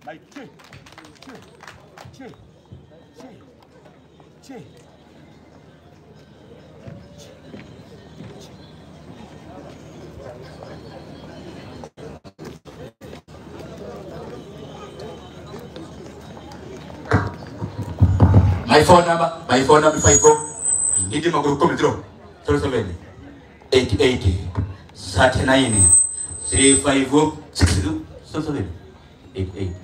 My che, che, che, che, che. My phone number, my phone number if I go. Ndi maguru kumi zero, 07, 88, 39, 35, 62, 07, 88,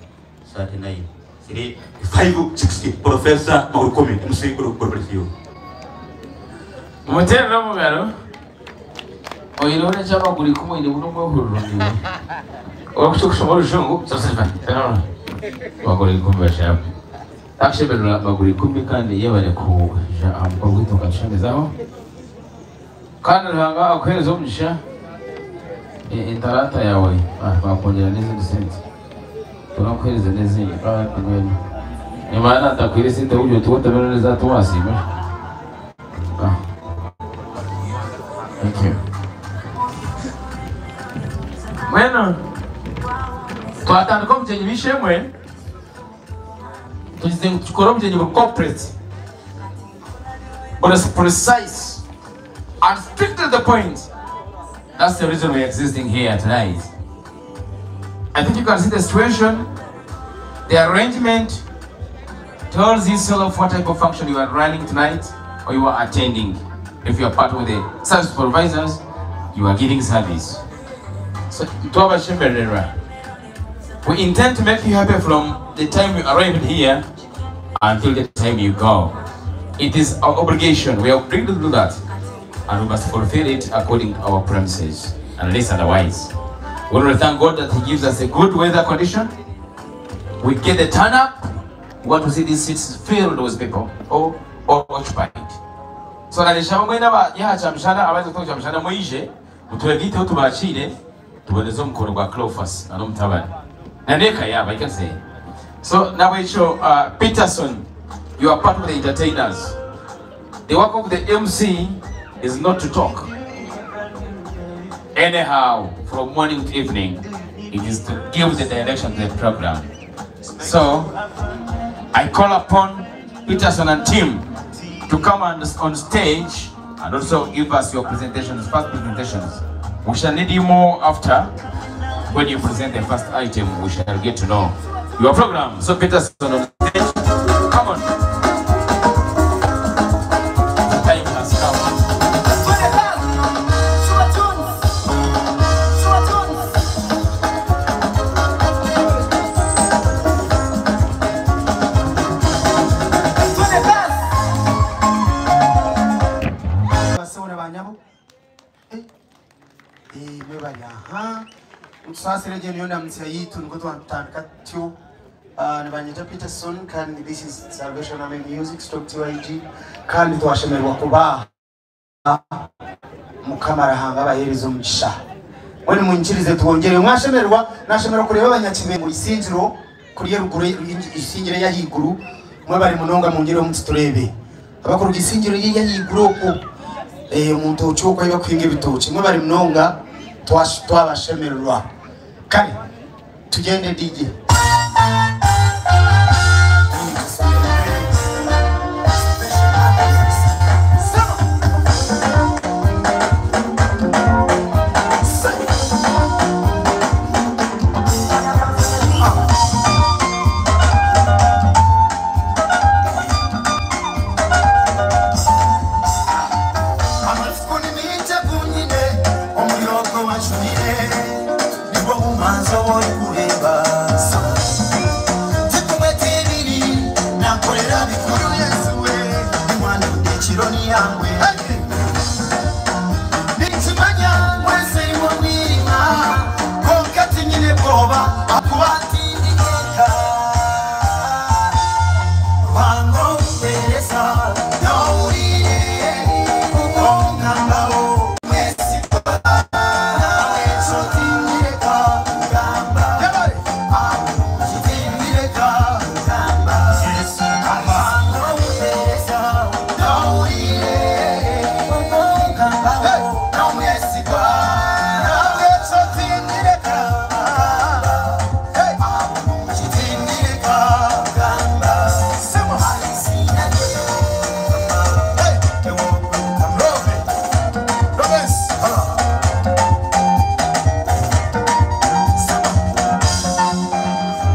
39, 3, 5, 60. Professor Maguru Kumi, MC Guru, God bless you. Mumuteerere omu ngaro. Oyireho n'eky'amaguru ikumi oinemu n'omwehuriro niiwe. Orikushusha kushoma orujungu, amaguru ikumi bashaabe. Nakushemererwa maguru ikumi kandi yebare kwija aha mukoro gwaitu okatushemezaho. Kandi Ruhanga akuheereze omugisha entaranta yaawe bakwongyera n'ezindi sente. Turakuheereza n'ezindi kandi mbwenu nimanya natakuhaire esente oburyo oti watermelon ezi hati wasiima. Thank you. Mbwenu twatandika obugyenyi b'eishe-emwe tugize ngu tukore obugyenyi buri corporate buri precise and strict to the point. That's the reason we're existing here tonight. I think you can see the situation, the arrangement tells you sort of what type of function you are running tonight or you are attending. If you are part of the service providers, you are giving service. So, twabashemererwa. We intend to make you happy from the time you arrived here until the time you go. It is our obligation. We are obligated to do that. And we must fulfill it according to our promises, unless otherwise. We want to thank God that He gives us a good weather condition. We get the turn up. We want to see these seats filled with people or occupied. So nanishaba mwena aba yaha kyamushana abaza kutonga kyamushana mwije mutwegiteho tubakiire tuboneze omukoro gwa Cleophas na n'omutabani na n'eka yaabo I can say. So nabwekyo Peterson, you are part of the entertainers. The work of the MC is not to talk anyhow from morning to evening. It is to give the direction to the program. So I call upon Peterson and team to come on stage and also give us your presentations, first presentations. We shall need you more after. When you present the first item, we shall get to know your program. So Peterson on stage, come on. The time has come. Mutusaasire gye niyo ndamutsa yitu niko twatandika tutyo. Nibanyeta Peterson kandi this is Salvation Army Music Stock TYG kandi twashemererwa kuba Mukama Ruhanga abaheereza omugisha. Mbwenu munyikirize twongyere mwashemererwa nashemererwa kureeba abanyakibe mu isingiro kuri eruguru isingiro ey'ahaiguru mwebare munonga mwongyereho muti tureebe abakuruga isingiro ey'ahaiguru okwo omu ntookye okwo ahu bakuhinga ebitookye mwebare munonga twabashemererwa. Kare tugyende DJ.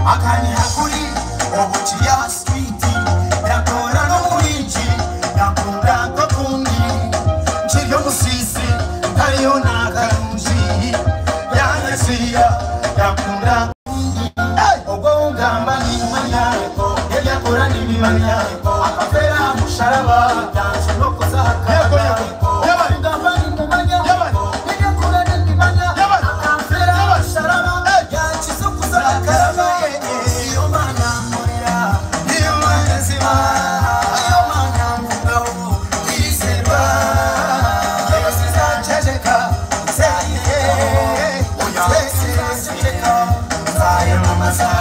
Akanyiha kuri ubu kiri aha sitiriti yakora n'omuringi yakunda nk'okundi nkiri omusiisi ntariyo n'akarungi yanyesiya yakunda ogwo ngamba nimumanya ebyakora nibimanya akafera aha musharaba ngamba nimumanya ebyakora nibimanya akafera aha musharaba yankiza okuza akaraba. Iyo mana nkorera, iyo mana nzima, iyo mana mvugaho irizerwa, yewe sizaceceka, nzayihe, oya sizaceceka, nzayamamaza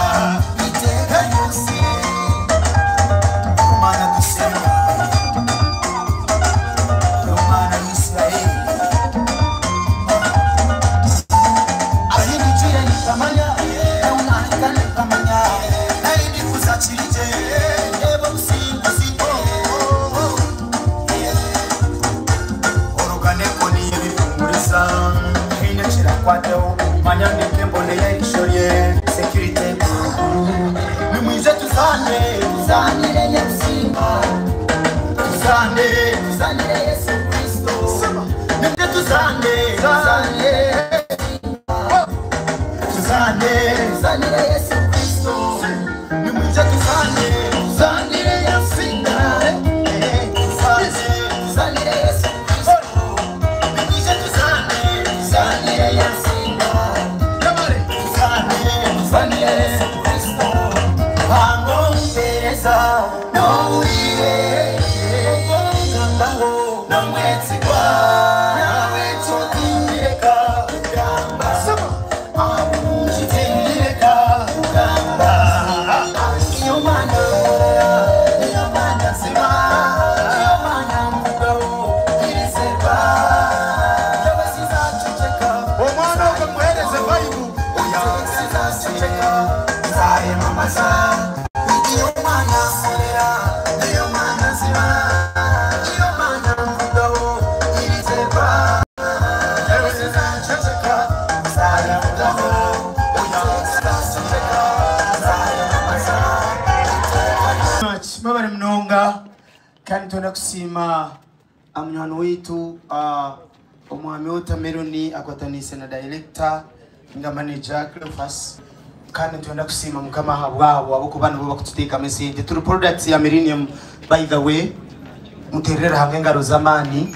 iteka ryose. Mana dusenga, Mana y'Isirayeli, ahindukire nikamanya, naunahika nikamanya, narindi kuzakirije, ndeba obusinguzi oruganeko niyo bihumuriza hine kirakwateho manya ndeke mboneye erisho rye security nimwije tuzane tuzanire nyarusimba tuzane tuzanire Yesu Kristo nimwije tuzane tuzanire tuzane tuzanire Yesu Kristo nimwije tuzane tuzanire Nyarusinga tuzane tuzanire Yesu Kristo nimwije tuzane tuzanire Nyarusinga tuzane tuzanire Yesu Kristo bangombereza n'oburire ngambaho n'omwetsigwa nawe kyotindireka kugamba kitindireka kugamba iyo mana iyo mana nzima iyo mana mvugaho irizerwa yewe sizaceceka Omwana ogwo muhereze vibe. oya sizaceceka nzayamamaza iyo mana nkorera iyo mana nzima iyo mana mvugaho irizerwa yewe sizaceceka nzayavugaho oya sizaceceka nzayamamaza much mwebale munonga kandi twenda kusiima munywani waitu omwami Watermelon akwatanise na director nga manager Cleophas kandi twenda kusiima mukama aha bwabo ahabwokuba nibo bakututeekamu esente turi products ya Millennium. By the way, muterere hamwe engaro z'amaani.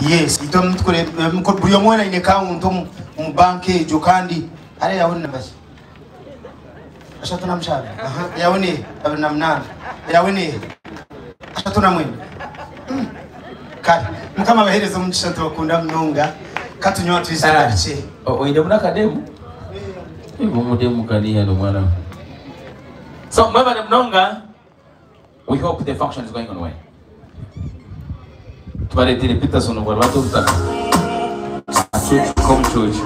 Yes, itwe mutukore buri omwe aine account omu bank egyo kandi hariya yawe ni nambaki 37. Aha, yawe ni 28, yawe ni 39. Kale mukama abahereza omugisha, tubakunda munonga, katunywa twizera bike. Oine muna akademu omudemu kaniya nomwana. So mwebale munonga, we hope the function is going on well. Tubaletire Peterson obwarwata obutaka komucucu.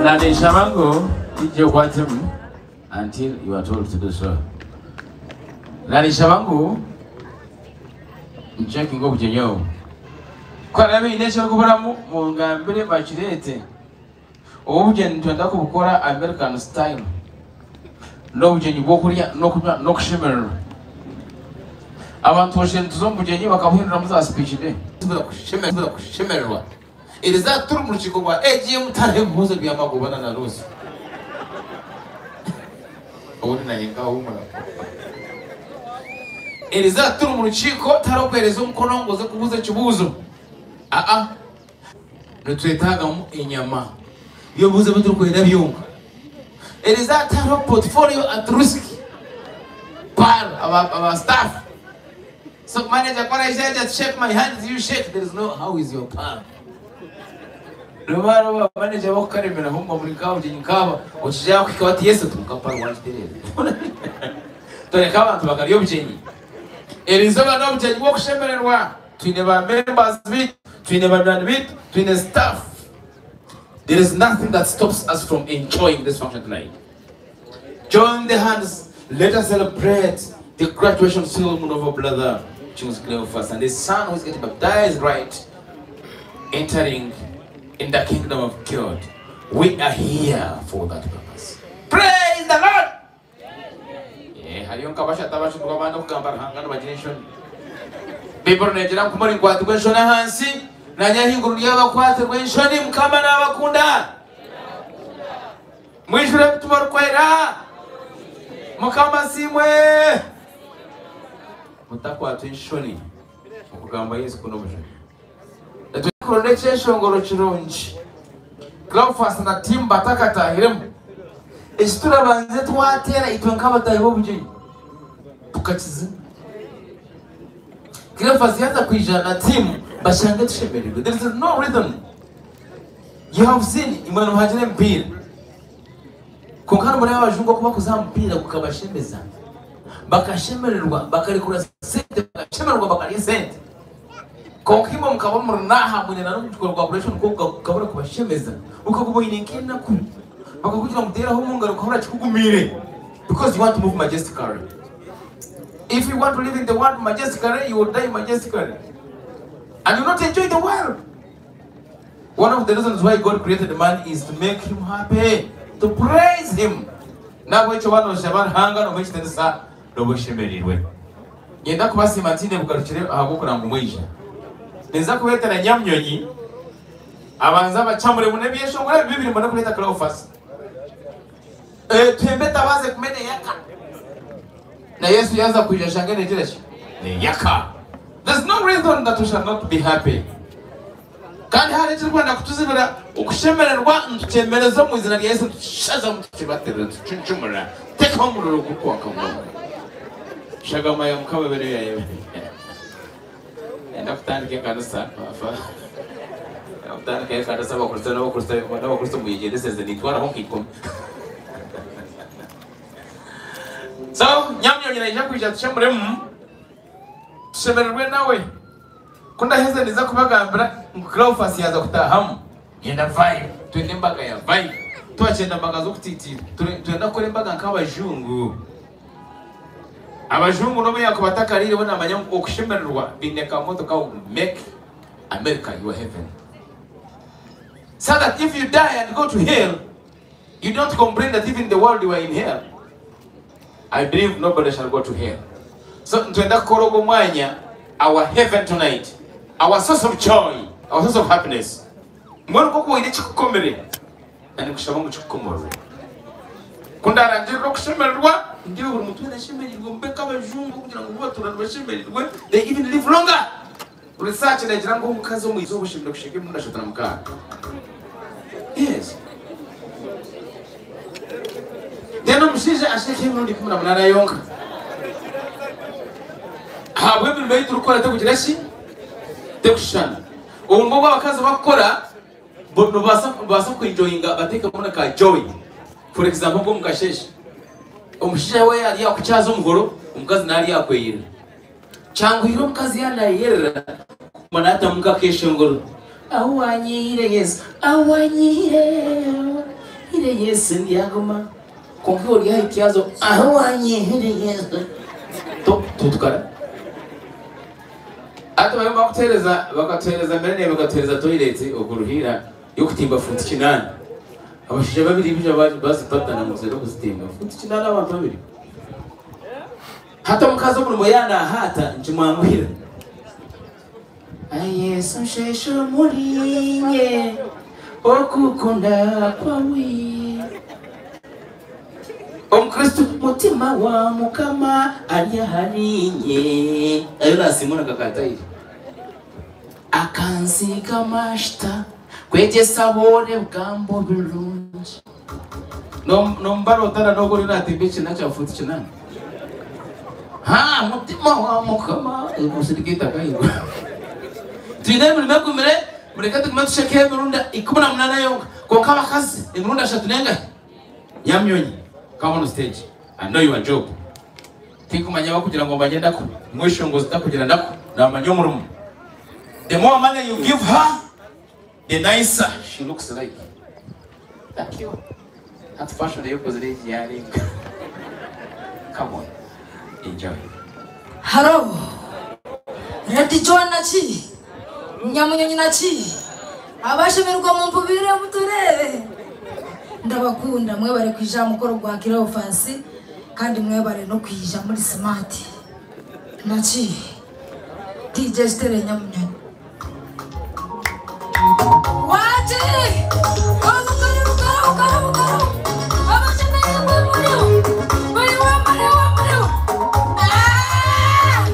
Nanisha ngu ije okwatemu until you are told to do so. Nanishaba ngu ncheckinga obugyenyi obu kwaraba biine ekirikuburamu mungambire bakireete. Obugyenyi nitwenda kubukora American style, n'obugyenyi bw'okurya n'okunywa n'okushemererwa. Abantu boshe nituza omu bugyenyi bakabuhinduramu za speech day kushemererwa. Iriza turi mu rukiiko rwa AGM tariho ebibuuzo by'amagobana na Rusi obundi naye nkahumura. Iriza turi mu rukiiko tariho kuhereza omukono ngu oze kubuuza ekibuuzo. Aa, nitwetaagamu enyama byobuuzo ebi turikwenda byonka. Iriza tariho portfolio at risk par our staff. So manager kora ishaja shake my hands, you shake, there is no how is your palm. Ruba manager bokukaremera humba muri kawo nkaba okija kwika bati Yesu tukapara wangiterere. Toreka abantu bakarya obugyenyi. Erizoba n'obugyenyi bw'okushemererwa. Twine ba members bitu, twine banywani bitu, twine staff. There is nothing that stops us from enjoying this function tonight. Join the hands. Let us celebrate the graduation ceremony of our brother James Cleophas and his son who is getting baptized right, entering in the kingdom of God. We are here for that purpose. Praise the Lord! Eh, hariyo nk'abashatu abashuka abandi okugamba Ruhanga nibagira enshoni. Baibuli neegira ngu ku murikwatirwa enshoni ahansi, naanye ahaiguru ndyabakwatirwa enshoni. Mukama naabakunda. Mwijure Mutima Orikwera. Mukama asiimwe. Mutakwatwa enshoni okugamba Yesu ku n'Omujuni. Nitwenda ekyeshongoro kirungi. Cleophas na tiimu batakatahiremu. Eki turabanze twateera itwe nk'abataahi b'obugyenyi tukakizina. Cleophas yaaza kwija na tiimu bashange tushemereirwe. There is no reason. You have seen imwe nimuhagira emipiira. Kwonka nimureeba abajungu oku barikuza aha mupiira gukabashemeza. Bakashemererwa bakarekura sente bakashemererwa bakarya esente. Kwonka imwe mukaba muri n'aha mwine n'omukoro gwa graduation kwo gukabura kubashemeza. Okaguma oine nk'enaku. Bakakugira ngu teeraho omu ngaro okahurira kikugumiire because you want to move majestically. If you want to live in the world majestically, you will die majestically. And you will not enjoy the world. One of the reasons why God created man is to make him happy, to praise him. N'ahabw'ekyo waaba nooshaba Ruhanga noomuha ekitiinisa nooba oshemereirwe. Niinyenda kubasiima ntiine bugarukire ahabw'okureba ngu mwaija. Ninza kubeetera Nyamunyonyi abanze abacamure mbone ebyeshongoro ebi bibiri mbone kureeta Cleophas. Tuhembe etabaaza egume neeyaka. Na Yesu yaaza kwija ashange neegira ki? Neeyaka. There's no reason that we shall not be happy. Kandi hariho ekirikwenda kutuzibira okushemererwa nitukyemereza omu izina rya Yesu nitukishazamu tukibatirira nitukicuncumura teekaho omuriro gurikwaka munonga. Shagama ya Mukama ebe niyo yaayebembera. Niinyenda kutandika ekanisa Niinyenda kutandika ekanisa Abakristaayo n'Abakristaayo n'Abakristo mweyegyendesereze nintwaraho nka ikumi. So nyamunyonyi naija kwija tushemuremu tushemererwe nawe. Ku ndaheza ninza kubagambira ngu Cleophas yaaza kutaahamu. Nyenda vibe, twenda embaga ya vibe. Twakyenda mbaga z'okutiitiira, nitwenda kukora embaga nk'abajungu. Abajungu n'obu yaakuba atakariire bo naamanya ngu okushemererwa baine ka motto kaabo ngu make America your heaven. So that if you die and go to hell, you don't complain that even the world you are in hell. I believe nobody shall go to hell. So nitwenda kukora ogwo mwanya our heaven tonight, our source of joy, our source of happiness. Mbwenu nk'oku oine ekikukomire, na ninkushaba ngu kikukomorore. Ku ndarangirira okushemererwa, nindeeba buri muntu weena ashemereirwe mube nk'abajungu kugira ngu batuura nibashemereirwe, they even live longer. Research negira ngu omukazi omu izooba oshemereire kusheka emirundi 36. Yes. Then omushaija asheke emirundi 18 yonka. Ahabw'emirimo ei turikukora tekugira ki? Tekushushana. Obumwe obu abakazi bakukora bo nibabaasa nibabaasa kuenjoyinga bateekemu na ka joy. For example nk'omu kasheeshe, omushaija we yaaba ari aha kukyaza omuhoro, omukazi naaba ari aha kweyerera. Kyanguhire omukazi yaaba naayeyerera kuguma naatamu nk'akeeshongoro, Ahu waanyihiire Yesu, ahu waanyihiire, ahu Yesu ndyaguma. Kwonka iwe ori aha ityazo, ahu waanyihiire Yesu. Tutukara. Hati bariyo nibakutuheereza, bakatuheereza mbere neeyo bakatuheereza toilet okwo Ruhiira y'okutimba fuuti kinaana. Abashaija babiri baija bazipatana ngu tuze kuzitimba. Fuuti kinaana abantu babiri. Hati omukazi omurimo yaaba naahaata nikimwanguhira. Ai Yesu nsheesha omuriinye okukunda kwawe. Omukristo mutima wa Mukama ari ahariinye. Ayo naasiimwa na kakatayire. Akansiiga amashita kwegyesa boona ebigambo birungi. Nomubara otara n'ogwo oriyo natemba ekina kya fuuti kinaana. Haa mutima wa Mukama omusirika eitaka ahaiguru. Twine emirimo egumire, mureke tugume tusheke emirundi 18 yonka. Kwonka abakazi emirundi ashatu n'engahi? Nyamyonyi, come on stage. I know your job. Tinkumanya abakugira ngu omanye enaku, mweshongozi takugira naku, namanya omurimo. The more money you give her, the nicer she looks like. Thank you. Hati fashion eyokozire egi yarenga. Come on. Enjoy. Haro. Lady Joan naki? Nyamunyonyi naki? Abashemererwa mumpubire mutureebe. Ndabakunda mwebare kwija aha mukoro gwa Cleophas kandi mwebare n'okwija muri smart. Naki? DJ Stella Nyamunyonyi. Waaki! Karibu karibu karibu karibu karibu. Abashemererwa muriho. Muriho muriho muriho. Ah!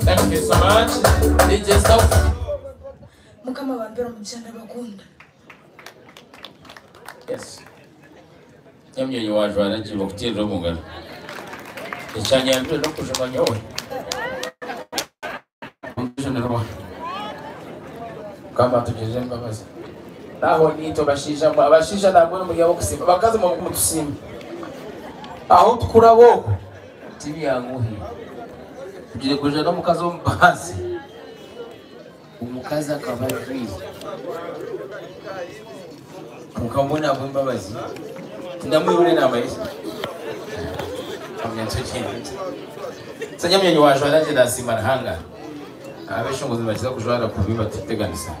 Thank you so much. DJ stop. Mukama bambera omugisha ndabakunda. Yes. Nyamunyonyi wajwara ngiye kutirira omu ngaro. Ekyanyambire n'okujuma nyowe. Omujumirwa. Mukama atugirire embabazi. Naho niitwe bashaija mwe, abashaija nambwenu muri ab'okusiima, abakazi mwe mutusiime. Aho tukuraba okwo tibyanguhi. Tugire kuja n'omukazi omu baasi. Omukazi akaba ajwire. Kwonka mbwenu ahabw'embabazi tindamwihura enaama ye. Sanyamyonyi wajwara gye nasiima Ruhanga. Abeshongozi nibakiza kujwara kubi batuteganisa.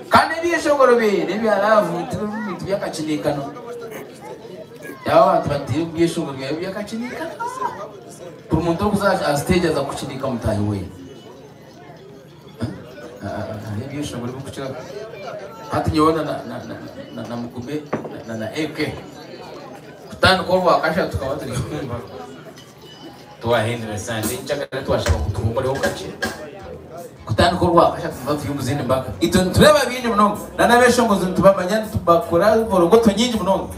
Kandi ebyeshongoro bye n'ebya laavu tibiri bintu by'akakinikano. Aba abantu batire omu byeshongoro byawe by'akakinikano. Buri muntu orikuza aha stage aza kukinika mutaahi we. Hariho ebyeshongoro ebirikukira hati nyowe na na na na na Mugume na na AK kutandika orwakashatu tukaba turi kumva twahindura sande nkyakare twashaba ngu tuhumureho kakye kutandika orwakashatu tuba turi omu zindi mbaga itwe nitureeba bingi munonga na n'abeshongozi nitubamanya nitubakora vorongoto nyingi munonga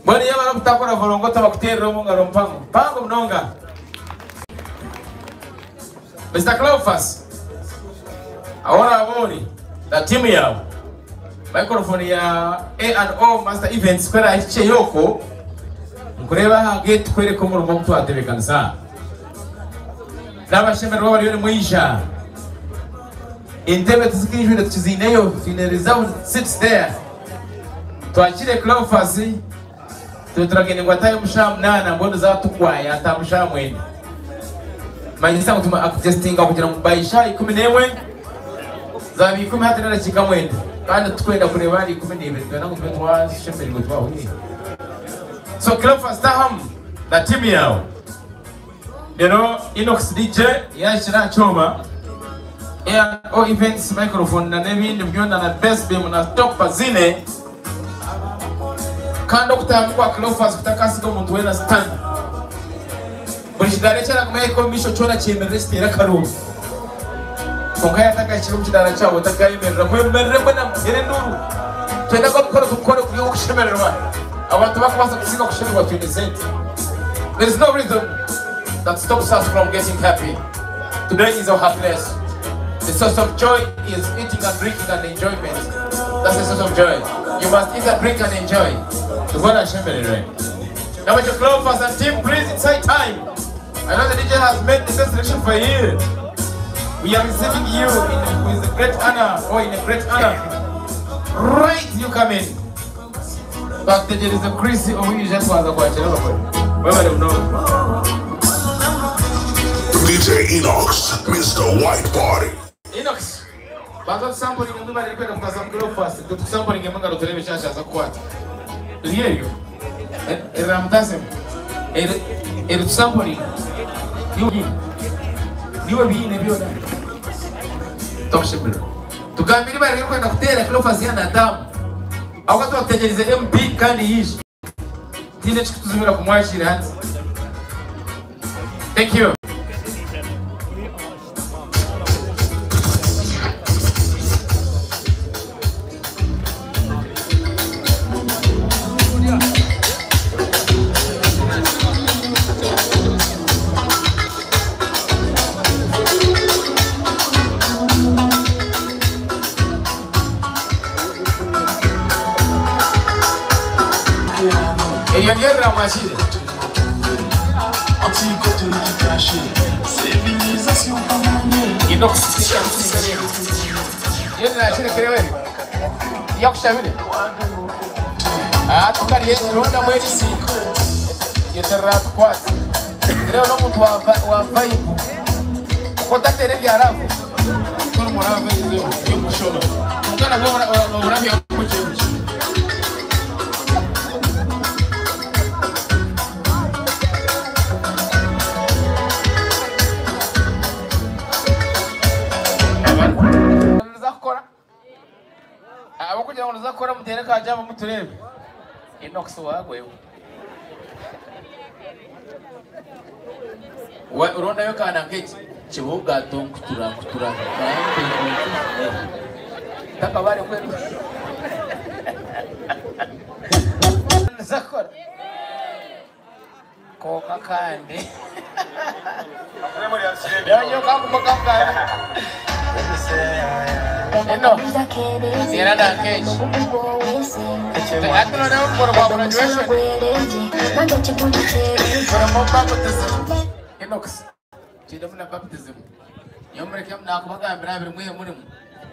mbwenu yaaba arikutakora vorongoto bakuteerera omu ngaro mpango mpango munonga. Mister Cleophas, ahu oraabe ori na tiimu yaawe, microphone ya A and O Master Events ku eraahikyeyo okwo, nkureebe aha gate kworeka omurimo ogu twatebeekanisa aha. N'abashemererwa bariyo nimwija. Entebe tizikaijwire tukiziineyo, twine reserved seats there. Twakiire Cleophas, Tube turagende ngu ataahe omu shaaha munaana mbwenu zaatugwa yaataaha omu shaaha mwenda. Manyisa ngu tuma adjustinga kugira ngu by shaaha 11 zaaba ikumi hati n'edakiika mwenda kandi titukwenda kureeba ahari 12 nitwenda ngu tube twashemereirwe twahuriire. So Cleophas taahamu na tiimu yaawe reero Inox DJ yaahikire aha kyoma, A&O Events microphone na n'ebindi byona na Bass Beam na Top baziine. Kandi okutaahamu kwa Cleophas kutakasiga omuntu weena sitani. Buri kidaara eki araguma yahika omu maisho kyona kyemerere kiteere akaruuru. Kwonka yaaba atakahikire omu kidaara kyawe otakayemerera, mwemerere mwena muteere enduuru. Twenda ngu omukoro tugukore guri ogw'okushemererwa. Abantu bakubaasa kusinga kushemererwa twine sente. There is no reason that stops us from getting happy. Today is our happiness. The source of joy is eating and drinking and enjoyment. That's the source of joy. You must eat and drink and enjoy. Tukora ashemererwe. Now with your Clovis and team, please, it's high time. I know the DJ has made the best selection for you. We are receiving you in, with a great honor, or in a great honor. Right, you come in. Twakutegereza Chris owija twaza kwakira abagore. Webale munonga. DJ Enox, Mister White Party. Enox, banza otusampuringe ngu ibara ririkwenda kutaza omu Cleophas, itwe tukusampuringe omu ngaro tureebe eshaaha kyaza kukwata. Riri eryo? Eriramutaasemu? Eri eritusampuringe? Niiwe obiine? Niiwe obiine byona? Tokushemererwa. Tugambire ibara ririkwenda kuteera Cleophas yaaba naataahamu. Ahabw'okuba twakutegyereize MP kandi yaija. Tihaine ekikutuzibira kumwakiira hati. Thank you. Eryo niryo riramwakire. Iyo rirakirekere we iyo akushabire tukariye ekirondamu erisi eryo tiriraatukwata reero n'omuntu wa vibe ku otateera ebya love turi mu love y'okushoma kwonka nabwo noburabya bukye bukye. Niza kukora ahabw'okugira ngu niza kukora muteere ka jaamu mutureebe. Enox waagweho. Rondayo kaana nk'eki kibuga tonkutura nkutura takabare kwenu. Niza kukora konka kandi eno teera nank'eki. Hati noneho mukoro gwa graduation. Mukoro baptism. Enox. Twine na baptism. Niyo mureke nakubagambira abiri mwihe murimu.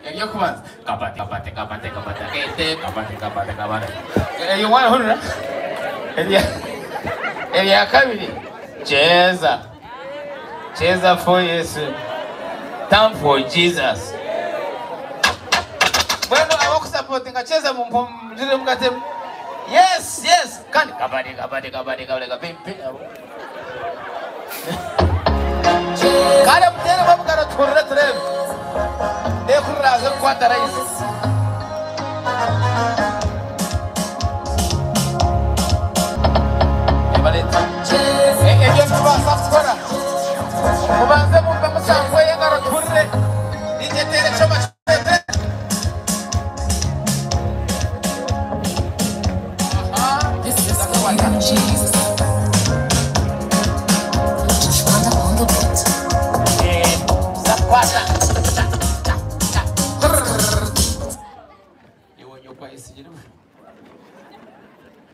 Eryokubanza. Kabate kabate kabate kabate kete kabate kabate kabate. Eyo warahurira? Erya erya kabiri. Cheza. Cheza for Yesu. Time for Jesus. Bueno, abakusupportinga cheza mumurire mugatemu. Yes, yes. Kandi kabate kabate kabate kabate kabate. Kare mutere bamugara turire turebe. Nekurraze kukwata rahisi. Ebaleta. Ebyo tubaasa kukora. Mubanze mumpe musango y'engaro turire. Nije tere ekyoma kireete. This is Jesus. Just run up on the beat. Zakwata.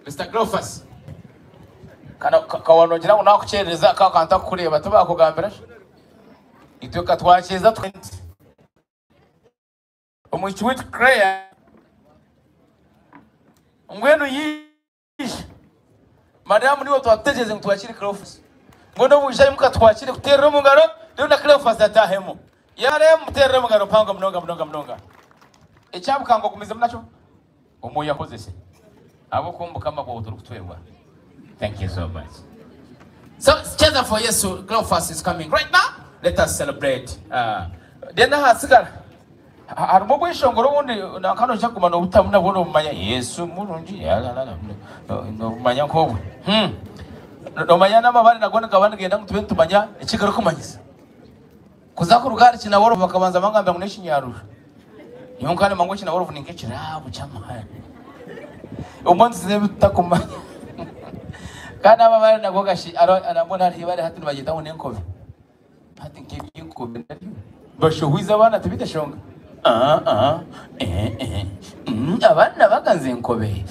Mr. Cleophas. Kano kawanogira ngu nakukyerereza ka kantu kukureba tubakugambira. Itwe katwakyeza omwishiki witu Claire ngwenu yishe madamu niwe twatekereze ngu twakire Cleophas. Ngwenu obwishayi mukatwakire kuterera omu ngaro rero na Cleophas atahemu. Yare muterere omu ngaro mpango munonga munonga munonga. Ekyabukanga ogumize nakyo omwoyo akozese. Abakumbuka amaguru turi kutwebwa. Thank you so much. So, cheza for Yesu, Cleophas is coming right now. Let us celebrate. Then hasigara harimu obweshongoro obundi nakano nja kuguma nobutamu nabwo nobumanya Yesu murungi yalalala nobumanya nk'obwe. Nomanya n'amabare nago nigaba nigenda ngu tube nitumanya ekigarikumanyisa. Kuza kuruga ahari Kinaworovu bakabanza bangambira ngu n'ekinyarusha. Nyowe nkanema ngu Kinaworovu ni nk'ekirabo ky'amaani. Omu nsi tutakumanya. Kandi amabare nago gashi nabwo hariho ibare hati nibagyeta ngu n'enkobe. Hati nk'eby'enkobe naryo. Bashuhwize abaana tibitashonga. Abaana baganze enkobe.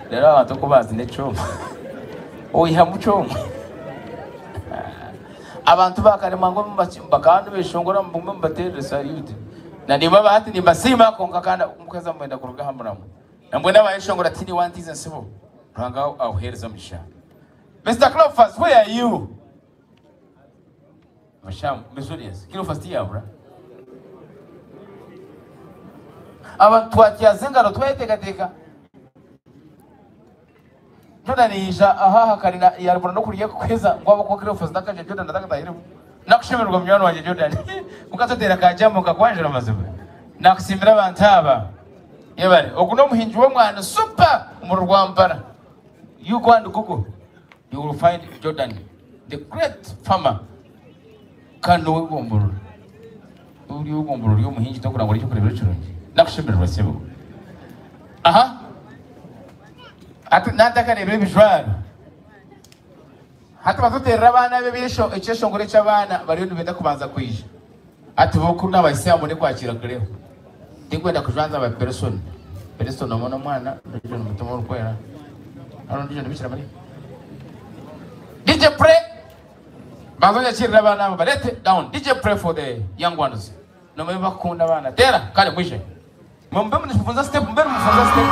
Rero abantu oku bazi n'ekyoma. Oihamu kyoma. Abantu bakarema ngu bakaba nibeshongora mbume mubaterere salute. Na nibaba hati nimbasiima konka kandi omukazi amwenda kuruga aha muramu. Nambwenu abayeshongora tini wantize nsibo. Ruhanga ahuhereza omugisha. Mr. Cleophas, where are you? Masham, Missourians. Cleophas tiyabura. Abantu twatyaze engaro twayeteekateeka. Jordan yija aha karina yarabona no kurya kukweza ngo abako Cleophas nakaje Jordan atakatahiremo. Nakushemererwa munywani wanje Jordan. Mukatotera kajamo kakwanjira mazima. Nakusimbira abantu aba. Yebare, ogu n'omuhingi w'omwana super mu Rwampara. You go and Google, you will find Jordan, the great farmer. Kandi w'egomborora. Uri w'egomborora y'omuhingi tokura ngo icyo kurebera kirungi. Nakushemererwa sebo. Aha. Ati natakarebera ebijwaro. Hati batuterera abaana be b'esho ekyeshongoro ky'abaana bariyo nibenda kubanza kwija. Ati boku n'abayisilamu ni kwakira kureho. Tinkwenda kujwanza aba person. Person omwana omwana ndijo n'omutima orikwera. Hano ndijo nibikira Mariya. DJ pray. Banza yakirira abaana abo barete down. DJ pray for the young ones. Nomwe bakunda abaana. Tera kale mwishe. Mumbe munifunza step, mumbe munifunza step.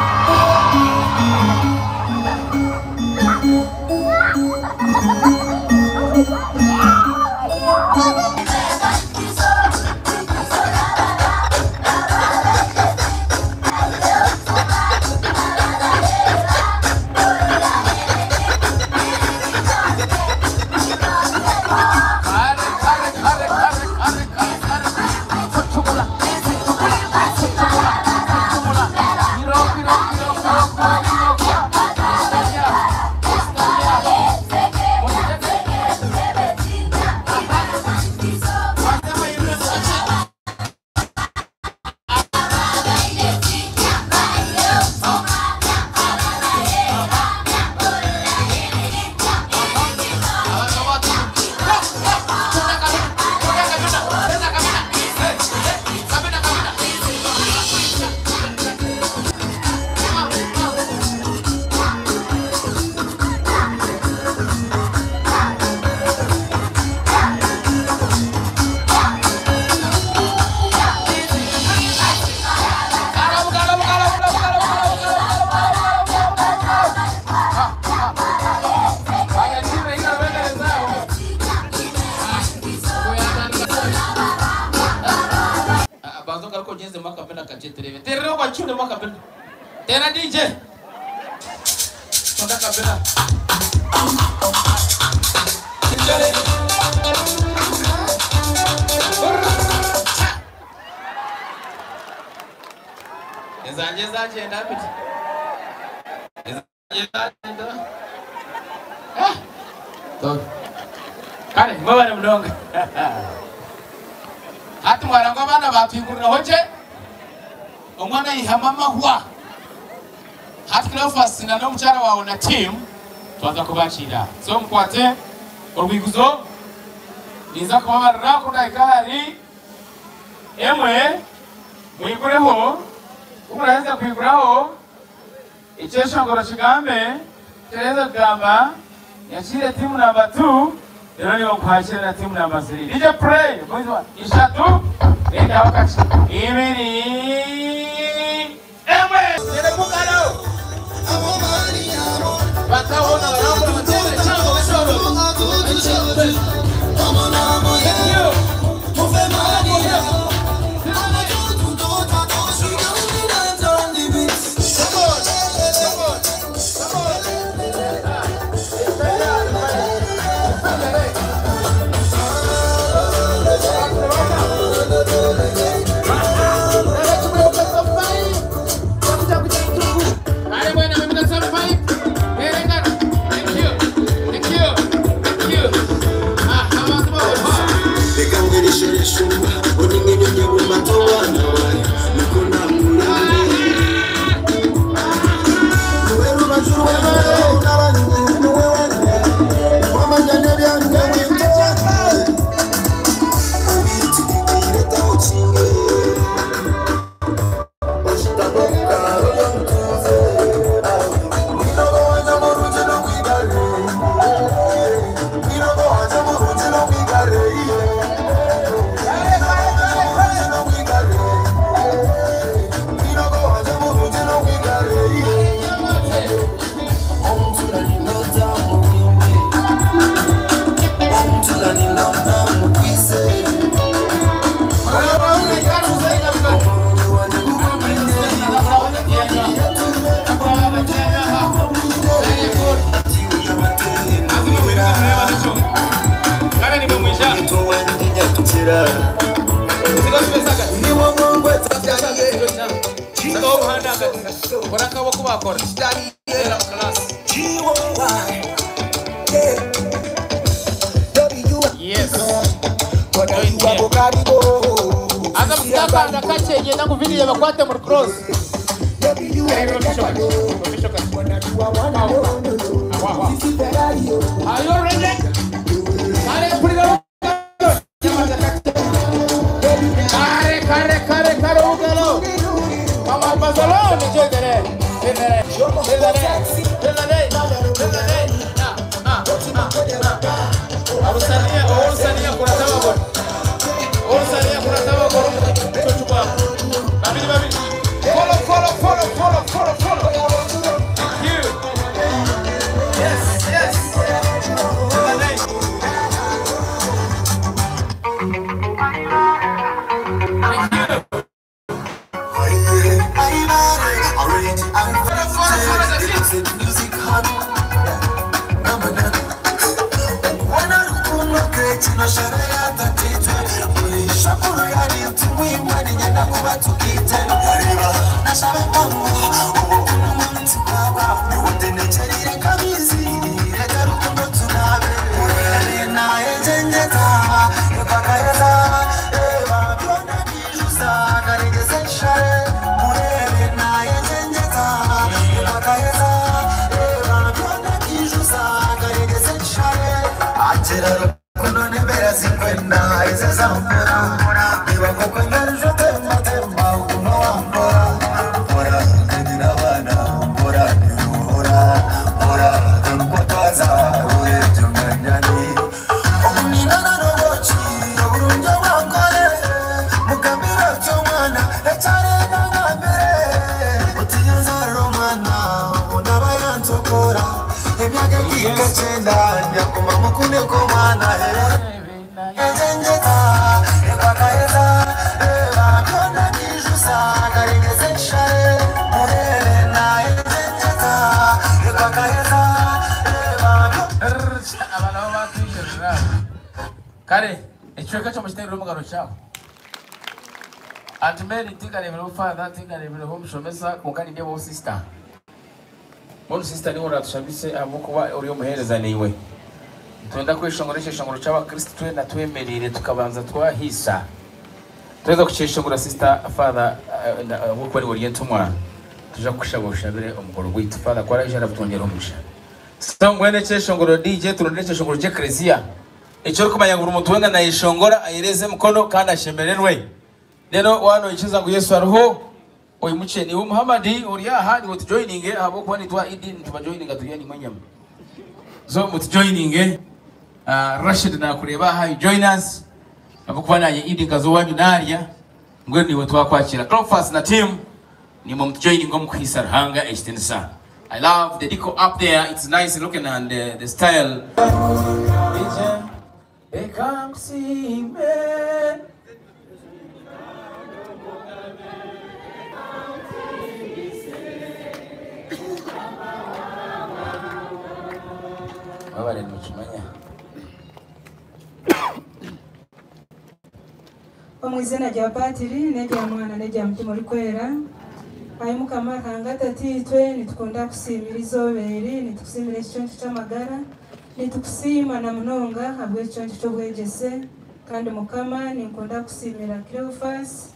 Tonda kabila. Tera DJ. Tonda kabila. Ezanje zagenda biti. Ezanje zagenda. Eh. Kale mwebale munonga. Hati mwarango abaana batwiguriraho gye omwana yihama amahwa. Hati Cleophas na n'omukyara wawe na team twaza kubakiira. So mukwate orwiguzo ninza kubabarira kudahika hari emwe mwigureho kumuraheza kwiguraho ekyeshongoro kigambe kiraheza kugamba yakire timu namba 2 rero niyo nkwakire na timu namba 3. DJ play ishatu nenda wakati ibiri emwe terekugalo batahona barambura amatere cyangwa besoro. Are you ready? Kare kare kare ugalo. Mama bazalo ni jegere. Jegere. Jegere. Jegere. Na na na. Abusania olusania kurataba bor. Olusania kurataba bor. Chochuba. Babili babili. Follow follow follow follow follow follow. Thank you. Yes yes. Aba nabo batwijerera abo. Kare ekicweka ekyo mukiteerere omu ngaro kyabo. Aunt Mary tinkareebireho father, tinkareebireho omushomesa kwonka nindeebaho sister. Mbwenu sister niiwe oratushabise ahabw'okuba ori omuheereza naiwe. Nitwenda kweshongora ekyeshongoro ky'abakristo twena twemereire tukabanza twahiisa. Twaheza kukyeshongora sister father ahabw'okuba niiwe ori entumwa nitwija kukushaba oshabire omukoro gwaitu. Father ku araije arabutwongyera omugisha. So mbwenu ekyeshongoro DJ turondere ekyeshongoro ky'eklezia eki orikumanya ngu buri muntu weena nayeshongora ayereeze emikono kandi ashemererwe. Reero waaba noikiriza ngu Yesu ariho oimukye. Niiwe Muhammad ori aha niiwe otujoininge ahabw'okuba nitwe aha Idi nitubajoininga turya naimwe enyama. So mutujoininge. Rashid nakureeba aha you join us ahabw'okuba naanye Idi nkaza owaanyu naarya mbwenu niiwe twakwakiira. Cleophas na team Nimwe mutujoininga omu kuhaisa Ruhanga ekitinisa. I love the deco up there, it's nice looking and the style. Reka nkusiime. Mwebare nimukimanya. Omu iziina rya Patiri, n'erya Mwana, n'erya Mutima Orikwera. Ai Mukama Ruhanga Tataitwe, nitukunda kukusiimira eizooba eri, nitukusiimira ekiconco ky'amagara, nitukusiima na munonga ahabw'ekiconco ky'obwegyese, kandi Mukama ninkunda kukusiimira Cleophas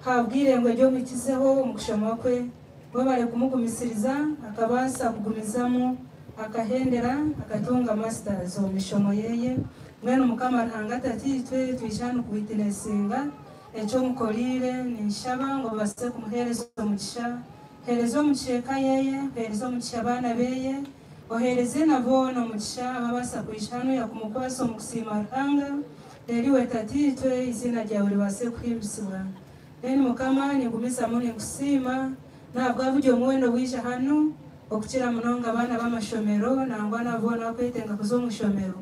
ahabw'eirengo eri omuhikizeho omu kushoma kwe. Webare kumugumisiriza akabaasa kugumizamu akahendera akatunga masters omu mishomo yeye. Mbwenu Mukama Ruhanga Tataitwe twija hanu kuwitinesinga eki omukoriire. Ninshaba ngu obase kumuhereza omugisha. Hereza omugisha eka yeye, ohereze omugisha abaana beye, ohereze na boona omugisha ababaasa kwija hanuya kumukwasa omu kusiima Ruhanga. Reero iwe Tataitwe eiziina ryawe ribaase kuhimbisibwa. Then Mukama ningumizamu ninkusiima nahabwa buri omwe weena owaija hanu okukira munonga abaana bamashomero nangwa nabo boona abakwetenga kuza omwishomero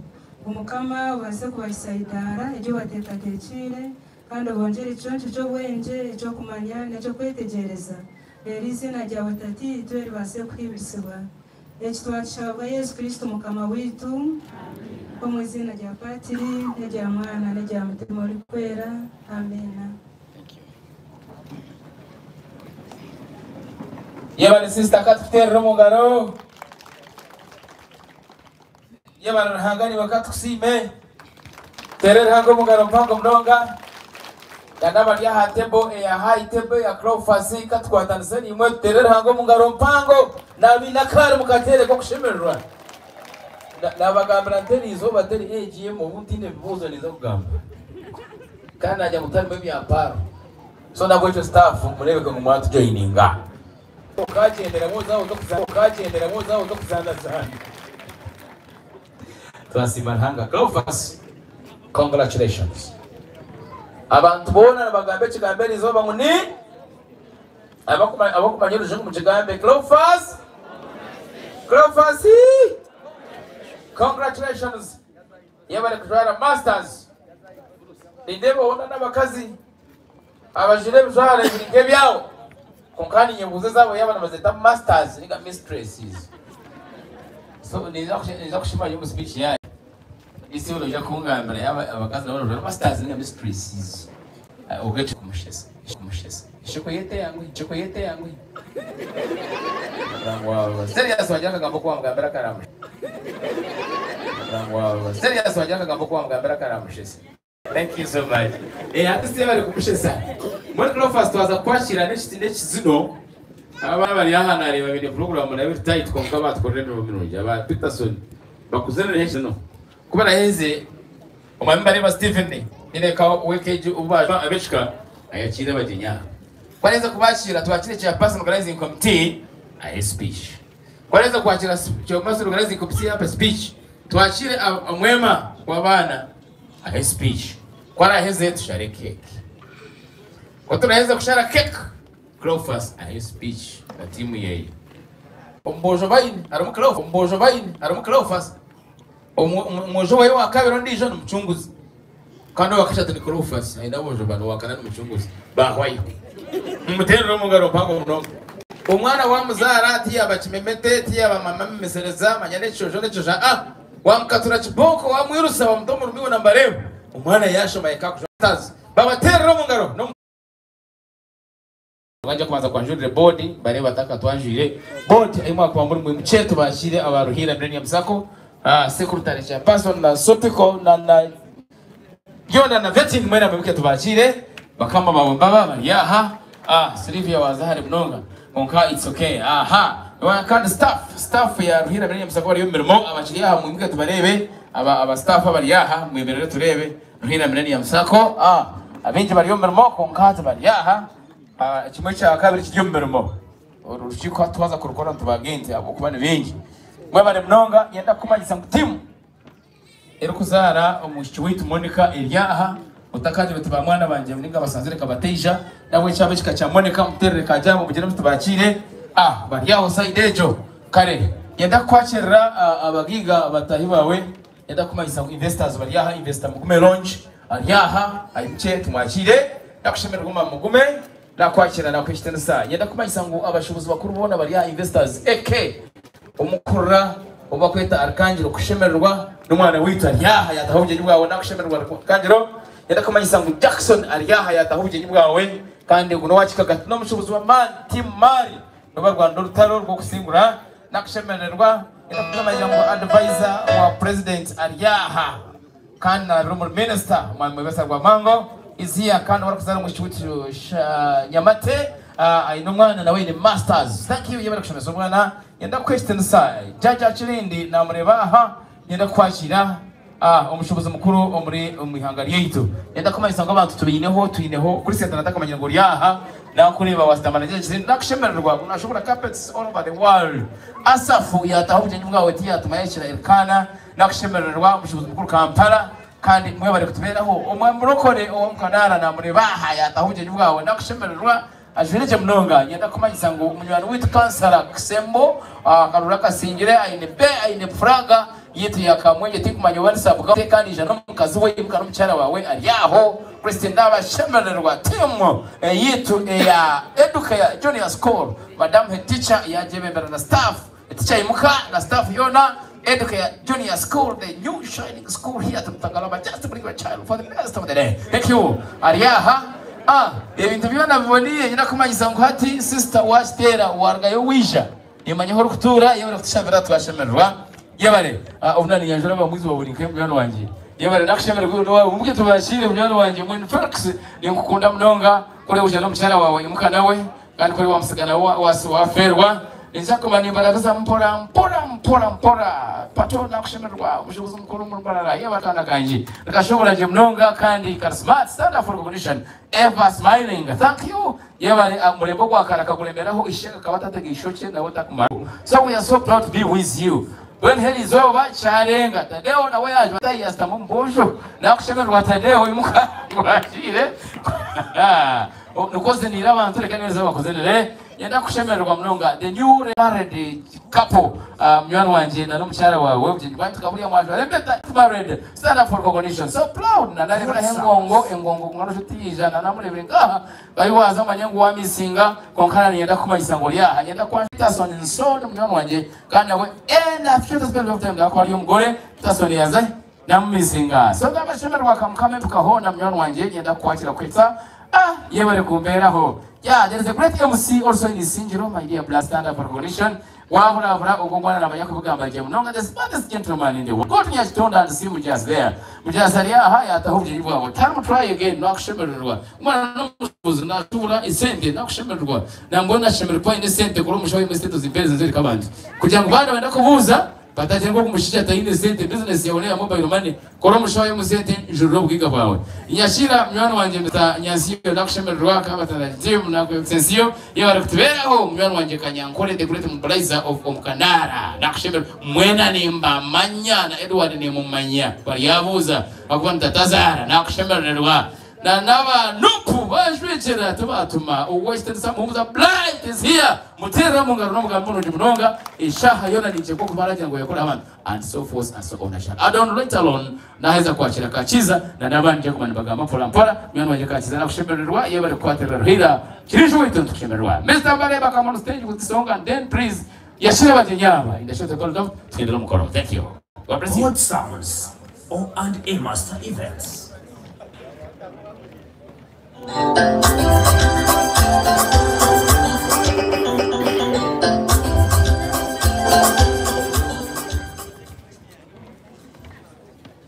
ngu Mukama obaase kubahisa idaara eri obateekateekiire kandi obongyere ekiconco ky'obwengye, eky'okumanya n'ekyokwetegyereza reero eiziina ryawe Tataitwe ribaase kuhimbisibwa. Eki twakishaba bwa Yesu Kristo Mukama waitu. Omu iziina rya Patiri, n'erya Mwana, n'erya Mutima Orikwera. Amiina. Yebare sister katukuterere omu ngaro. Yebare Ruhanga niiwe katukusiime. Teera Ruhanga omu ngaro mpango munonga. Na n'abari aha table eya high table eya Cleophas katukwatanise naimwe tuteere Ruhanga omu ngaro mpango. N'abaine akaari mukateere k'okushemererwa. Naabagambira nti eri izooba teri AGM obu ntaine bibuuzo ninza kugamba. Kandi naagira ngu tiharimu ebyampaaro. So nahabwekyo staff mureebeke ngu mwatujoininga. Okagyenderamu oza oza kuzaanazaana. Twasiima Ruhanga. Cleophas, congratulations. Abantu boona nibagamba ekigambo eri izooba ngu ni abakumanya orujungu mukigambe Cleophas Cleophas congratulations yebare kujwara masters nindeeba hoona n'abakazi abajwire ebijwaro ebiri nk'ebyawe kwonka ninyebuuza ezaabo yaaba nibazeeta masters ninga mistresses so ninza kushimanya omu speech yaanyu isi noija kungambira yaaba abakazi nabo nibajwara masters ninga mistresses obwe kumushesa kumushesa shikoyete yangu shikoyete yangu serious wagira akagambo ko wamugambira karamushesa serious wagira akagambo ko wamugambira karamushesa Thank you so much. Eh, hati si bari kumushesa. Muri Clophas twaza kwakira n'ekiti n'ekizino. Aba bari aha nareba bine program nayo tight konka batkorera emirimo mirungi. Aba Peterson bakuzenera ekizino. Kuba naheze omwami Bareba Stephen nineka wekeji uba abeshika ayakira abagyenyi aha. Kwareza kubakira twakire chairperson organizing committee ahe speech. Kwareza kwakira chairperson organizing committee ape speech. Twakire omwema w'abaana Ahe speech. Ku araheze tushare cake. Ku turaheza kushara cake, Cleophas ahe speech na tiimu yeye. Omu boojo baine harimu Cleophas, omu boojo baine harimu Cleophas. Omwojo weye wa kabiri ondiijo ni Mucunguzi. Kandi owakashatu ni Cleophas aine aboojo bana, owakana ni Mucunguzi. Baahwayo. Mumuteerere omu ngaro mpango munonga. Omwana waamuzaara tiyaaba kimemete, tiyaaba mama amumesereza, manya n'ekishosho n'ekishosho aa. Waamukatura kibooko, waamwirusa, waamuta omu rumi boona nibareeba. Omwana yaashoma yahika aha kushoma. Babateerere omu ngaro n'omu. Bajja kubanza kwanjurira boodi barebe batakatwanjwire. Boodi ahi mwakuba muri mwimukye tubakiire aba Ruhiira Millennium Sacco, Secretary Chairperson na Sopiko na na byona na vetting mwena mwimuke tubakiire. Bakama bawe mbaba bari aha. Sylvia waza hare munonga kwonka it's okay. Aha kandi staff staff ya Ruhiira Millennium Sacco bari omu mirimo abakiri aha mwimuke tubareebe aba aba staff abari aha mwemerere tureebe Ruhiira Millennium Sacco. Abaingi bari omu mirimo kwonka hati bari aha. Kimwe kya kabiri kiri omu mirimo. Oru rukiiko hati twaza kurukora nitubaga ente ahabw'okuba ni baingi. Mwebare munonga, niinyenda kukumanyisa ngu tiimu erikuzaara omwishiki waitu Monica eri aha. Otakagira oti ba mwana bangye ninga basanzire reka bataija. N'ahabw'ekyo ab'ekika kya Monica muteerere kajaamu mugire muti tubakiire. Bari aho sayidi egyo. Kare niinyenda kukwakirira abagaiga bataahi baawe. Niinyenda kukumanyisa ngu investors bari aha, investor Mugume Longe ari aha, aimukye tumwakiire. Nakushemererwa Maama Mugume, nakwakira nakuha ekitinisa. Niinyenda kukumanyisa ngu abashuubuzi bakuru boona bari aha, investors AK omukurura ou bakweta Arikangiro kushemererwa n'omwana waitu ari aha yataho obugyenyi bwawe nakushemererwa Arikangiro. Niinyenda kukumanyisa ngu Jackson ari aha yataho obugyenyi bwawe kandi ogu n'owa Kikagati n'omushuubuzi w'amaani Team Mali nibo barwanire orutaro rw'okusingura nakushemererwa. Niinyenda kukumanyisa ngu advisor wa president ari aha. Kandi narabira omuri minisita Omwami Mwebesa Rwamango is here kandi owarikuzaara omu kicweka kya Nyamate aine omwana nawe aine masters. Thank you yebare kushomesa omwana. Nyenda kukuha ekitinisa Jaaja Kirindi namureeba aha nyenda kukwakira omushubuzi mukuru omuri omu ihanga ryaitu. Nyenda kukumanyisa ngu abantu tubaineho twineho kuri sente natakamanyire ngu ori aha nakureeba wasitama na Jaaja Kirindi nakushemererwa ngu nashubura carpets all over the world. Asafu yataho obugyenyi bwawe tiyatuma yakira Elkana. Nakushemerererwa omushubuzi mukuru Kampala kandi mwebare kutubeeraho. Omwami Murokore owa Mukanaara namureeba aha yataho obugyenyi bwawe nakushemererwa ajwaire gye munonga. Niinyenda kukumanyisa ngu munywani waitu kansara Kisembo akaruru akasingire aine be aine furaga yaitu ya Kamwengye tinkumanya oba ni sabuka kandi aija n'omukazi we imuka n'omukyara wawe ari aho Christine nabashemererwa tiimu yaitu eya Educare Junior School Madamu head teacher yagyebembera na staff Tikyaimuka na staff yoona Educare Junior School the new shining school here at Mutagalama just bring your child for the best of the day thank you ari aha ah ebintu byona biboniire nyine kumanyisa ngu hati sister wakiteera warugayo waija nimanya ahu orikutuura yebare kutushabira twashemererwa yebare ah, obu naninyanjura abamwizi wa buri nka munywani wangye yebare nakushemererwa n'owaawe mubwe tubakiire munywani wangye mwene Felix ninkukunda munonga kuri oija n'omukyara wawe imuka nawe Kandi kuri wamusiga nawe wafeerwa, ninza kuguma nimbarabizamu mpora mpora mpora mpora. Pato nakushemererwa omushuubuzi mukuru omuri Mbarara yewe akaana kangye nikashobora gye munonga kandi kari smart stand up for recognition ever smiling thank you yebare omurembe ogwa kare akaguremeraho ishe akaba atatega eishokye nawe takumara so we are so proud to be with you mbwenu heri izooba kyarenga Tadeo nawe yaija yasitama omu boojo nakushemererwa Tadeo imuka nkubakiire Nikwo ziniire abantu reka nyohereze bakuzinire. Nyenda kushemererwa munonga the new married couple munywani wangye na n'omukyara wawe obugyenyi bwanyu tukaburya mwajwara empeta married stand up for recognition so proud na nareberaho engongo engongo ngu noshusha oti yaija na namurebire nkaha bayi waza omanye ngu wamisinga kwonka na ninyenda kukumanyisa ngu ori aha nyenda kwa Peterson Nsoni munywani wangye kandi nawe in a few space of time nakuba ari omugore Peterson yaza Namumisinga so ndabashemererwa kamukama empika hoona munywani wangye nyenda kukwakira kuhitsa ah yebare kumbeeraho yeah there is a great MC also in Isingiro my dear blast stand up recognition waburabura ogwo omwana namanya kubigamba gye munonga the smartest gentleman in the world go to Nyakitonda and see Mujasi there Mujasi ari aha yataho obugyenyi bwawe time try again nakushemererwa omwana nomushubuzi nashubura esente nakushemererwa nambwenu ashemereire kuba aine esente kuri omushaho oine esente ozimpereze nzereke abandi kugira ngu baana benda kubuuza Batagira ngu ogu mushaija taine sente, bizinesi yawe neya mobile money, kora omushaho oyemu sente njurira obugaiga bwawe. Nyakira munywani wangye Mister Nyansiyo nakushemererwa Kabatana team na Nsensiyo yebare kutubeeraho munywani wangye Kanyankore the great mobilizer of Omukandara nakushemererwa mwena nimbamanya na Edward nimumanya baryabuuza ahakuba ni tatazaara nakushemererwa. Na n'aba Nup bajwekyera tibatuma Owekitinisa Muhumuza Blight is here muterere omungaro n'omugambi murungi munonga eshaha yoona ninkyekwa okuba aragira ngu yakora abantu and so forth and so on. I shall add on later on naheza kwakira Kakiza na n'abandi nija kuguma nibagamba mpora mpora munywani wangye Kakiza nakushemererwa yebare kukwatirira Ruhiira Kirijo waitu nitukushemererwa Mister Mbareba come on stage with the song and then please yakire abagyenyi aba in the short of tugendere omukoro. Thank you. God bless you. Hot Sounds O and A Master Events.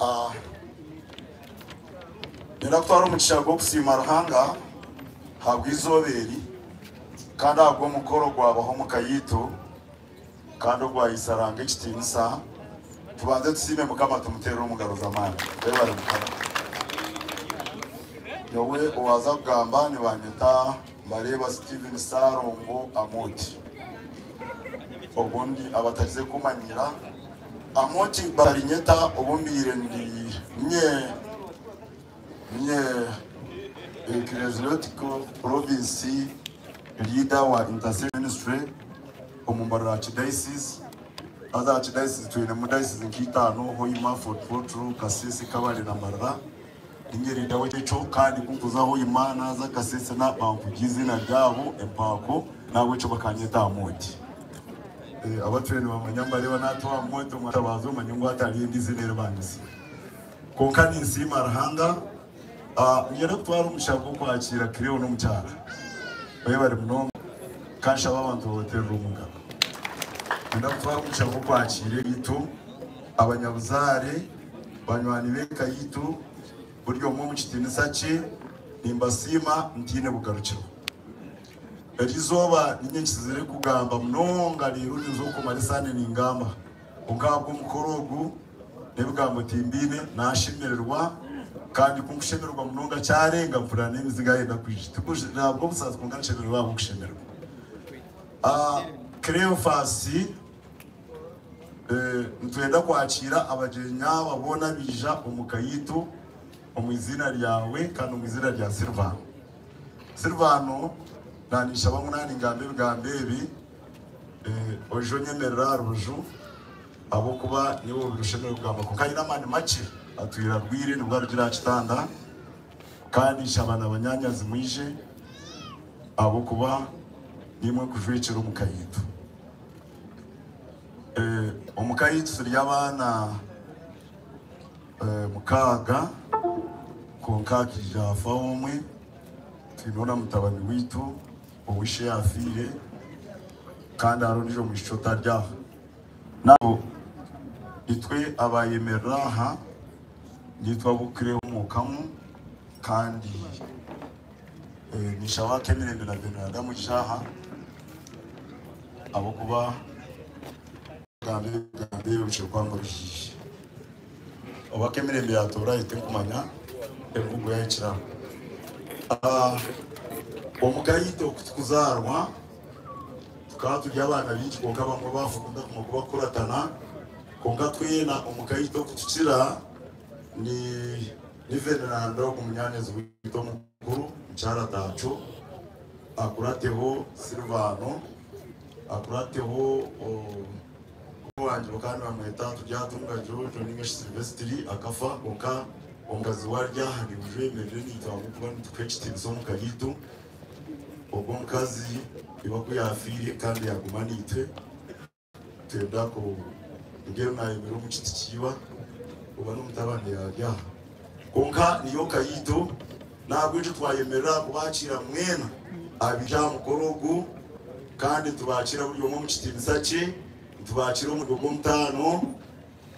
Ah, Nenda kutwara omugisha gw'okusiima Ruhanga ahabw'eizooba eri kandi ahabw'omukoro gwabaho omu ka yaitu kandi ogwahaisa Ruhanga ekitiinisa. Tubanze tusiime Mukama tumuteerere omu ngaro z'amaani. Webare Mukama. Nyowe owaaza kugamba nibanyeta Mbareeba Steven Ssalongo Amooti. Obundi abatakize kumanyira Amooti barinyeta obu mbaire ndi nye nye Ecclesiastical Province Leader wa Intercession Ministry omu Mbarara Archdiocese. Haza Archdiocese twinemu diocese nka itaano, Hoima, Fort Portal, Kasese, Kabale na Mbarara. Ninye leader w'ekyo kandi ku nkuza Hoima naaza Kasese na bamvuga eiziina ryabo empaako n'ahabw'ekyo bakanyeta Amooti. Abatwire nibamanya mbareeba naatuha Amooti omutabazi omanye ngu hatariyo erindi eiziina eri banyetsire. Kwonka ninsiima Ruhanga. Niinyenda kutwara omugisha gw'okwakiira Cleo n'omukyara webare munonga. Ka nshabe abantu babateerere omu ngaro. Niinyenda kutwara omugisha gw'okwakiira ebaitu, abanyabuzaare, banywani b'eka yaitu, buri omwe omu kitiinisa kye, nimbasiima ntaine bugarukiro. Eri izooba niinye nkizire kugamba munonga reero nyinza okumara esaana ningamba. Kwonka ahabw'omukoro ogu n'ebigambo timbiine, naashemererwa kandi ku nkushemererwa munonga kyarenga mpurira n'emiziga yayenda kwija. Tikushusha ahabw'obusaasi kwonka nishemererwa ahabw'okushemererwa. Cleophas, Nitwenda kwakiira abagyenyi aba boona abaija omu ka yaitu omu iziina ryawe kandi omu iziina rya Silvano. Silvano naninshaba ngu naningambe ebigambo ebi, Oije onyemerere aha rubaju, ahabw'okuba niiwe obaire oshemereire kugamba. Kwonka aine amaani makye, atwire arwaire, nibwo arugire aha kitanda. Kandi nshaba na banyaanyazi mwije, ahabw'okuba niimwe kujwekyera omu ka yaitu. Omu ka yaitu turi abaana mukaaga, kwonka hakaija hafaho omwe. Twineho na mutabani waitu. Ou ishe yaafiire, kandi hariho ondiijo mwishiki otari aha. Nabo itwe abaayemerera aha, niitwe abu Kirehomokamu, kandi ninshaba Kemirembe na Veneranda mwije aha, ahabw'okuba kugamba ebigambo ebi bukiri kwanga bihiire. Oba Kemirembe yaatoora ahi tinkumanya, embugu yaahikire aho. Omu ka yaitu oku turikuzaarwa, tukaba turi abaana baingi kwonka abamwe baafa okunda kumwe kubakuratana. Kwonka twena omu ka yaitu oku tukira ni ni Veneranda ogu munyaanyazi waitu omukuru, mukyara Taacho, akurateho Silvano, akurateho Owangye bakaba nibamweta Turyatunga George ninga shi Silvestri akafa kwonka omukazi we ari aha niiwe oyemerire naitwe ahabw'okuba nitukuha ekitiinisa omu ka yaitu. Ogwo omukazi iba ku yaafiire kandi yaaguma naitwe twenda ku mbwenu naayemerera omu kiti kya iba oba n'omutabani yaari aha. Kwonka niyo ka yaitu n'ahabw'ekyo twayemerera aha kubaakiira mwena abaija aha mukoro ogu kandi nitubaakira buri omwe omu kitiinisa kye. Nitubaakira omurimo gw'omutaano.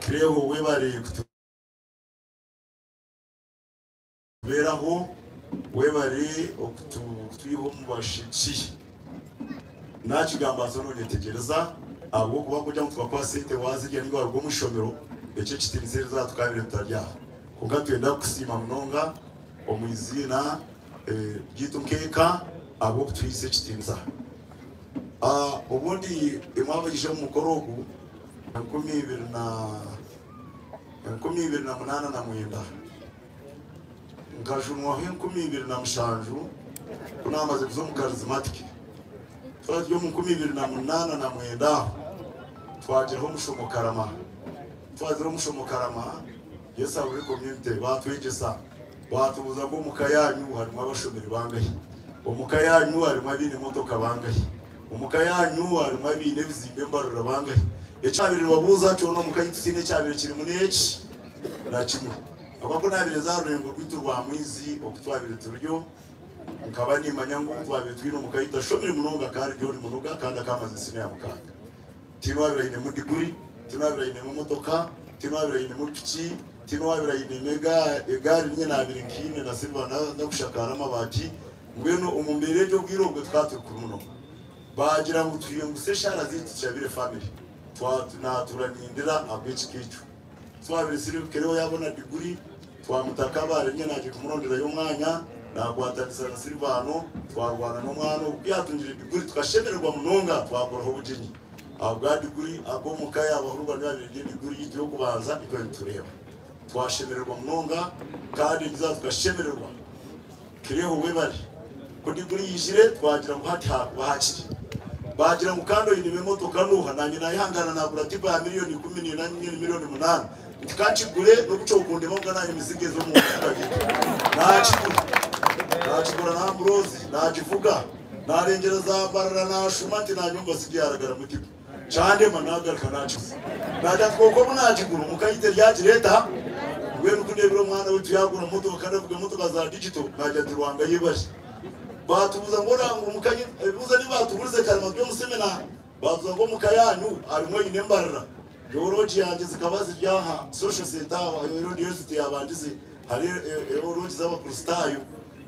Kireeho webare kutubeeraho, webare okutwiha omu basheki. Naakigamba haza noonyetegyereza ahabw'okuba ku orikugira ngu tukakuha sente waazirya nainga waaruga omu ishomero, ekyo ekitiinisa erizooba tukaabaire tutari aha. Kwonka nitwenda kukusiima munonga omu iziina ryaitu nk'eka ahabw'okutuhaisa ekitiinisa. Obundi imwe abaija omu mukoro ogu 2008 Nkajunwaho 2007 ku naamaze kuza omu karizimatiki. Twaba turi omu 2089 aho, twagiraho omushomo karama. Twazire omushomo karama, Yes Awurire Community baatwegyesa, baatubuuza ngu omuka yaanyu harimu abashomire bangahi? Omuka yaanyu harimu abaine emotoka bangahi? Omuka yaanyu harimu abaine ebizimbe embarura bangahi? Eki baabaire nibabuuza kyona omuka yaitu tihaine ekyabaire kirimu n'eki na kimwe. Ahabw'okuba ku naabaire nza aha rurengo rwaitu rwa Mwizi oku twabaire turiyo, nkaba nimmanya ngu ou twabaire twine omuka yaitu ashomire munonga akaba ari John Munuga kandi akaba amazire siniya ya mukaaga. Tihaine owaabaire ainemu diguri, tihaine owaabaire ainemu emotoka, tihaine owaabaire ainemu piki, tihaine owaabaire ainemu egaari niinye naabaire nkiine na Silver ndakushakaara amabaati. Mbwenu omu mbeera egyo obwire obwo tukaba turi kubi munonga. Baagira ngu tuhinguse eshaara zaitu tushabire famire. Naatuura nindira ahabw'ekika ekyo. Twabire Silver yaabona diguri, twamutaka Kabale niinye naagiye kumuronderayo omwanya, naakwatanisa na Silvano, twarwana n'omwana ogu. Ku yaatungire diguri tukashemererwa munonga twakoraho obugyenyi ahabwa diguri, ab'omuka yaabahurwa nibo baabaire bari ediguri yaitu y'okubanza itwe nitureeba. Twashemererwa munonga kandi endiijo tukashemererwa. Kireho webare. Ku diguri yaijire twagira ngu hati haakuba hakiri. Baagira ngu kandi oinemu emotoka nooha? Naanye naayehangana naagura tipa ya miriyoni 14 ninga miriyoni 8 nti ka nkigure n'obu kyokundema kwonka naanye emizigo eze omu mufuka gaitu. Naakigura. Naakigura na Ambrose naagivuga. Naarengyera za Mbarara naashuma nti naanye omu basigi yaaragaramu tipa. Kyandema naagaruka naakigura. Naagira nti kwonka obu naagigura omuka yaitu eryagireeta. Mbwenu ku ndeebire omwana waitu yaagura motoka kandi avuga emotoka za digital, naagira nti Ruhanga yebare. Baatubuuza ngu oranga omuka ebibuuzo ebi baatubuurize karema turi omu semina, baatubuuza ngu omuka yaanyu harimu oine embarira? Nyowe lodge yangye zikaba ziri aha social centre aho ahu University yaabandize hariyo lodge z'Abakristaayo.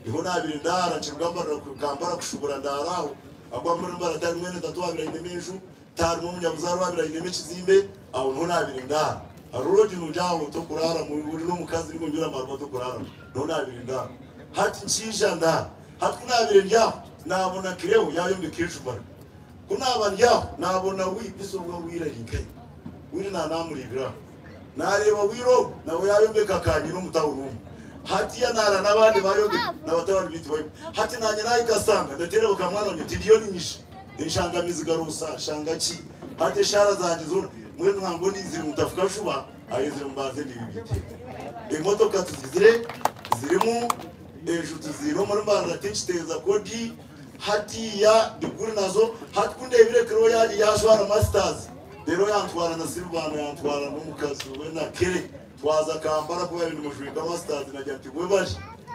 Niho naabaire ndaara nkiruga Mbarara Kampala kushubura ndaara aho. Ahabw'okuba mbwenu Mbarara tiharimu mwene tata owaabaire ainemu enju, tiharimu omunyabuzaare owaabaire ainemu ekizimbe, aho niho naabaire ndaara. Hariho lodge nungi aho tokuraaramu ori n'omukazi ninga onywire amaarwa tokuraaramu. Niho naabaire ndaara. Hati nkiija ndaara. Hati ku naabaire ndi aho, naabona Cleo yaayombeka enju Mbarara. Ku naaba ndi aho, naabona Wi, bise obwo Wili ari nkahi? Wili naaba naamureebire aho. Naareeba Wili ogwo nawe yaayombeka akanyina omu tawuni omu. Hatiya naara n'abandi baayombeka na batabani baitu bayombeka. Hati naanye naahika sanga ndateera bakamwana bangye nti ndiyo niinyija. Nshanga amaizi garoosa, nshanga ki. Hati eshaara zangye zoona mbwenu nkangu ndinzire ngu ntafuka juba, ahenzire ngu mbanze ndeebe eby'eiteeka. Emotoka tuzigizire zirimu, enju tuziine omuri Mbarara tinkiteeza kodi. Hatiya diguri nazo, hati ku ndeebire Cleo yaajwara masters, Reero yantwara na Silvano yantwara n'omukazi we na Kelly twaza Kampala ku baabaire nimujweka masters nagira nti webare.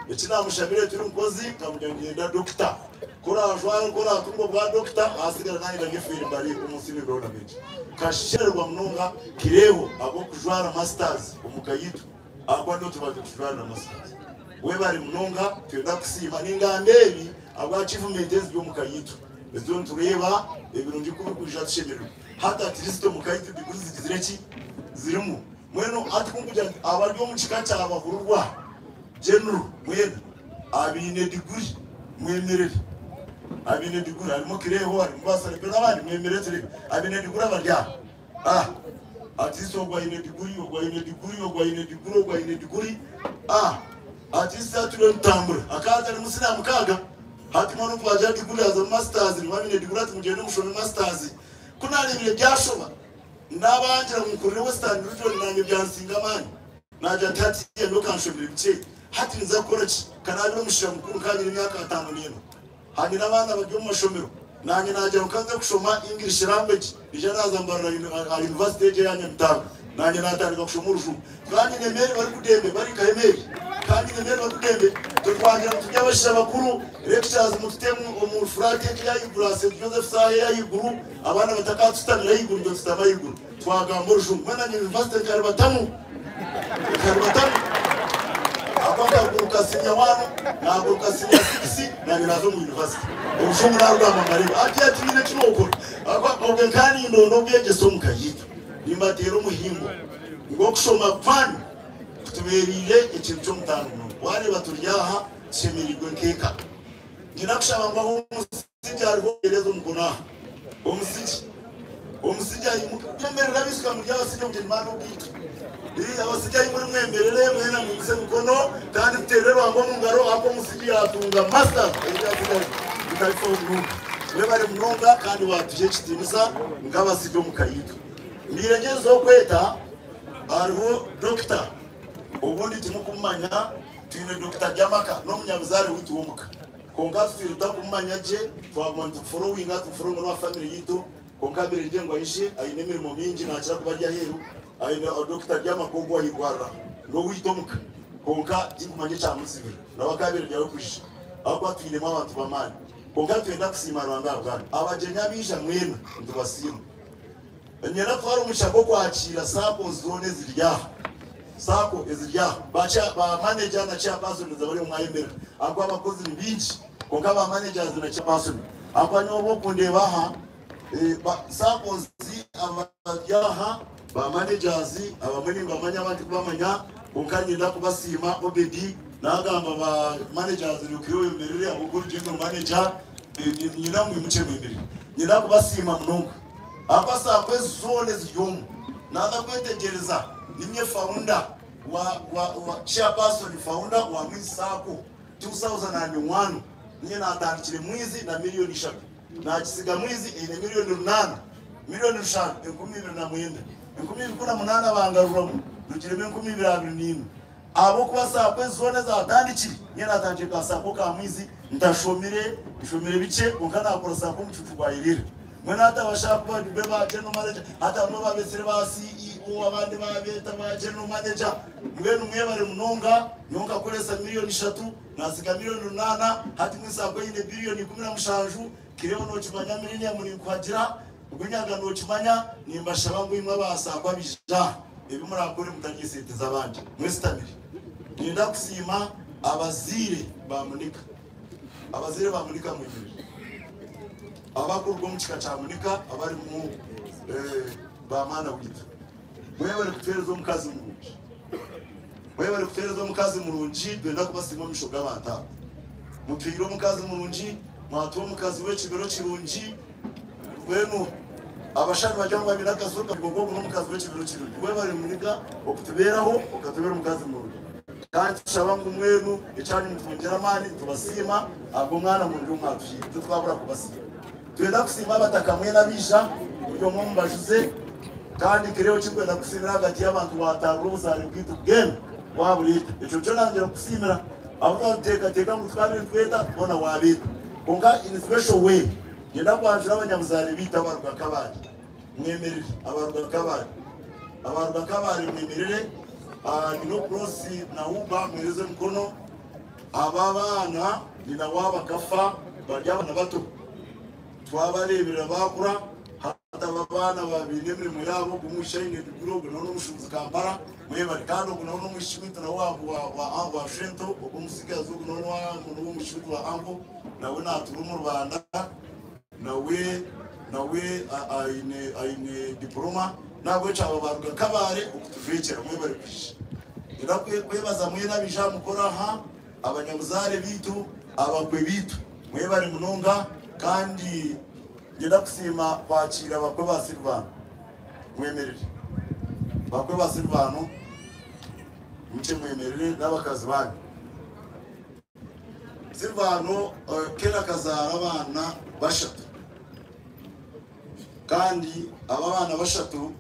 Eki naamushabire turi mukozi nkamugira ngu niinyenda doctor. Ku oraajware ku oraatunga obwa doctor ahasigara naanye ndarya efiiri mbariire omu nsi n'emiroona mingi. Nkashemererwa munonga Kireeho ahabw'okujwara masters omu ka yaitu ahakuba niiwe tubandize kujwarira masters. Webare munonga twenda kukusiima. Ningamba ebi ahabwa achievement eziri omu ka yaitu. Ezo nitureeba ebirungi ku birikwija tushemererwa. Hati at least omu ka yaitu diguri zigizire ki? Zirimu. Mbwenu hati ku ndikugira nti abari omu kika kya Bahururwa General mwena abaine diguri mwemerere. Abaine diguri harimu Kireeho, harimu ba Salepe n'abandi mwemerere tureebe. Abaine diguri abari aha. Ah! At least ogwo aine diguri, ogwo aine diguri, ogwo aine diguri, ogwo aine diguri. Ah! At least hati turiyo nitutambura. Akaba atarimu siniya mukaaga. Hati mbwenu twagira diguri hazamu masters, nimwe abaine diguri hati mugyende mushome masters. Ku naareebire byashoba, naabangira ngu nkurire Western Region naanye byansinga amaani. Naagira nti hatiiya nyowe ka nshomire bikye, hati ninza kukora ki? Ka naabire omushaija mukuru nkaba nyine emyaka 51. Hanyine abaana bari omu mashomero. Naanye naagira ngu ka nze kushoma English language, naija naaza Mbarara aha university egyo eya Nyamitanga. Naanye naatandika kushoma Orujungu. Ka nyine emeeri barikudembe, bari nkahi emeeri? Ka nyine emeeri barikudembe. Titwagira ngu turi abashaija bakuru, lectures mututemu omu flat egyo ey'ahaiguru aha St Joseph Saha ey'ahaiguru, abaana batakaatusitamira ahaiguru, itwe tusitame ahaiguru. Twagamba Orujungu. Mbwenu naanye university nkaribatamu. Nkaribatamu. Ahabw'okuba nkaguruka senior one, naaguruka senior six, naanye naaza omu university. Orujungu naarugamba mbareebe. Hati tihaine eki nookora. Ahabw'okuba obwe nkaba nindonda obwegyese omu ka yaitu. Nimbateera omuhimbo ngu okushoma kwanyu kutubeereire ekintu ky'omutaano munonga. Waareeba turi aha tushemereirwe nk'eka. Nyine kushaba ngu ahu omusigi ariho oheereze omukono aha. Omusigi. Omusijja ayimuka mwemerere abaishiki muri abasijja omugyeni maani ogwaitu. Abasijja ahi muri mwemerere mwena mwimuse emikono kandi tuteerere Ruhanga omu ngaro ahakuba omusijja yaatunga masters ekyasigayo mutarifaho munonga. Mwebare munonga kandi waatuha ekitiinisa nk'abasijja omu ka yaitu. Mbaire ngyezizeho kweta hariho dokita obundi timukumumanya twine Dokita Ryamaka n'omunyabuzaare waitu w'omuka. Kwonka tutwire tutakumumanya gye, twaguma nitukuforowinga, tukuforowinga n'owa famire yaitu, kwonka abeire ngu aije, aine emirimo mingi, naakira kuba ari aheeru, aine Dokita Ryamaka ogwo ah'eirwariro aha, n'owaitu omuka, kwonka tinkumanya ekyamuzibira, nawe akaabaire ari ahu kwija, ahabw'okuba twinemu abantu b'amaani. Kwonka nitwenda kusiima Ruhanga ahabwanyu. Abagyenyi abaija mwena nitubasiima. Nyenda kutwara omugisha gw'okwakiira SACCOs zoona eziri aha. Sacco eziri aha, ba chair, ba manager na chairpersons abari omu mwayemerera ahabw'okuba abakozi ni baingi kwonka ba managers na chairperson ahabw'okuba nyowe obu okundeeba aha eh, ba SACCOs abari aha ba managers abamwe nimbamanya abandi tikubamanya kwonka niinyenda kubasiima Obedi nagamba ba managers reka oyemerere ahabw'okuba ori general manager eh, niinyenda ngu mwimukye mwemerere niinyenda kubasiima munonga. Ahabwa saako ezi zoona eziri omu, naaza kwetegyereza ninye founder wa wa wa chairperson founder wa Mwizi Sacco 2001 ninye naatandikire Mwizi na miriyoni ishatu naagisiga Mwizi eine miriyoni runaana miriyoni rushanju 2009 2018 bangaruramu ndugiremu 2024 Ahabw'okuba saako ezi zoona ezaatandikire, nyowe naatandikire ka saako ka mwizi ntashomire, nshomire bikye kwonka naakora saako omucuucu gwa Irira. Mbwenu hati abashaka kuba be ba general manager, hati harimu ababeetsire ba CEO abandi baabeeta ba general manager. Mbwenu mwebare munonga, nyowe nkakoresa miriyoni ishatu, naatsiga miriyoni runaana, hati mbwenu saako eine biriyoni 17, Kireo nookimanya Millennium ninkuhagira, Rwinyaga nookimanya, nimbashaba ngu imwe aba saako abaija aha, Ebi murakore mutarya esente z'abandi. Mwesitamire. Niinyenda kusiima abazaire ba Munika. Abazaire ba Munika mwemerere. Abakuruga omu kika kya Munika abarimu ba mwana waitu. Mwebare kutuheereza omukazi murungi. Mwebare kutuheereza omukazi murungi. Nitwenda kubasiima omu maisho g'abantu aba. Mutuhaire omukazi murungi, mwatuha omukazi w'ekibero kirungi. Mbwenu abashaija nibagira ngu baine akasuro kabi kwonka ogu n'omukazi w'ekibero kirungi. Webare Muniga okutubeeraho okatubeera omukazi murungi. Kandi tushaba ngu mbwenu ekyanyu mutwongyere amaani nitubasiima ahabw'omwana murungi ou mwatuhaire. Titwabura kubasiima. Twenda kusiima abataka mwena abaija buri omwe omubajuze kandi nkireeba ekirikwenda kukusiimira ahagati y'abantu waataarura obuzaare bwaitu bwena waabureeta. Ekyo nikyo naangira kukusiimira ahabw'okuba nituteekateeka ngu tukaabaire nitweta boona waabeeta. Kwonka in special way Nyenda kwanjura abanyabuzaare baitu abaruga Kabale. Mwemerere. Abaruga Kabale. Abaruga Kabale mwemerere. Nyine Prossy na Uba mwereze emikono. Aba abaana nyina waabo akafa bari abaana bato. Twabareeberera baakura. Hati aba abaana baine emirimo yaabo. Ogu omwishiki aine diguri ogu nawe n'omushuubuzi Kampala. Mwebare. Kandi ogu nawe n'omwishiki waitu nawe wa Shento. Ogu omutsigazi ogu nawe n'ow'omwishiki waitu wa uncle. Nawe naatuura omu Rwanda, nawe nawe aine aine diploma, nahabwekyo aba baaruga Kabale okutujwekyera. Mwebare kwija. Nyenda kwebaza mwena abaija aha mukoro aha, abanyabuzaare baitu, abakwe baitu, mwebare munonga kandi nyenda kusiima kwakiira abakwe ba Silvano. Mwemerere. Bakwe ba Silvano, mukye mwemerere n'abakazi banyu. Silvano Kera akazaara abaana bashatu kandi aba abaana bashatu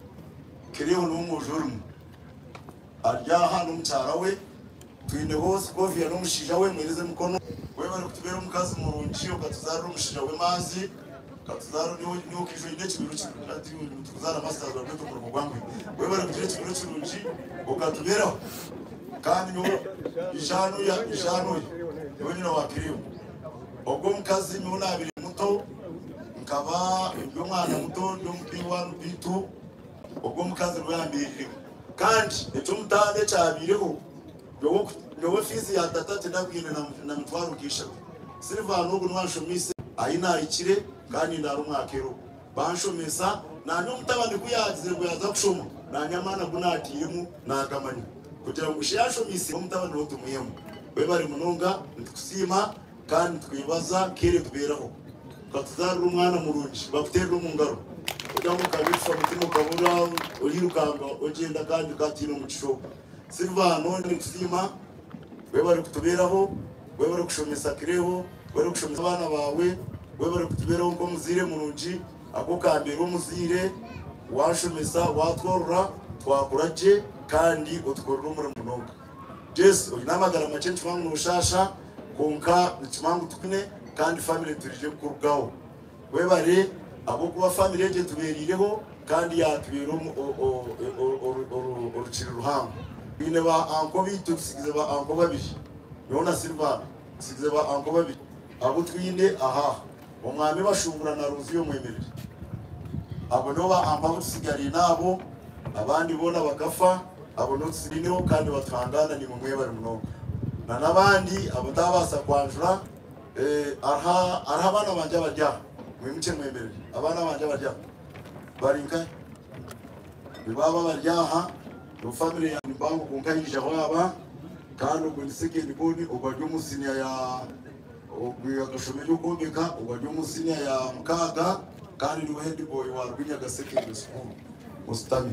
Kiriho n'omwojo orimu ari aha n'omukyara we. Twineho Scovia n'omushaija we mwereze emikono. Webare kutubeera omukazi murungi okatuzaarira omushaija w'emanzi okatuzaarira niiwe okaija oine ekibero kirungi hati nitukuzaara masters bakweta omurimo gwanguhi. Webare kugira ekibero kirungi okatubeeraho. Kandi nyowe ija nuya, ija nuya, niwe nyina wa Kirimu. Ogwo omukazi nyowe nabire muto, nkaba ndi omwana muto, ndi omu B1, B2, ogwo omukazi niwe yamberireho. Kandi eky'omutaano ekyabaireho, nyowe nyowe fiizi ya tata tindabwine na, na mitwaro nk'eshatu. Silvano ogu niwe anshomeise ahi nahikire, kandi nindaara omwaka ero. Banshomesa, naanye omutabani ku yaagizire ngu yaaza kushoma, naanye amaani agu naatairemu naagamanya kugira ngu shi yaashomeise omutabani we tumwihemu. Webare munonga, nitukusiima kandi nitukwebaza Kelly tubeeraho. Okatuzaarira omwana murungi. Bakuteerere omu ngaro. Kugira ngu okaba mutima okabura orirukanga ogyenda kandi katiine omugisha ogwo. Silvano nitusiima webare kutubeeraho, webare kushomesa Kireho, webare kushomesa abaana baawe, webare kutubeeraho nk'omuzaire murungi, ahabw'okambeera omuzaire, wanshomesa, watworora, twakura gye kandi otukorera omurimo munonga. Jesse oine amagara makye nikimanya ngu noshaasha kwonka nikimanya ngu tukwine kandi family turije kukurugaho. Webare ahabw'okuba family egi etubereireho kandi yatubeera orukiri ruhango. Twine ba anko baitu tusigize ba anko babiri nyowe na Silvana tusigize ba anko babiri abu twine aha omwami Bashungura na Roziyo Mwemerere. Abo nibo ba anko abu tusigariine abo abandi boona bakafa abo nibo tusigaineho kandi batuhangana nimwe mwebare munonga. Na n'abandi abu ntabaasa kwanjura hariho abaana bangye abari aha mwimukye mwemerere abaana bangye abari aha bari nkahi? Nibo abari aha nibo family yangye mpango kwonka haijaho aba kandi ogwo ni second born ogwo ari omu senior ya ogwo akashoma eby'okwombeka ogwo ari omu senior ya mukaaga kandi niwe head boy wa Rwinyaga secondary school Musitami.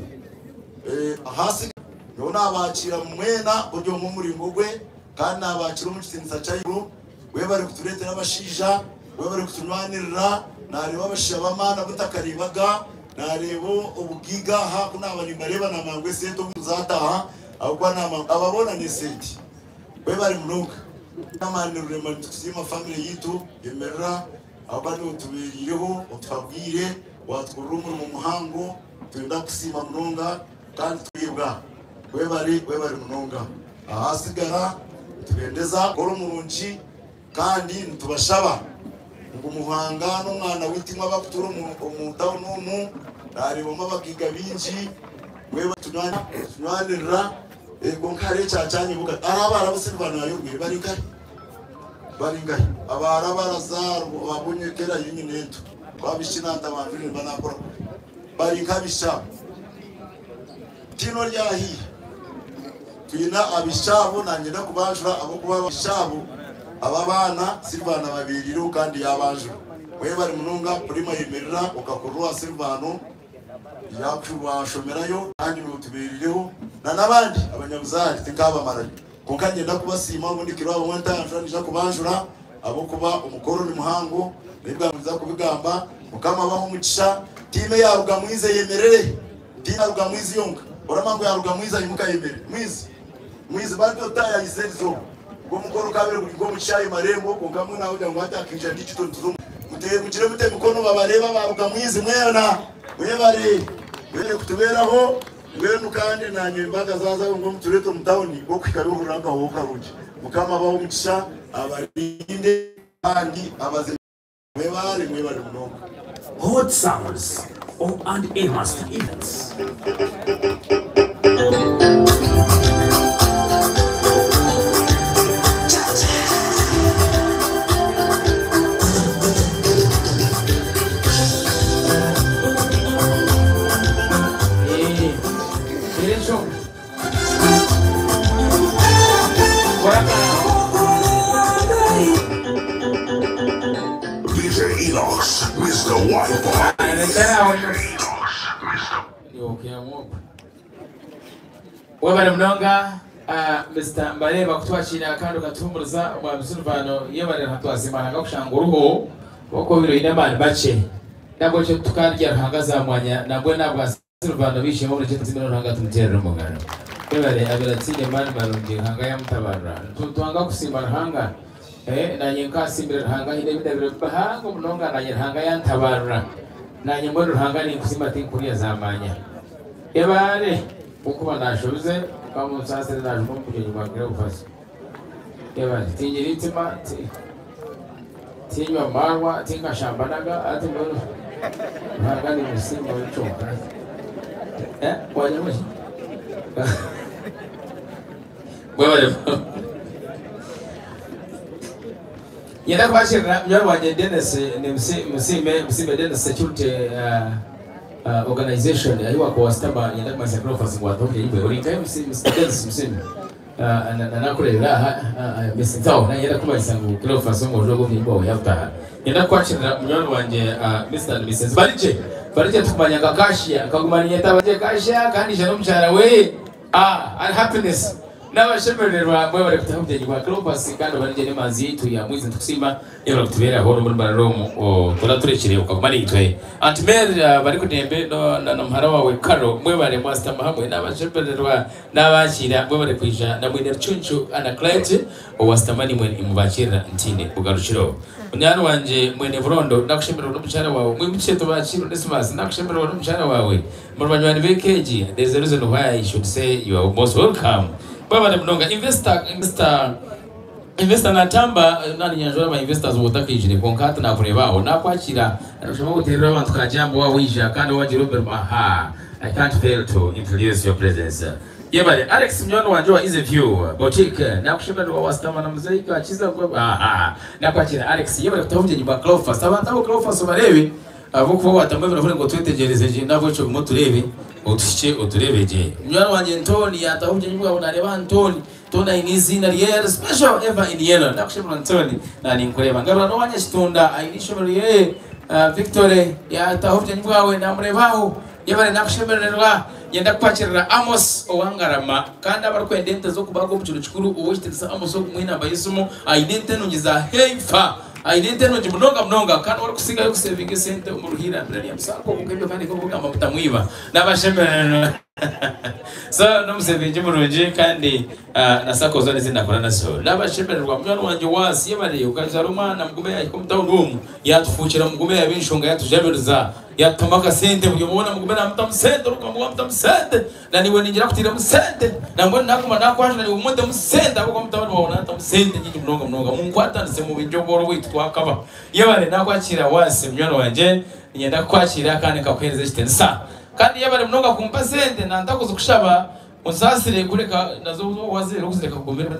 Ahaasi nyowe nabakiira mwena buri omwe omuringo gwe kandi nabakiira omu kitiinisa ky'ahaiguru. Webare kutureetera abashaija, webare kutunwanirira. Naareeba abashaija b'amaani abu ntakareebaga, naareeba obugaiga aha ku naaba nimbareeba naamanya ngu esente obu zaataaha ahabw'okuba naamanya ngu aba boona n'esente. Webare munonga. Amaani Rurema nitukusiima famire yaitu yemerera ahabw'okuba niiwe otubeereireho, otuhabwire, waatukorera omurimo muhango. Nitwenda kukusiima munonga kandi twebwa. Webare, webare munonga. Ahasigara nitubendeza kukora omurungi kandi nitubashaba ngu muhangaane omwana waitu imwe abakutuura omu tawuni omu, nareebamu abagaiga baingi, webare kutunywanirira kwonka hariho ekyakyanyibuka hariho abarabu Silver nayorweire bari nkahi? Bari nkahi? Abarabu arazaarwa babonyekera yinyina ento twabishiki nantabanjurire mba nakora kubi bari nk'abaishiki abo. Tihaine ori haihi. Twine abaishiki abo, nanyenda kubanjura ahabw'okuba abaishiki abo aba abaana Silvano ababereireho kandi yabanjura. Webare munonga Prima yemerera okakurira owa Silvano washomerayo kandi notubereireho na n'abandi abanyabuzaare tinkabamarayo. Kwonka niinyenda kubasiima obundi kiro abamwe ntanjura niija kubanjura ahabw'okuba omukoro ni muhango n'ebigambo ninza kubigamba. Mukama abahe omugisha. Tiimu eya Rugamwizi eyemerere. Tiimu ya Rugamwizi yonka. Oramanya ngu eya Rugamwizi aimuka ayemerere. Mwizi. Mwizi bari otaayayize erizooba. Ogwo omukoro gukaabaire guri nk'omu kishaayi marembo kwonka mbwenu ahabw'okugira ngu hati hakaija digital nituza omu Mute mugire mute emikono babareebe aba Rugamwizi mwena. Mwebare. Mwebare kutubeeraho. Mbwenu kandi naanye embaga zaaza ngu omutureete omu tauni bw'okuhika bihurira akahooho karungi. Mukama abahe omugisha, abarinde kandi abaze. Mwebare, mwebare munonga. Hot Sounds O and A Master Events. DJ Enox, Mister White Boy. Webare munonga Mister Mbareeba kutwakiira kandi okatuhumuriza Omwami Silvano yebare twasiima Ruhanga kushanga oriho ahabw'okuba obaire oine amaani makye nabwekyo tukarya Ruhanga zamwanya nambwenu ahabwa Silvano bishema buri kintu tuzimire Ruhanga tumuterere omungaro. Webare abaire ataine maani marungi Ruhanga yamutabarura. Nitwanga kusiima Ruhanga eh nanye nkasiimire Ruhanga haine ebindabire bihango munonga nanye Ruhanga yantabarura. Nanye mbwenu Ruhanga ninkusiima tinkurya zamanya. Yebare kunkuba nashobize mukama onsaasire najuma omu bugyenyi bwa Cleophas. Yebare tingira eitima ti Tinywa marwa, tinkashambanaga, hati mbwenu Ruhanga nimusiima we kyonka. Eh, wagira ki? Mwebale. Nyenda kubakirira munywani wangye Dennis nimusiime musiime Dennis Security Organization ahi wakuba wasitama nyenda kumanyisa Cleophas ngu wataho obugyenyi bwe ori nkahi Mr Dennis Musiime? Nakureebera aha Miss Ntaho nanyenda kukumanyisa ngu Cleophas omwojo ogwo obugyenyi bwawe yabutaha. Nyenda kukwakirira munywani wangye Mr and Mrs Barigye. Barikye tukumanya nka Kashia, nkaguma ninyeta Barikye Kashia kandi ija n'omukyara weye. Ah, and happiness. N'abashemererwa mwebare kutaha obugyenyi bwa Clopas kandi Barikye n'emanzi yaitu ya Mwizi nitukusiima yebare kutubeeraho n'omuri Mbarara omu toraturekire okaguma naitwe. Aunt Mary Barikudembe no na muhara wawe Carol mwebare mwasitama hamwe n'abashemererwa n'abakiira mwebare kwija na mwine Rucuncu Anaclet owasitama naimwe nimubakirira ntiine bugarukiro. Munywani wangye mwene Burondo nakushemererwa n'omukyara waawe mwimukye tubakiire Onesimus nakushemererwa n'omukyara waawe muri banywani b'eka egi there is a reason why I should say you are most welcome mwebare munonga Investor Investor Investor Natamba naninyanjura aba investors obu otakaijire kwonka hati nakureeba aho nakwakira nakushaba oteerere abantu ka jambo waaba waija kandi wagira omu aha I can't fail to introduce your presence Yebare Alex munywani wangye owa Easy View Boutique nakushemererwa wasitama na muzeyi Kakiza aha nakwakira Alex yebare kutaha obugyenyi bwa Cleophas abantu abo Cleophas obareebe ahabw'okuba watamu ebirahuri ngu otwetegyereze gye nahabwekyo ogume otureebe otuhikye otureebe gye munywani wangye Ntoni yataha obugyenyi bwawe nareeba aha Ntoni Ntoni aine eiziina ryeye special ever in yellow nakushemererwa Ntoni naninkureeba ngarura n'owa Nyakitunda aine eishomero ryeye Victory yataha obugyenyi bwawe namureeba aho Yebare nakushemerererwa. Nyenda kukwakirira Amos owa Ngarama kandi abarikwenda ente z'okubaga omu kiro kikuru Ow'ekitiinisa Amos ogu muhe enamba y'esimu aine ente nungi za Heifer aine ente nungi munonga munonga kandi orikusingayo kusevinga esente omu Ruhiira Millennium Sacco kwonka ebyo kandi nk'obu mutamwiba nabashemererwa so n'omusevingi murungi kandi na Sacco zoona ezi ndakora nazo nabashemererwa munywani wangye Waasi yebare okajwara omwana mugume yahika omu tawuni omu yatufuukira mugume yaba enshonga yatujabiriza Yatutamu akasente buri omwe weena mugume namutamu sente orikugamba wamutamu sente naniiwe ningira kutiiremu sente nambwenu naguma nakwanjura naiwe ogume otemu sente ahabw'okuba mutabani waawe natamu sente nyingi munonga munonga munkwatanise mubingye obworo bwaitu twakaba. Yebare nakwakira waasi munywani wangye niinyenda kukwakira kandi nkakuheereza ekitiinisa kandi yebare munonga kumpa sente nantakuzi kushaba onsaasire kureka nazo wazireeba okuzireka kugumira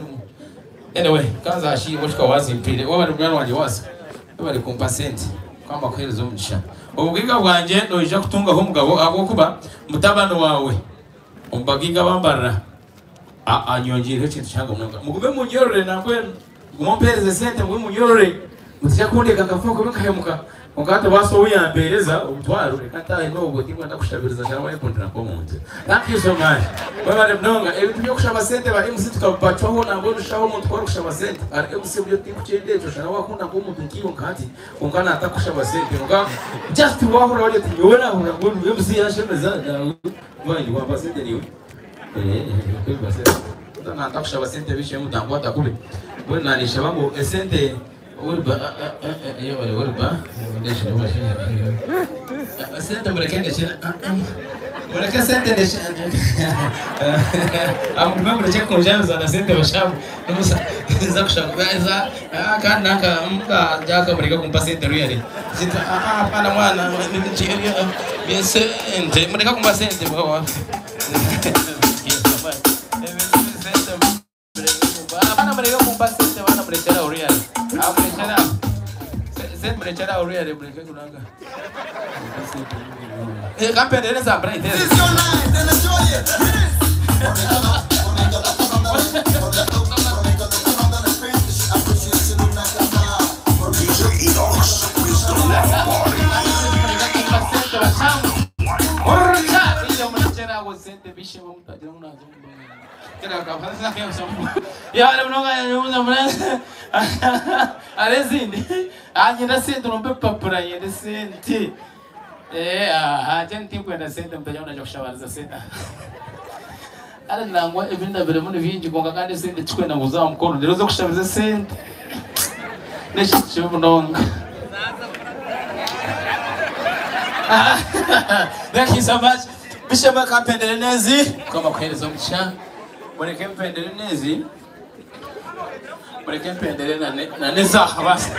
anyway kanzashiimwe oshika wazimpire webare munywani wangye waasi Webare kumpa sente. Mukama akuhereze omugisha. Obugaiga bwangye noija kutungaho omugabo ahabw'okuba mutabani waawe omu bagaiga abambarira anyongyeireho ekintu kihango munonga. Mugume munyorore nambwenu mugume ompereze sente mugume munyorore mutaija kundeka nkafa kubi nkahemuka. Kwonka hati baasi ou yampereza omutwaro reka ntaahe n'obwo tinkwenda kushabiriza shana wayekundira nk'omuntu. Thank you so much. Webare munonga. Ebintu by'okushaba sente ba MC tukabibacwaho nambwenu shaho omuntu ku arikushaba sente ahari MC buryo tinkukyenda ekyo shana wakunda nk'omuntu nk'iwe nka hati kwonka natakushaba sente kwonka just wahurira wagira oti nyowe nahurira ngu MC yanshemeza nawe wampa sente niiwe natakushaba sente bishemu mutankwata kubi mbwenu nanishaba ngu esente Sente mureke ndekye mureke sente ndekye mugume murekye kunjamiza na sente bashamu nza kushaba kandi nanka muka mureke kumpa sente really hapana mwana sente mureke kumpa sente Abaana mureke kumpa sente abaana murekyere aho really. Ah murekyere aho. Sente murekyere aho really mureke kunanga. Eh kampendere za bright. DJ Enox, Mr. Love Party. Nyenda sente nompa ebipapura nyenda sente aha tinkwenda sente mutagira ngu naija kushabariza sente kare nangwa ebi ndabiremu ni bingi kwonka kandi esente tikwenda ngu oze aha mukono reero oze kushabiriza esente n'ekintu kibi munonga. Thank you so much. Bishop akampendere nezi. Mukama akuhereze omugisha. Mureke mpendere nezi. Mureke mpendere na neza basi.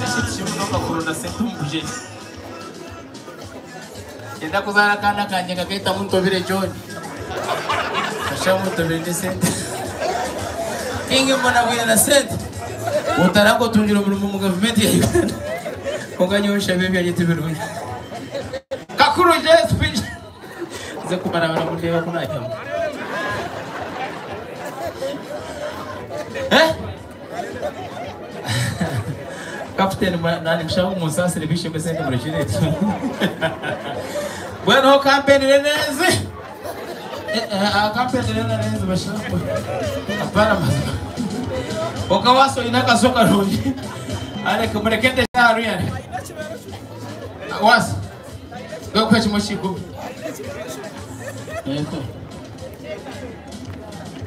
Ekintu kibi munonga kuronda sente omu bugyenyi. Nyenda kuzaara akaana kangye nkaketamu Ntobire John. Kashaho Ntobire n'esente. King mbonabwire na sente. Otarako otungira omurimo omu gavumenti ya Uganda. Konka nyowe nshabe ebyangye tibirungi. Kakuru je speech. Nze kubarabara mundeeba ku naahyamu. Eh? Kapiteni nani mushaho munsaasire bishembe sente murekire ekyo. Mbwenu ho kampenire n'enzi. Kampenire n'enzi bashaho. Apana mazima. Konka waasa oine akaso karungi. Areke mureke ndesharu yare. Waasa. Gakuha kimwe ky'ikumi. Yego.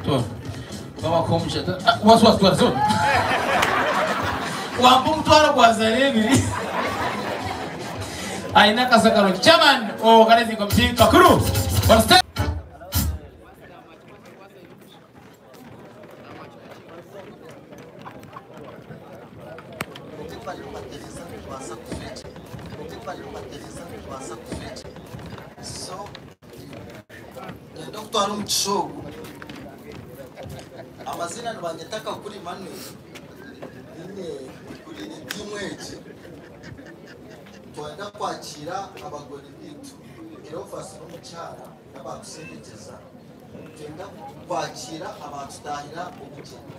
Tora. Wabakomusha. Waasa waasa twara zona. Wampa omutwaro gwa zari ebiri. Aine akaso karungi. Chairman organizing committee Kakuru. On stage. So, nenda okutwara omugisha ogu amazina nibanyeta Kakuru Emmanuel nyine nkurire tiimu egi twenda kwakira abagore bitu Cleophas n'omukyara n'abakusindikiza twenda kwakira abatutahira obugyenyi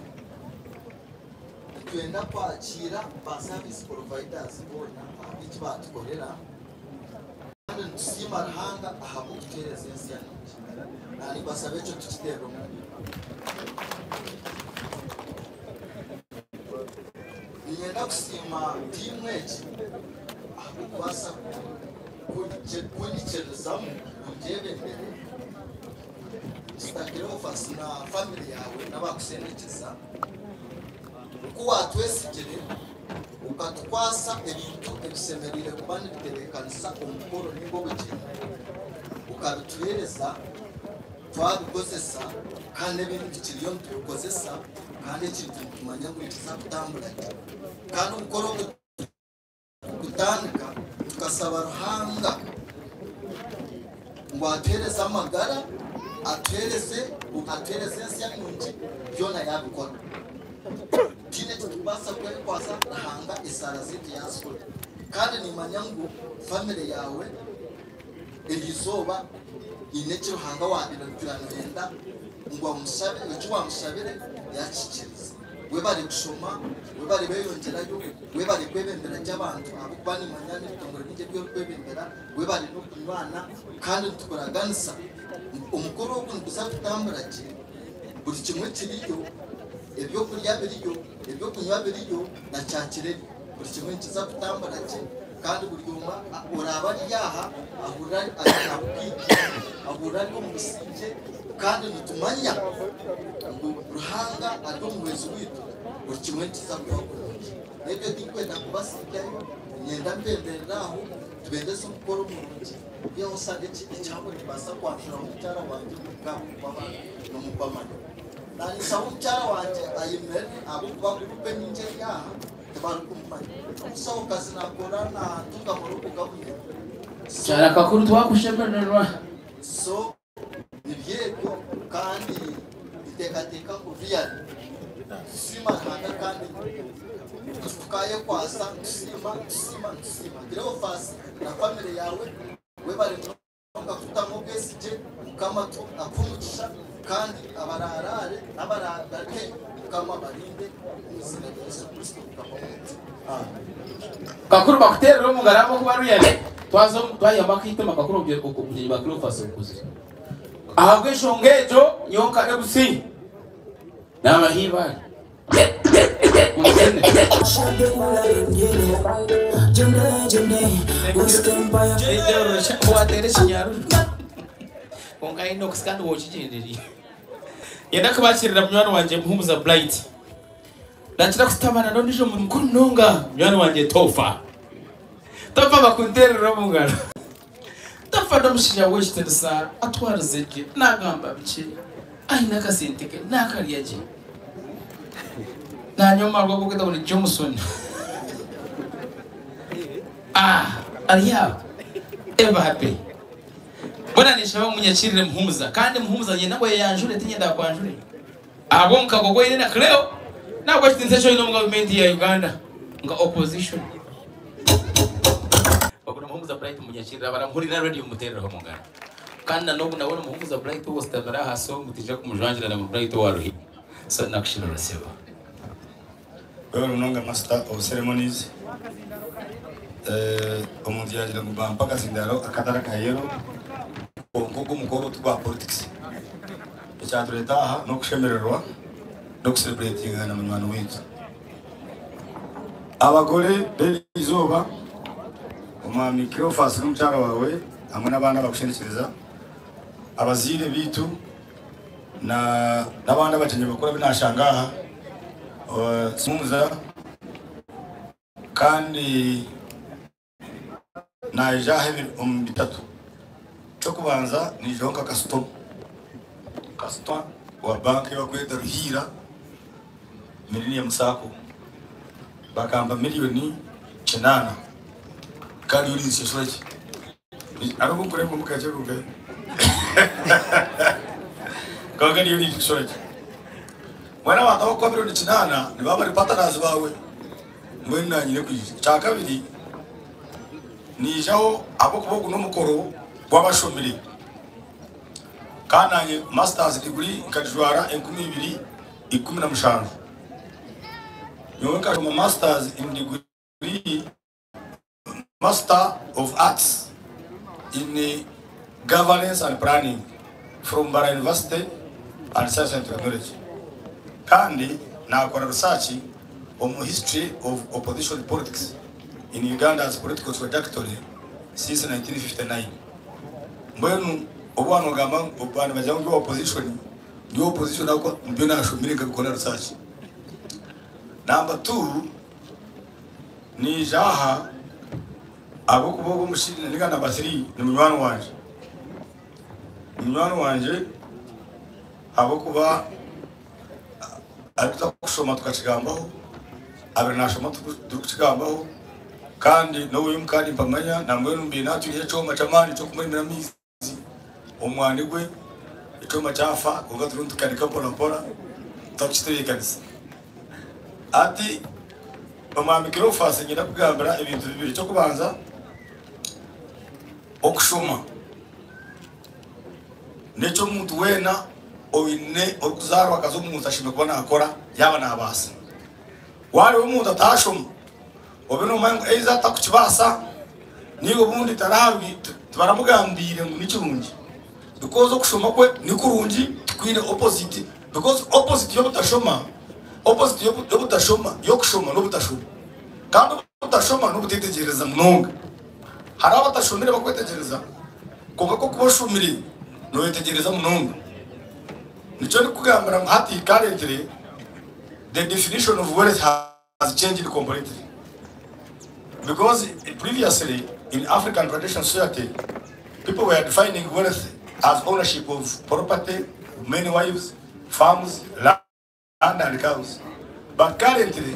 twenda kwakira ba service providers boona ahabw'eki batukorera kandi nitusiima Ruhanga ahabw'okutuheereza ensi nungi nani mbasaba ekyo tukiteerere omu niinyenda kusiima tiimu egi ahabw'okubaasa kunyikirizamu kungyebembere Mr. Cleophas na family yawe n'abakusindikiza oku watwesigire ukatukwasa ebintu ebisemeriire kuba nibitebeekanisa omukoro ninga obugyenyi ukabituheereza twabikozesa kandi ebindi tukiriyo nitubikozesa kandi ekintu nitumanya ngu nikiza kutambura gye kandi omukoro ogu kutandika tukasaba Ruhanga ngu atuheereze amagara atuheereze atuheereze ensi nungi byona yabikora tiine ekitukubaasa kwekwasa Ruhanga esaara zaitu yazikora kandi nimanya ngu family yawe eri izooba ine eki Ruhanga waabire noyenda ngu amusabe eki wamusabire yakikiriza webare kushoma webare beyongyerayo webare kwebembera gy'abantu ahabw'okuba nimanya n'ebitongore bingi ebi orikwebembera webare n'okunywana kandi nitukuraganisa omukoro ogu niguza kutambura gye buri kimwe kiriyo ebyokurya biriyo ebyokunywa biriyo na kyakireri buri kimwe nikiza kutambura gye kandi buri omwe oraaba ari aha ahurira ari ahurira ari omu busingye kandi nitumanya ngu Ruhanga ari omuhwezi waitu buri kimwe nikiza kuba kurungi n'ebyo tinkwenda kubasibyayo nyenda mbemberera aho tubendeze omukoro murungi kwihaho osanga ekihango nikibaasa kwanjuraho omukyara wangye n'omubamanya nanyisaba omukyara wangye ayemerere ahabw'okuba gurupu enyingi eri aha tibarikumumanya omusawokazi nakora natunga murugo gavumenti. Kyara Kakuru twakushemererwa. So nibyebyo kandi nteekateeka ngu really tusiima Ruhanga kandi tukayekwasa nitusiima nitusiima nitusiima Cleophas na family yawe webare munonga kutamu obwesigye Mukama akuhe omugisha kandi abararaare n'abararye Mukama abarinde omu iziina rya Yesu Kristo Mukama waitu. Amen. Kakuru bakuteerere omu ngaro ahabw'okuba really twaza twayamba akaitima Kakuru obugyenyi bwa Cleophas bukuzire. Ahabw'enshonga egyo nyowe nka MC naabaha eibaare. Muzine. Wateera ekinyaruju kwonka Enox kandi wookigyendereire. Nyenda kubaakirira munywani wangye Muhumuza Bright. Nakira kutabana n'ondiijo muntu mukuru munonga munywani wangye Tofa. Tofa bakunteerere omu ngaro. Tofa n'omushaija w'ekitiinisa atwarize gye, naagamba bikye, aine akasente ke, naakarya gye. Naanye omu marwa agu ngu ni Johnson. Ah, ari aho. Ever happy. Mbwenu ninshaba ngu munyakirire Muhumuza. Kandi Muhumuza nyenda ngu ayeyanjure, tinyenda akwanjure. Ahabw'omukago ogu oine na Cleo, n'ahabw'ekitiinisa eki oine omu gavumenti ya Uganda nka opposition. Ogu ni Muhumuza Bright Munyakirira, abaramuhurira aha radio mumuteerereho omu ngaro. Kandi na n'ogu nawe ni Muhumuza Bright owositamire aha so mutaija kumujwangira na Bright owa Ruhina. So nakushirira sebo. Webale munonga master of ceremonies. Eh, omuntu yagira ngu bampa akazindaro akatari aka yellow kwonka ogu omukoro ti gwa politics. Ekyatureta aha n'okushemererwa n'okucelebratinga na munywani waitu. Abagore b'eri izooba, Omwami Cleophas n'omukyara waawe hamwe n'abandi abakushendekyereeza, abazaire baitu na n'abandi abagyenyi bakuru abu naashanga aha, Sumuza kandi Naija aha omu bitatu. Eky'okubanza naijaho nka kasitoma, kasitoma wa banka ei barikweta Ruhiira Millennium Sacco. Bakampa miriyoni kinaana kandi yo ninshashura gye. Hariho obu nkureeba omuka gye kwonka kwonka ndiyo ninshashura gye. Mbwenu abantu abarikukuha miriyoni kinaana nibaba bari patanazi baawe. Mbwenu naanye nyine kwija. Ekyakabiri, niijaho ahabw'okuba ogu n'omukoro gw'abashomire. Kandi naanye masters degree nkagijwara 2017. Nyowe nkashoma masters in degree Master of Arts in Governance and Planning from Mbarara University and Science and Technology kandi nakora research omu History of Opposition Politics in Uganda's Political Trajectory since 1959. Mbwenu obu waaba nogamba ngu baaba nibagira ngu ndi owa opposition, ndi owa opposition ahabw'okuba nibyo nashomire nkabikora research. Number two, Naija aha ahabw'okuba ogu omushaija ninga namba three ni munywani wangye. Ni munywani wangye ahabw'okuba arikuza kushoma tukakigambaho, abaire nashoma turikukigambaho kandi n'obu omuka nimpamanya nambwenu mbaire natwireho ekyoma ky'amaani ky'okumurimira amaizi omwani gwe ekyoma kyafa kwonka turiyo nitukanika mpora mpora tutakukitebeekanisa. Hati Omwami Cleophas niinyenda kukugambira ebintu bibiri. Eky'okubanza, okushoma n'eky'omuntu weena oine orikuzaarwa akaza omu nsi ashemereire kuba naakora yaaba naabaasa. Waareeba omuntu ataashoma, obe noomanya ngu either atakukibaasa nainga obundi tibaramugambiire ngu ni kirungi because okushoma kwe ni kurungi tikwine opposite because opposite y'obutashoma opposite y'obutashoma y'okushoma n'obutashoma kandi obutashoma n'obutetegyereza munonga. Hariho abatashomire bakwetegyereza kwonka ku orikuba oshomire noyetegyereza munonga. Nikyo ndikukugambira ngu hati currently the definition of wealth has changed completely because previously in African traditional society people were defining wealth as ownership of property, many wives, farms, land and cows. But currently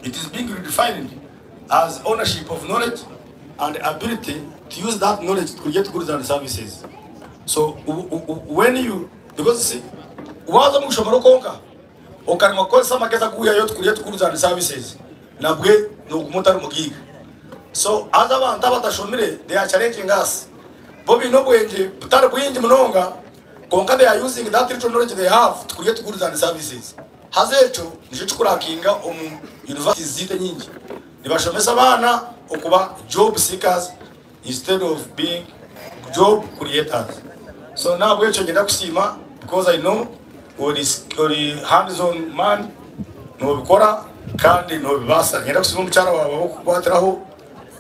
it is being redefined as ownership of knowledge and ability to use that knowledge to create goods and services. So when you, because see, waza omu ishomero kwonka Okaremwa kukozesa amagezi agu wihayo oti create goods and services nabwe noguma otari mugaiga. So haza abantu abatashomire they are challenging us. Bo baine obwengye butari bwingi munonga kwonka they are using that little knowledge they have to create goods and services. Haza ekyo nikyo kikurakinga omu universities zaitu enyingi. Nibashomesa abaana okuba job seekers instead of being job creators. So nahabwekyo niinyenda kusiima because I know ori ori hands on man nobikora kandi nobibaasa. Niinyenda kusiima omukyara waawe ahabw'okukukwatiraho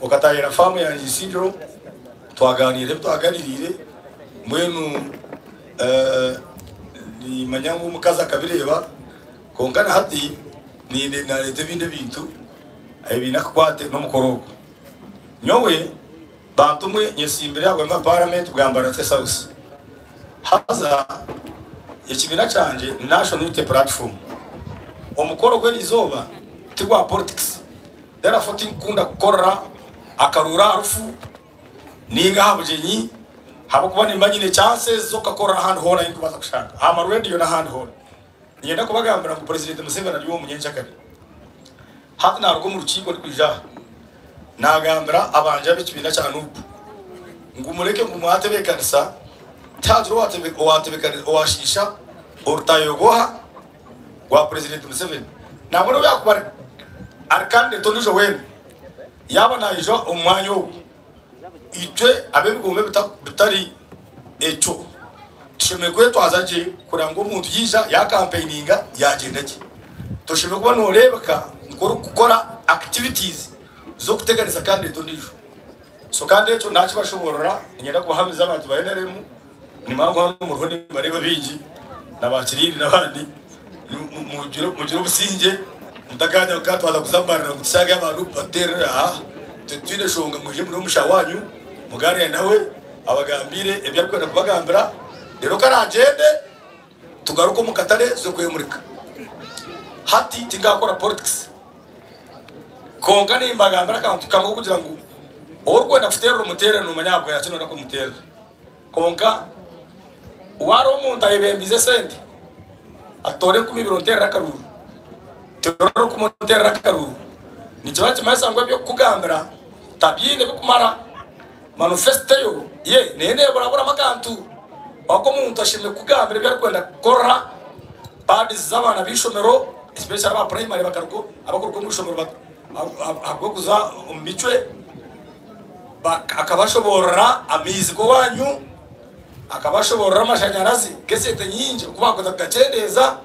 okataahirira faamu yangye Isingiro twagaaniira ebi twaganiriire mbwenu nimanya ngu omukazi akabireeba kwonka na hati nareeta ebindi ebintu ebiine akakwate n'omukoro ogu. Nyowe bantu mwe nyesimbire ahabwa member parliament bwa Mbarara South. Haza ekibiina kyangye ni National Unity Platform. Omukoro gw'erizooba ti gwa politics therefore tinkukunda kukorera akaruuru aha rufu ninga aha bugyenyi ahabw'okuba nimba nyine chances z'okukakorera ahandi hoona ahu ndikubaasa kushanga aha ma radio n'ahandi hoona. Niinyenda kubagambira ngu Purezidenti Museveni ari omu nyenkyakare. Hati naaruga omu rukiiko ndikwija aha, naagambira abangye ab'ekibiina kya Nup ngu mureke ngu mwatebeekanisa tihagira owaashiisha orutayogoha rwa Purezidenti Museveni. Nangwa n'obu yaakuba ari kandideti ondiijo weena, yaaba naija omu mwanya ogwo, Itwe ab'ebigombe bitari ekyo, tushemereire kwetwaza gye kureba ngu omuntu yaija yakampeininga yagyenda gye. Toshemereire kuba noreebeka nk'orikukora activities z'okuteganisa candidate ondiijo. So kandi ekyo nakibashoborora, niinyenda kubahamiza abantu ba nrm, nimanya ngu hanu muriho nimbareeba baingi na ba Kirindi n'abandi, mugire obusingye mutakanya kukatwaza kuza mbarira ngu tushange abantu batuterere aha titwine nshonga mwije muri omusha wanyu muganire nawe abagambire ebi arikwenda kubagambira reero ku aragyende tugaruke omu katare tuze kwemurika hati tinkakora politics kwonka nimbagambira akantu kamwe kokugira ngu orikwenda kuterera omuterere nomanya ahabwaki noyenda kumuterera. Kwonka waaba omuntu ayebembize esente, atoore 2000 onteerere akaruuru, toore orukumi onteerere akaruuru, nikiba nikimanyisa ngu eby'okukugambira tabiine birikumara. Manifesito yo ye neyo neeburaburamu akantu. Ahabw'okuba omuntu ashemereire kukugambira ebi arikwenda kukorera pads z'abaana b'eishomero especially aba primary abarikuruga omu ishomero ahabw'okuza omu micwe. Akabashoboorora amaizi g'owaanyu, akabashoboorora amashanyarazi g'esente nyingi oku baakuza kugakyendeeza,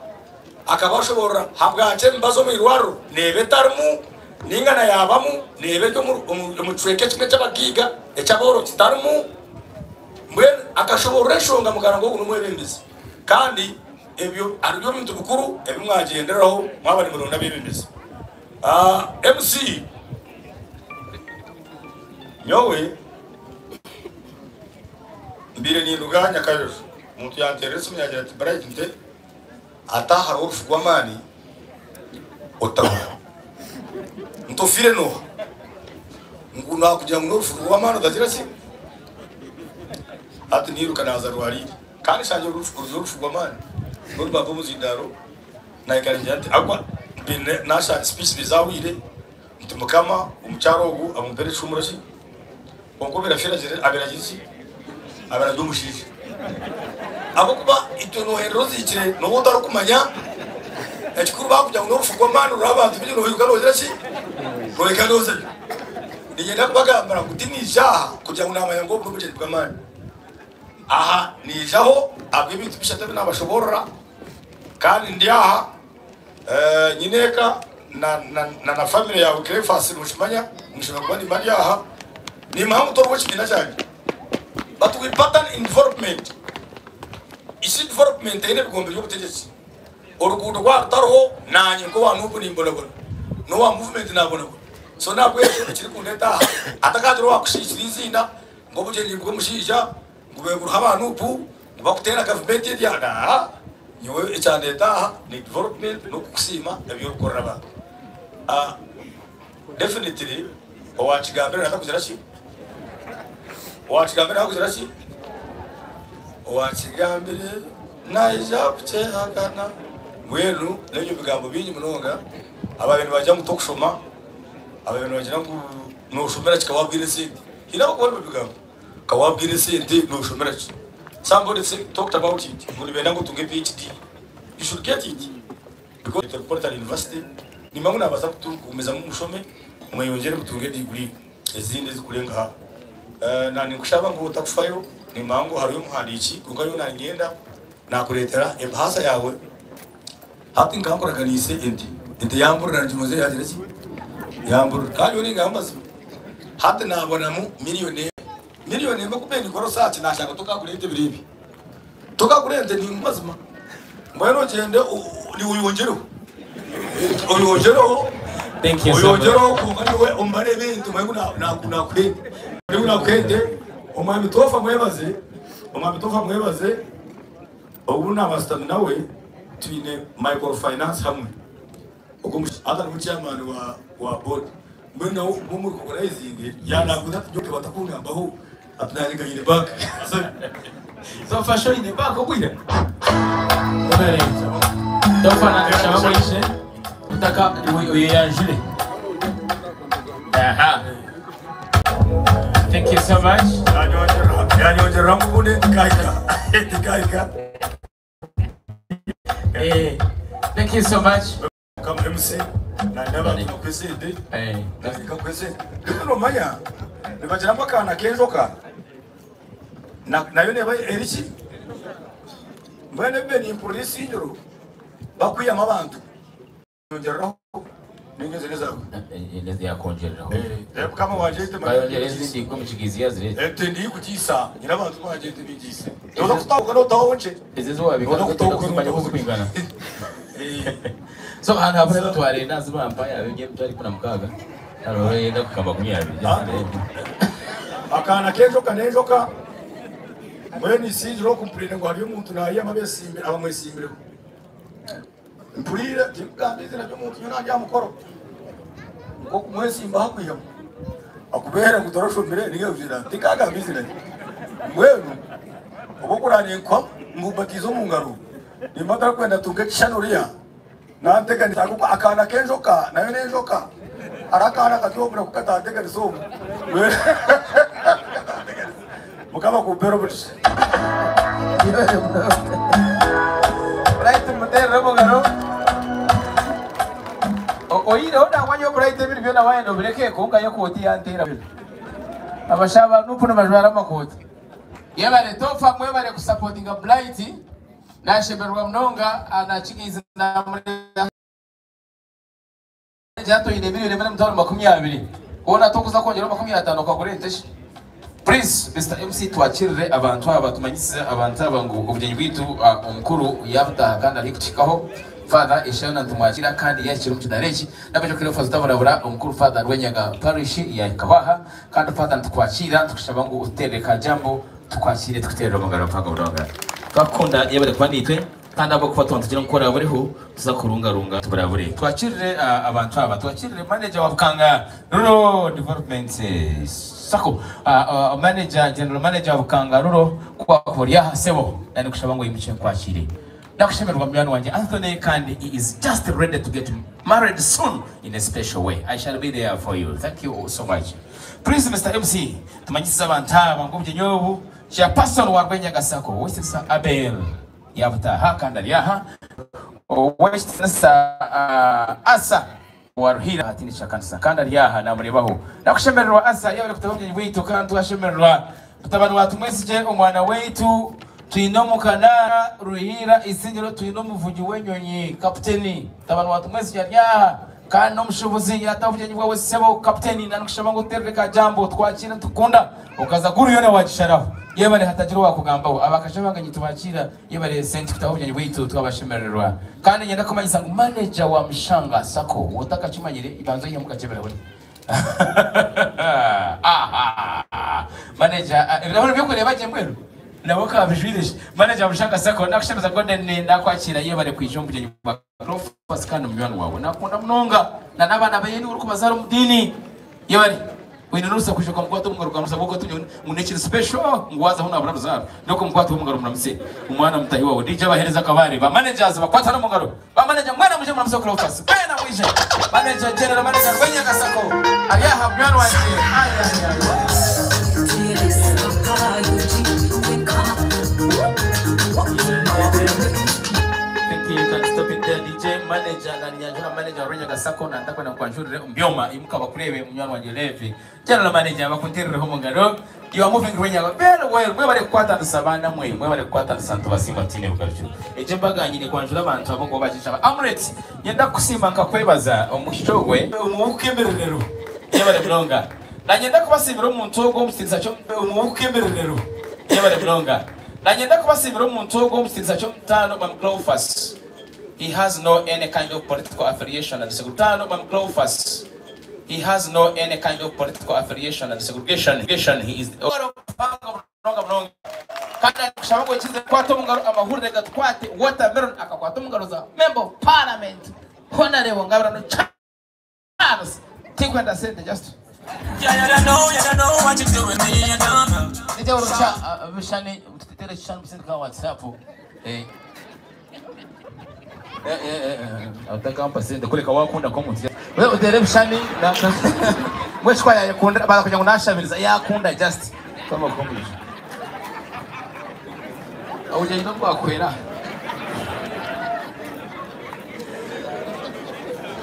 akabashoboorora habwaki emibazi omu irwariro neeba etarimu nainga na yaabamu neeba eri omu kicweka ekimwe eky'abagaiga eky'abooro kitarimu. Mbwenu akashoboorora enshonga mugara ngu ogu n'omwebembezi kandi ebyo aribyo bintu bikuru ebi mwagyenderaho mwaba nimuronda abeebembezi. MC. Nyowe mbaire ninduga Nyakajojo, omuntu yanteerera esimu yangira ati Bright nte ata hariho orufu rw'amaani otaruha. Nti ofiire nooha? Ngu nakugira ngu n'orufu rw'amaani otagira ki? Hati niiruka naaza rwariire kandi nshangire ruri orufu rw'amaani n'orubampa omuzindaaro nahika ningira nti ahabw'okuba mbaire naashanga speech zahweire. Nti Mukama, omukyara ogu amumpere ekihumuro ki, kwonka obu birafiire abeere agire ki? Abeere ari omushaija. Ahabw'okuba itwe nooherera oziikire nooba otarikumanya ekikuru baakugira ngu n'orufu rw'amaani ruriho abantu baingi noohiruka noogira ki? Noohika noozayo. Niinyenda kubagambira ngu tiniija aha kugira ngu naamanya ngu obu n'obugyenyi bw'amaani. Aha niijaho ahabw'ebintu bishatu ebi naabashoboorora kandi ndi aha. Nyineeka na na family yawe Cleophas nokimanya nshobora kuba nimba ndi aha nimuha muto rw'ekibiina kyangye but we pattern in development isi development eine ebigombe by'obutegyeki oruguudo rwaba rutariho nanye nk'owa nup nimbonabona n'owa movement nabonabona so nahabwekyo ekirikundeta aha hatakagira owakushiishira eiziina ngu obugyenyi bw'omushaija ngu beburiho aba nup ngu bakuteera gavumenti erya aa nyowe ekyandeeta aha ni development n'okukusiima ebi orikukorera abantu. Definitely owakigambire naaza kugira ki? Owakigambire naaza kugira ki? Owakigambire naija kukyehakana. Mbwenu n'ebyo bigambo bingi munonga ababaire nibagira ngu tokushoma, ababaire nibagira ngu noshomera ki kawabwire esente. Haine abakuba nibabigamba. Ka wabwire esente noshomera ki? Somebody say talked about it ngu nibenda ngu otunge PHD. You should get it because Metropolitan University nimba ngu nabaasa kugumizamu mushome mweyongyere mutunge degree ezindi ezikurenga aho. Na ninkushaba ngu otakufayo nimba ngu hariyo omuhandiiki kwonka nyowe nanyenda nakureetera ebaasa yaawe. Hati nkaba nkoraganiise ente, ente yamburira ngimoze yagira ki? Yamburira. Kandi nyowe ningamba amazima. Hati nabonamu miriyoni emwe. Miriyoni emwe ku mbaire ninkora research nashanga tokagura ente ebiro ebi. Tokagura ente ningu mazima. Mbwenu ogyende oyongyereho. Oyongyereho. Thank you so much. Oyongyereho kwonka nyowe ombare ebintu omanye ngu nakuha ente. Omanye ngu nakuha ente. Omwami Toofa mwebaze, omwami Toofa mwebaze. Obu naaba nshutami nawe twine microfinance hamwe, ogwo omushaija hati niwe chairman wa board, mbwenu nawe obu omu recognizinge yaananguza ati nyowe batakungambaho ati naanye nkanyine bank. So fasho oine bank obwire? Webare. Tofana nshaba mwishe utaka uyanjure. Aha. Thank you so much. Yanyongerera mubundi tikahika tikahika. Thank you so much. Kama MC nandaba tunakwesede. Nikakwesede. Ndiko nomanya nibagira ngo akana k'enjoka nayo neba eriki mbwene mbe nimpurira isingiro bakwiyama abantu nyongereraho ningeze nezawe yakongereraho. Mukama wanje ite Bayongera ezindi ko mukigizi yazirete. Ente ndi kukisa nyina abantu banje ente bigise. Noza kutahuka notaho nce. Ezizo wabika kuzimanya kuzikwingana. So ahantu habura mutware nazibampa yabe mutware kuna mukaga. Haro yenda kukamba 20. Akana k'enjoka n'enjoka mbwene isingiro okumpurire ngu hariyo omuntu nayiyama abesimbire abamwesimbireho. Mpurire timugamba izina ry'omuntu nyona arya mukoro. Nkokumwesimba hakwihamu. Akubera ngu torashomire nigevuzira tikagamba izina rye. Mbwenu obukurani nkwa ngubatiza omu ngaro nimba ntarikwenda tunge ekishushani oriya nanteganisa kuko akaana k'enjoka nayo n'enjoka hari akaana katyomura kukatanteganisa omu. Mukama kumpera omugisha. Bright muterere omungaro. Oyireho nangwanya Bright ebintu byona wayenda obireke konka y'ekooti yanteera. Abashaba nupu nibajwara amakooti. Yebare tofa mwebare kusupportinga Bright nashemererwa munonga anakigiza namureba jatoyine miliyoni emwe n'emitwaro 20. Wona tokuza kongeraho 50 okagura ente shi. Please Mr. MC twakirire abantu aba tumanyisize abantu aba ngu obugyenyi bwitu omukuru yabutaha kandi ari kukikaho. Father Eshana ntumwakira kandi yakira omu eki nabaje kuri Father tabarabura omukuru Father Rwenyaga parish ya Kabaha kandi Father ntukwakira tukushaba ngu utereka jambo tukwakire tukuterera omugaro mpaka buranga twakunda yebare kuba nitwe kandi abo kuba tugira nkora buriho tuzakurungarunga tubarabure twakirire abantu aba twakirire manager wa Bukanga Rural Development Sacco manager general manager wa Bukanga Rural kwa kuriya sebo nani kushaba ngo yimuce kwakire. Nakushemerwa mwana wanje Anthony kandi he is just ready to get married soon in a special way. I shall be there for you. Thank you all so much. Please Mr. MC tumanyisize abantu aba ngubye nyobu chairperson wa Rwenyaga Sacco Wesisa Abel yabutaha kandi ari aha Wesisa Asa waruhira hatini chakanisa kandi ari aha namurebaho. Nakushemererwa Asa yabere kutabye bwitu kandi twashemererwa tutabanu watumwesije omwana wetu twine omukanara Ruhira isingiro twine omuvugi w'enyonyi kaputeni tabanu watumwesije ari aha kandi n'omushubuzi yatabugenyi bwawe sebo kaputeni nanukushaba ngu uterere jambo twakira tukunda okaza guru yone wagisharaho yebare hatagira wakugambaho abakasha tubakira yebare sente kutabugenyi bwitu twabashemererwa kandi nyenda kumanyisa ngu manager wa Mshanga Sacco wotakakimanyire ibanzo yemukakebera we. Manager ebirahuri byokureba gye mbweru nabo kabijwirishe manager Mshanga Sacco nakushemeza Golden nakwakira yebare kwijombo byenyi bwa Clovis kandi munywani wawe nakunda munonga na nabana bayeni uri kubazara mudini yebare wina nusa kushoka mukwato mungaro kamusa boko tunyo munekiri special ngwaza hona abura ruzaro ndoko mukwato mungaro muramutse umwana mutahi wawe DJ bahereza kabare ba managers bakwata no mungaro ba manager mwana muje muramutse Clovis bena muje manager general manager Rwenyaga Sacco ayaha munywani wanje ay ay ay. Thank you. You can stop it there, DJ manager na nyanjura manager Rwenyaga Sacco na ndakwa na kwanjurire umbyoma imuka bakurebe munywani wanje Levi general manager bakunterere mungaro. You are moving Rwenyaga very well. Mwe bari kwatandisa bana mwe bari kwatandisa ntubasimba tine bugaryo eje mbaganyine kwanjura abantu abo ngo bacisha Amulet nyenda kusima nkakwebaza omushogwe omukembererero yabare bulonga nanyenda kubasimira omuntu ogwo omusitiriza cyo omukembererero yabare bulonga nanyenda kubasimira omuntu ogwo omusitiriza cyo mutano bam Clovis. He has no any kind of political affiliation and segregation. Bam Clovis. He has no any kind of political affiliation and segregation. He is kandi kushaba ngo kize kwato mungaro amahurire gatwate watermelon akakwata mungaro za member of parliament honorable Ngabirano Charles tikwenda sente just Yeah, you don't know, you don't know what you do with me, you don't know. Nijya urusha bishane tutere shanu bisindika WhatsApp. Utakampa sente kureka wakunda ko muntu we utere bishani mwe chikwa yakunda baza kugira ngo nashabiriza yakunda just kama komugisha ugenda bwakwera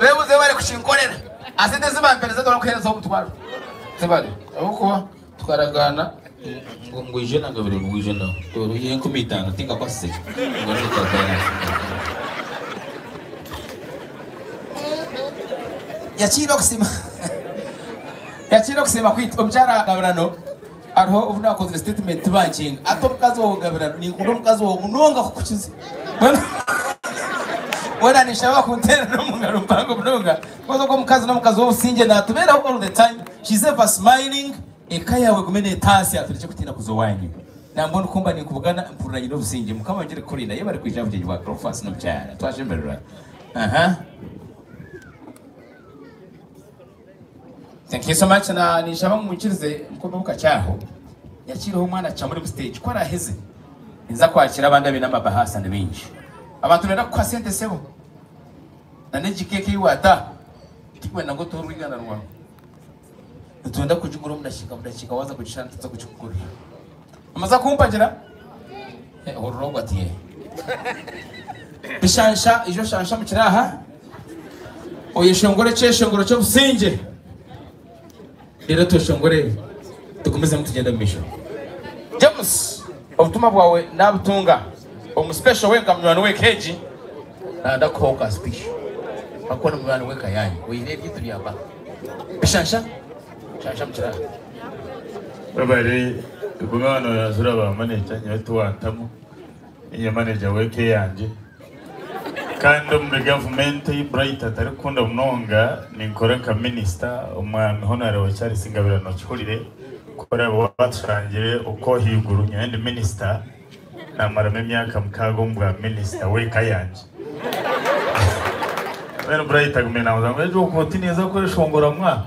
webuze bari kushinkorera asente zibampereza dore kuhereza umutwaro zibari aho kuba twaragana ngo ngo ijana ngo biri ngo ijana dore ugiye 50 tinga kwase ngo ni twagana yakira kusima yakira kusima kwita omukyara Gabirano ariho obu nakozire statement bankinga ate omukazi wawe Gabirano ninkunda omukazi wawe munonga kukukiza wena nishaba kuntera n'omungaro mpango munonga koza ko omukazi n'omukazi w'obusinge natubeeraho all the time, she's ever smiling. Eka yawe gume neetaasi atureke kutiina kuza owanyu nambona okumba ninkubugana mpurira nyine obusinge mukama ngire kukurinda ye bari kwija bugyenyi bwa Cleophas n'omukyara twashemererwa. Aha. Thank you so much na nishaba mumukirize mukombe cyaho yakiriho umwana aca muri stage ko araheze nza kwakira abandi abe n'amabahasa ni bingi abantu benda kuha sente sebo na n'igikeke iwata tikwenda ngo turwigana rwawe tunda kujugura mudashika mudashika waza kujishana tuza kujugurira amaza kumpagira ururogwa ati bishansha ijo shansha mukiraha oyeshongore cyeshongoro cyo businge rero tushongore tukomeze mutugenda misho James obutuma bwawe nabutunga omu special wenka munywani we keji nanda koka speech akona munywani we kayanyi oyirebye turi aba bishansha shansha mukiraha babari umwana yazura ba manager nyoto watamo inya manager weke yanje kandi muri government Bright atari kunda munonga ninkora nka minister umwami honorable Charles Ngabirano Kikurire kora baturangire uko higuru nyende minister namaramo imyaka mukago mbwa minister weka yanje bene Bright agumena ngo ejo ko tineza kweshongora mwa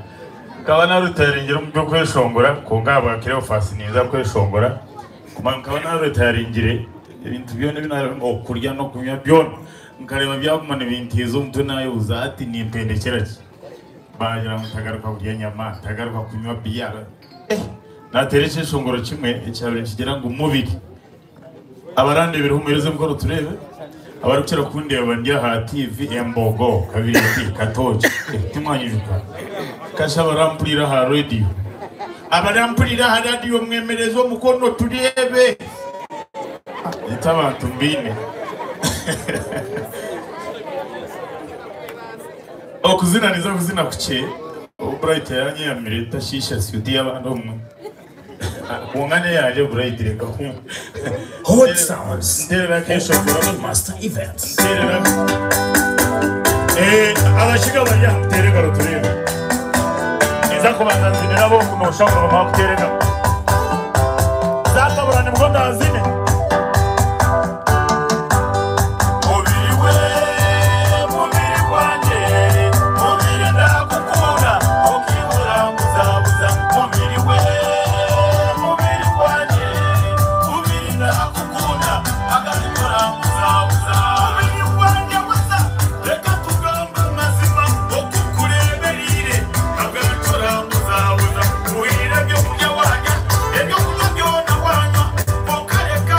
kaba narutaringira mu byo kweshongora ko ngaba Cleophas niza kweshongora kuma kaba narutaringire ibintu byone binarimo kurya no kunywa byone nkareba byagumana ibintu umutwe nayo uzati nimpendekera ki bagira mutagaruka kurya nyama tagaruka kunywa biya natereje ishongoro kimwe icyabere kigira ngo umubiri abarande birahumirize mukoro turebe abarukira kundeba ndya ha TV embogo kabiri katoje timwanyijuka kasha barampurira ha radio abarampurira ha radio mwemerezo mukono turebe itabantu mbine okuzina niza kuzina kuche Bright yanyamire tashisha sudi y'abantu umwe wongane yaje Bright reka kumva Hot Sounds nterera kesho Master Events nterera abashiga bari tereka ruturebe niza kubanza nzinira bo kunosha ngo bakutereka zakaburane bwo ndazine Uira byo kurya wanya, ebyo kunywa byona wanywa, ukareka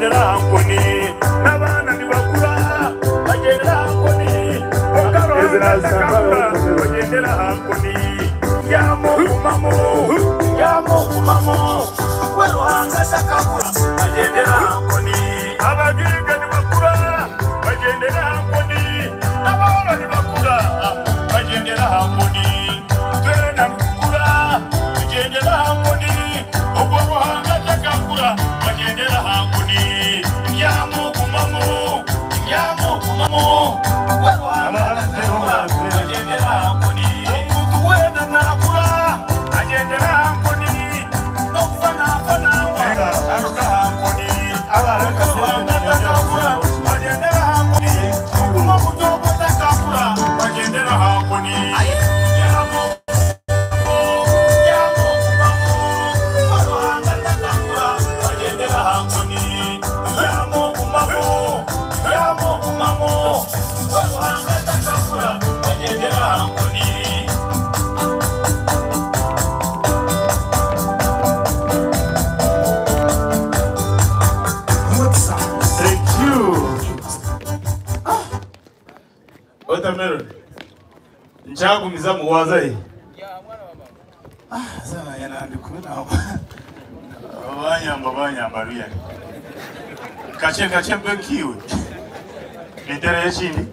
Bagendera aha nkoni n'abaana nibakura bagendera aha nkoni okarora bagendera aha nkoni yamugumamo yamugumamo we Ruhanga atakabura bagendera aha nkoni abagiga nibakura bagendera aha nkoni abahoro nibakura bagendera aha nkoni twena nukura tugendera aha nkoni ubwo Ruhanga atakabura bagendera aha nkoni yamugumamo yamugumamo we Ruhanga atakabura bagendera aha nkoni omuntu wena nakura agendera aha nkoni nokufa nafa nawa aruka aha nkoni abaruka Ruhanga atakabura bagendera aha nkoni oguma mutobo atakabura bagendera aha nkoni Thank you. Watermelon. Nchagumiza muwazayi. Ah, sana yana ndi kumwe nawo. Banyamba banyamba ruya. Kache kache mbekiwe. Nitere yechindi.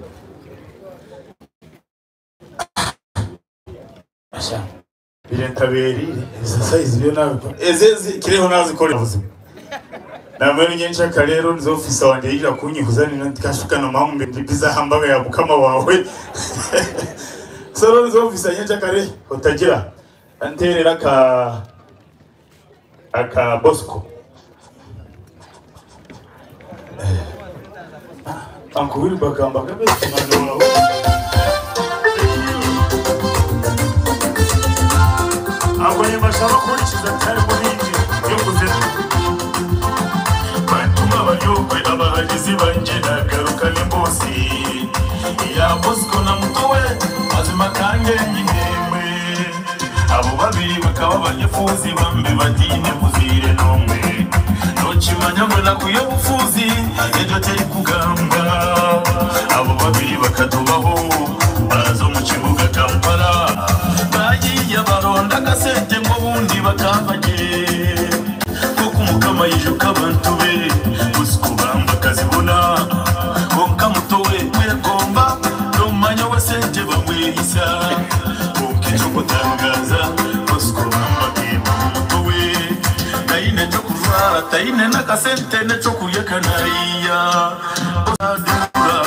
Asha. Birentaberi exercise byo nabikora. Ezezi kireho nazikora ubuzima. Namwe nyenshaka rero nizo officer wanjye yija kunyihuza ni ndikashukana mambe ndibiza hambaga ya mukama wawe. Soro nizo officer nyenshaka re utagira anterera ka aka Bosco. Ankubiri bagamba kabe mwana wawe. Abonye bashaka kurikiza cyari muhingi yo kuzera batuma abayokwe abahagizi banje nagaruka n'imbosi ya Bosco na mutowe mazima kange nyingemwe abo babiri bakaba abanyefuzi bambe batine muzire nomwe nokimanya ngo nakuye bufuzi ejo teri kugamba abo babiri bakatubaho baza mu kibuga Kampala bagiye baronda agasente ngo bundi bakambage kuko umukama yijuka abantu be Bosco bamba akazibona konka mutowe mwegomba nomanya wasente bamweyisa konka ejo kutangaza Bosco bamba kema mutowe tayine cyo kurwara tayine n'akasente neco kurya kanariya adura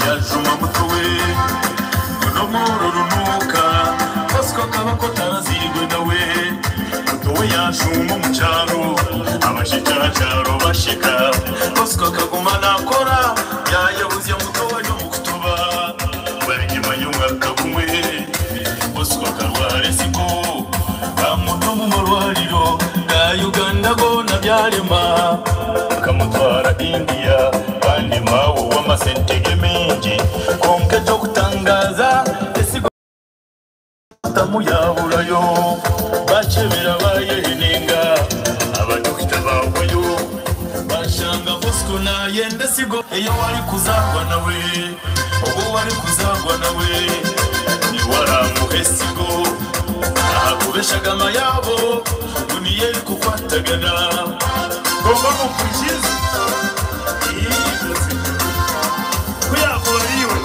yajuma mutowe nomoro runuka Bosco akaba ko tarazirwe nawe mutowe yashuma mu cyaro abashikaracyaro bashika Bosco akaguma nakora yayabuze mutowe no mu kutuba barigema y'umwaka gumwe Bosco akarwara isigo bamuta mu marwariro ga Uganda go na byarema kamutwara India kandi mawo w'amasentege menshi konke cyo kutangaza esigo tamuyaburayo bacebera bayeheninga abadokita bawayo bashanga Bosco nayenda sigo eyo wari kuzagwa nawe ubu wari kuzagwa nawe niwaramuhe sigo ahakubeshaga amayabo duniye kukwatagana Ngomba gukurikiza. Kuyakubariwe.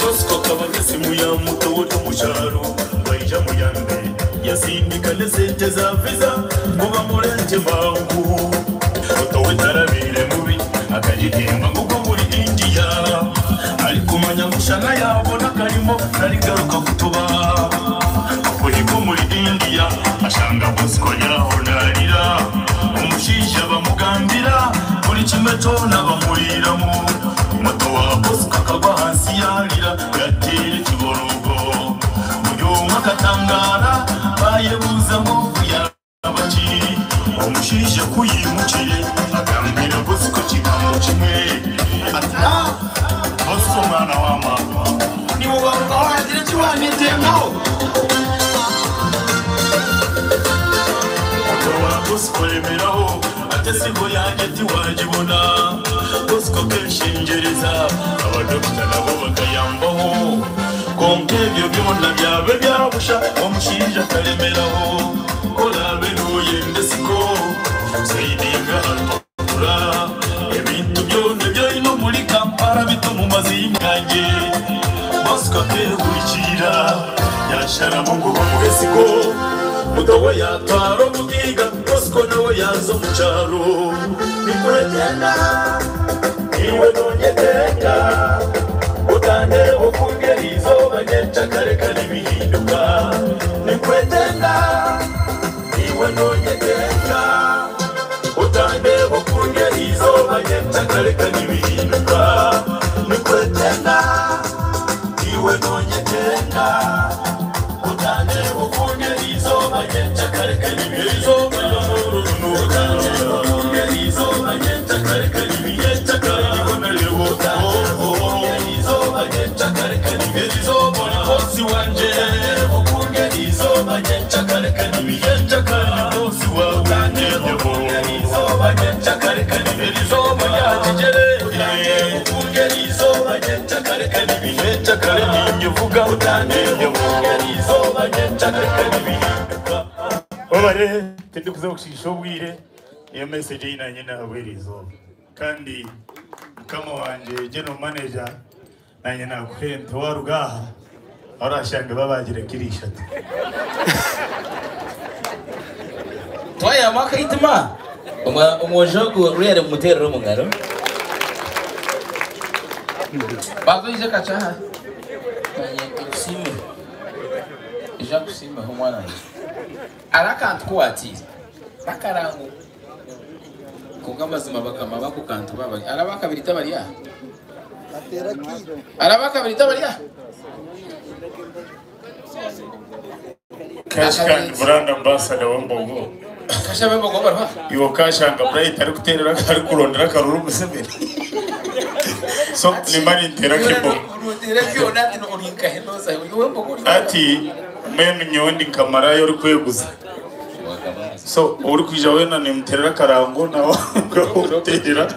Bosco akaba simu ya muto wo mu cyaro bayija mu ya mbere yasindika n'esente za visa ngo bamurenje mangu muto we tarabire mubi akagitemba nguko muri India ariko umanya mushana yabona karimo narigaruka kutuba kuko muri India ashanga Bosco yaho narira umushisha bamugambira buri kimwe cona bamuriramo muto wa Bosco akagwa hasi yarira yatera ikiborogo uyu umwe akatangara bayebuza ngo yabaki umushisha kuyimukire agambira Bosco kigambo kimwe ati Bosco mwana wa mama niwobaruka wagira icyo wamitemeho. Ate sigo yange tiwagibona. Bosco kenshengereza, abadokita nabo bakayambaho. Konka ebyo byona byabe byabusha, omushinja akaremeraho. Olabe n'oyenda siko, sayidinga atura. Ebintu byona byolina omuri Kampala bituma omu gange. Bosco akehurikira, yasharamu ngu bamuhe siko. Muto we yatwara omugiga, Bosco nawe yaza omu kyaro. Nikwetenda, iwe nonyetenga, utandere okungera izooba nyencakareka nibihinduka. Nikwetenda, iwe nonyetenga, utandere okungera izooba nyencakareka nibihinduka. Nikwetenda, iwe nonyetenga, utandere okungera izooba nyencakareka nibihinduka. Utandere okungera izooba nyencakareka nibihinduka. Obare tindikuza kushisha obwire niyo message yinanye nahabwera izooba kandi mukama wanje general manager nanye nakuhente waruga aha orashange babagira kiri ishatu Twaya mwaka itima omwojo ruyare muterero omu ngaro bazoije kachaha nanye nkusime ija kusime omwana wanje arakantu kuwatiza bakarangu konka amazima bakama bakukantu baba arabakabiri tabarya arabakabiri tabarya Cash kandi brand ambassador w'Embogo. Kasha w'Embogo barwa. Iwo kashanga Bright ari kuterera ari kurondera karuru Museveni. So nimba nintera kimbo. Urutera kyo nati no urinka henoza w'Embogo. Ati menu nyondi nkamarayo uri kweguza. So uri kwija wena nimterera karango nawe utera.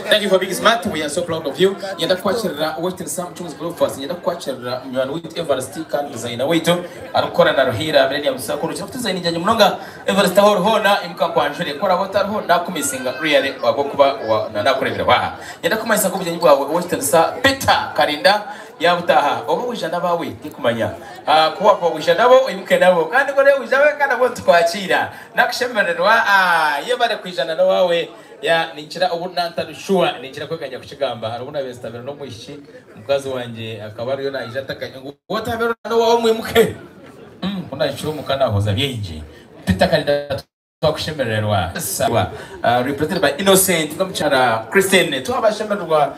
Thank you for being smart. We are so proud of you. Nyenda kwakirira Western Sam Chungs Global Nyenda kwakirira Mwana with Everest kandi designer waitu arukora na Ruhira Millennium Sakuru. Cyo design njanye munonga Everest hor hona imuka kwanjure kora botar ho nakumisinga really wagokuba wa nakurebera wa. Nyenda kumayisa kubijanye bwawe Western Sa Peter Karinda yabutaha oba wijana bawe tikumanya kuwa kwa wijana bo imuke nabo kandi kore wijawe kana bo twakira nakushemererwa yebare kwijana no wawe ya ninjira ubu nantarushua ninjira kwekanya kuchigamba arubona bestabero no mwishi mukazi wanje akaba ariyo naija atakanya ngo wotabero no wawe mwimuke kuna nshuro mukana hoza byinji Peter Karinda twakushemererwa sawa represented by Innocent nomuchara Christine twabashemererwa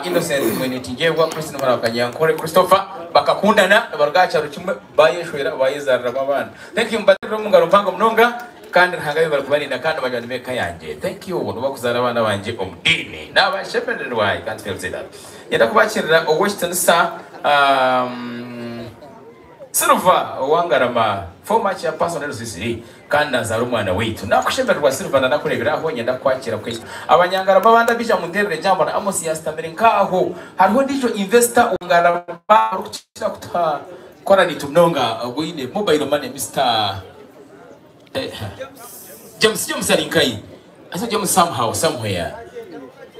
Innocent mwene tinjebwa Christine mara kanyankore Christopher bakakundana barugacha rukimwe bayeshwera bayezarira abana. Thank you mbatiro mungaro mpango munonga kandi ntangayo bari kandi banywanyi beka yanjye. Thank you nuba kuzara abana banje omudini nabashemererwa. I can't feel that. Yenda kubakirira Western Star Silver Wangarama former chairperson LCC kandi azara umwana witu nakushemererwa Silver nanakurebera aho nyenda kwakira kwese abanyangarama banda bija munterere jambo na Amos yastamere nkaho hariho ndijo investor ungarama rukira kuta kora nitumnonga gwine mobile money Mr James arinkai asa James somehow somewhere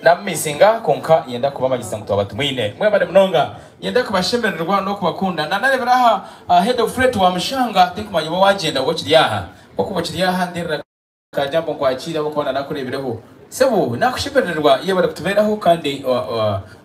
namisinga konka yenda kubamagisa ngo abatumwine mwe bade munonga yenda kubashemererwa no kubakunda nanarebera aha head of freight wa mushanga think manyo wagenda wokiri aha okubokiri aha nderera kajambo nkwakira bokona nakurebereho sebo nakushemererwa iyo bari kutuberaho kandi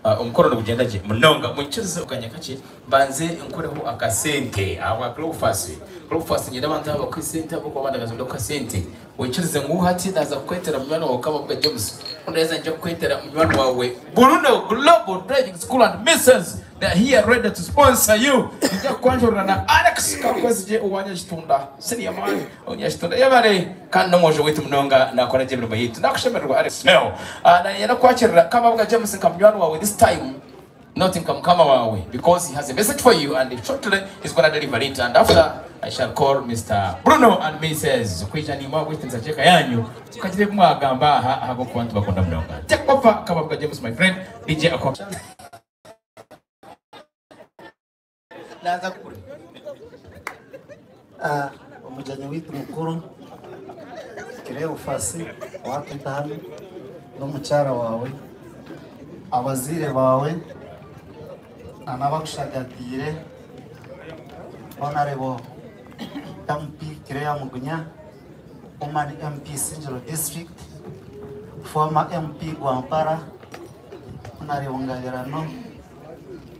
omukoro nugugenda je munonga munkize ukanya kake banze nkoreho akasente awa Clofas Clofas nyenda banza abakwisente abo kwabandagaza ndo kasente wikirize nguhati ndaza kukwetera mwana wawe kabavuga James ndeza nje kukwetera mwana wawe Bruno Global Driving School and Mrs they are here ready to sponsor you. Nja kwanjura na Alex kakwezi je uwanya chitunda senior man uwanya chitunda yabare kandi nomwojo wetu munonga nakora je mirimo yitu nakushemererwa Alex no na yenda kwakirira kabavuga James nkamnywana wawe this time not in Kamkama wawe because he has a message for you and shortly he's going to deliver it and after I shall call Mister Bruno and Mrs kwija nimwe ahabw'ekitinisa ky'eka yanyu mukagire ebi mwagamba aha ahabw'okuba nitubakunda munonga. Take over Kababuga James my friend DJ akwa Naza kure. Ah, omugyenyi waitu mukuru Cleophas owatwita hanu n'omukyara waawe, abazaire baawe na n'abakushagatiire Honourable MP Clare Mugunya, Woman MP Isingiro District, former MP Rwampara, Honourable Ngabirano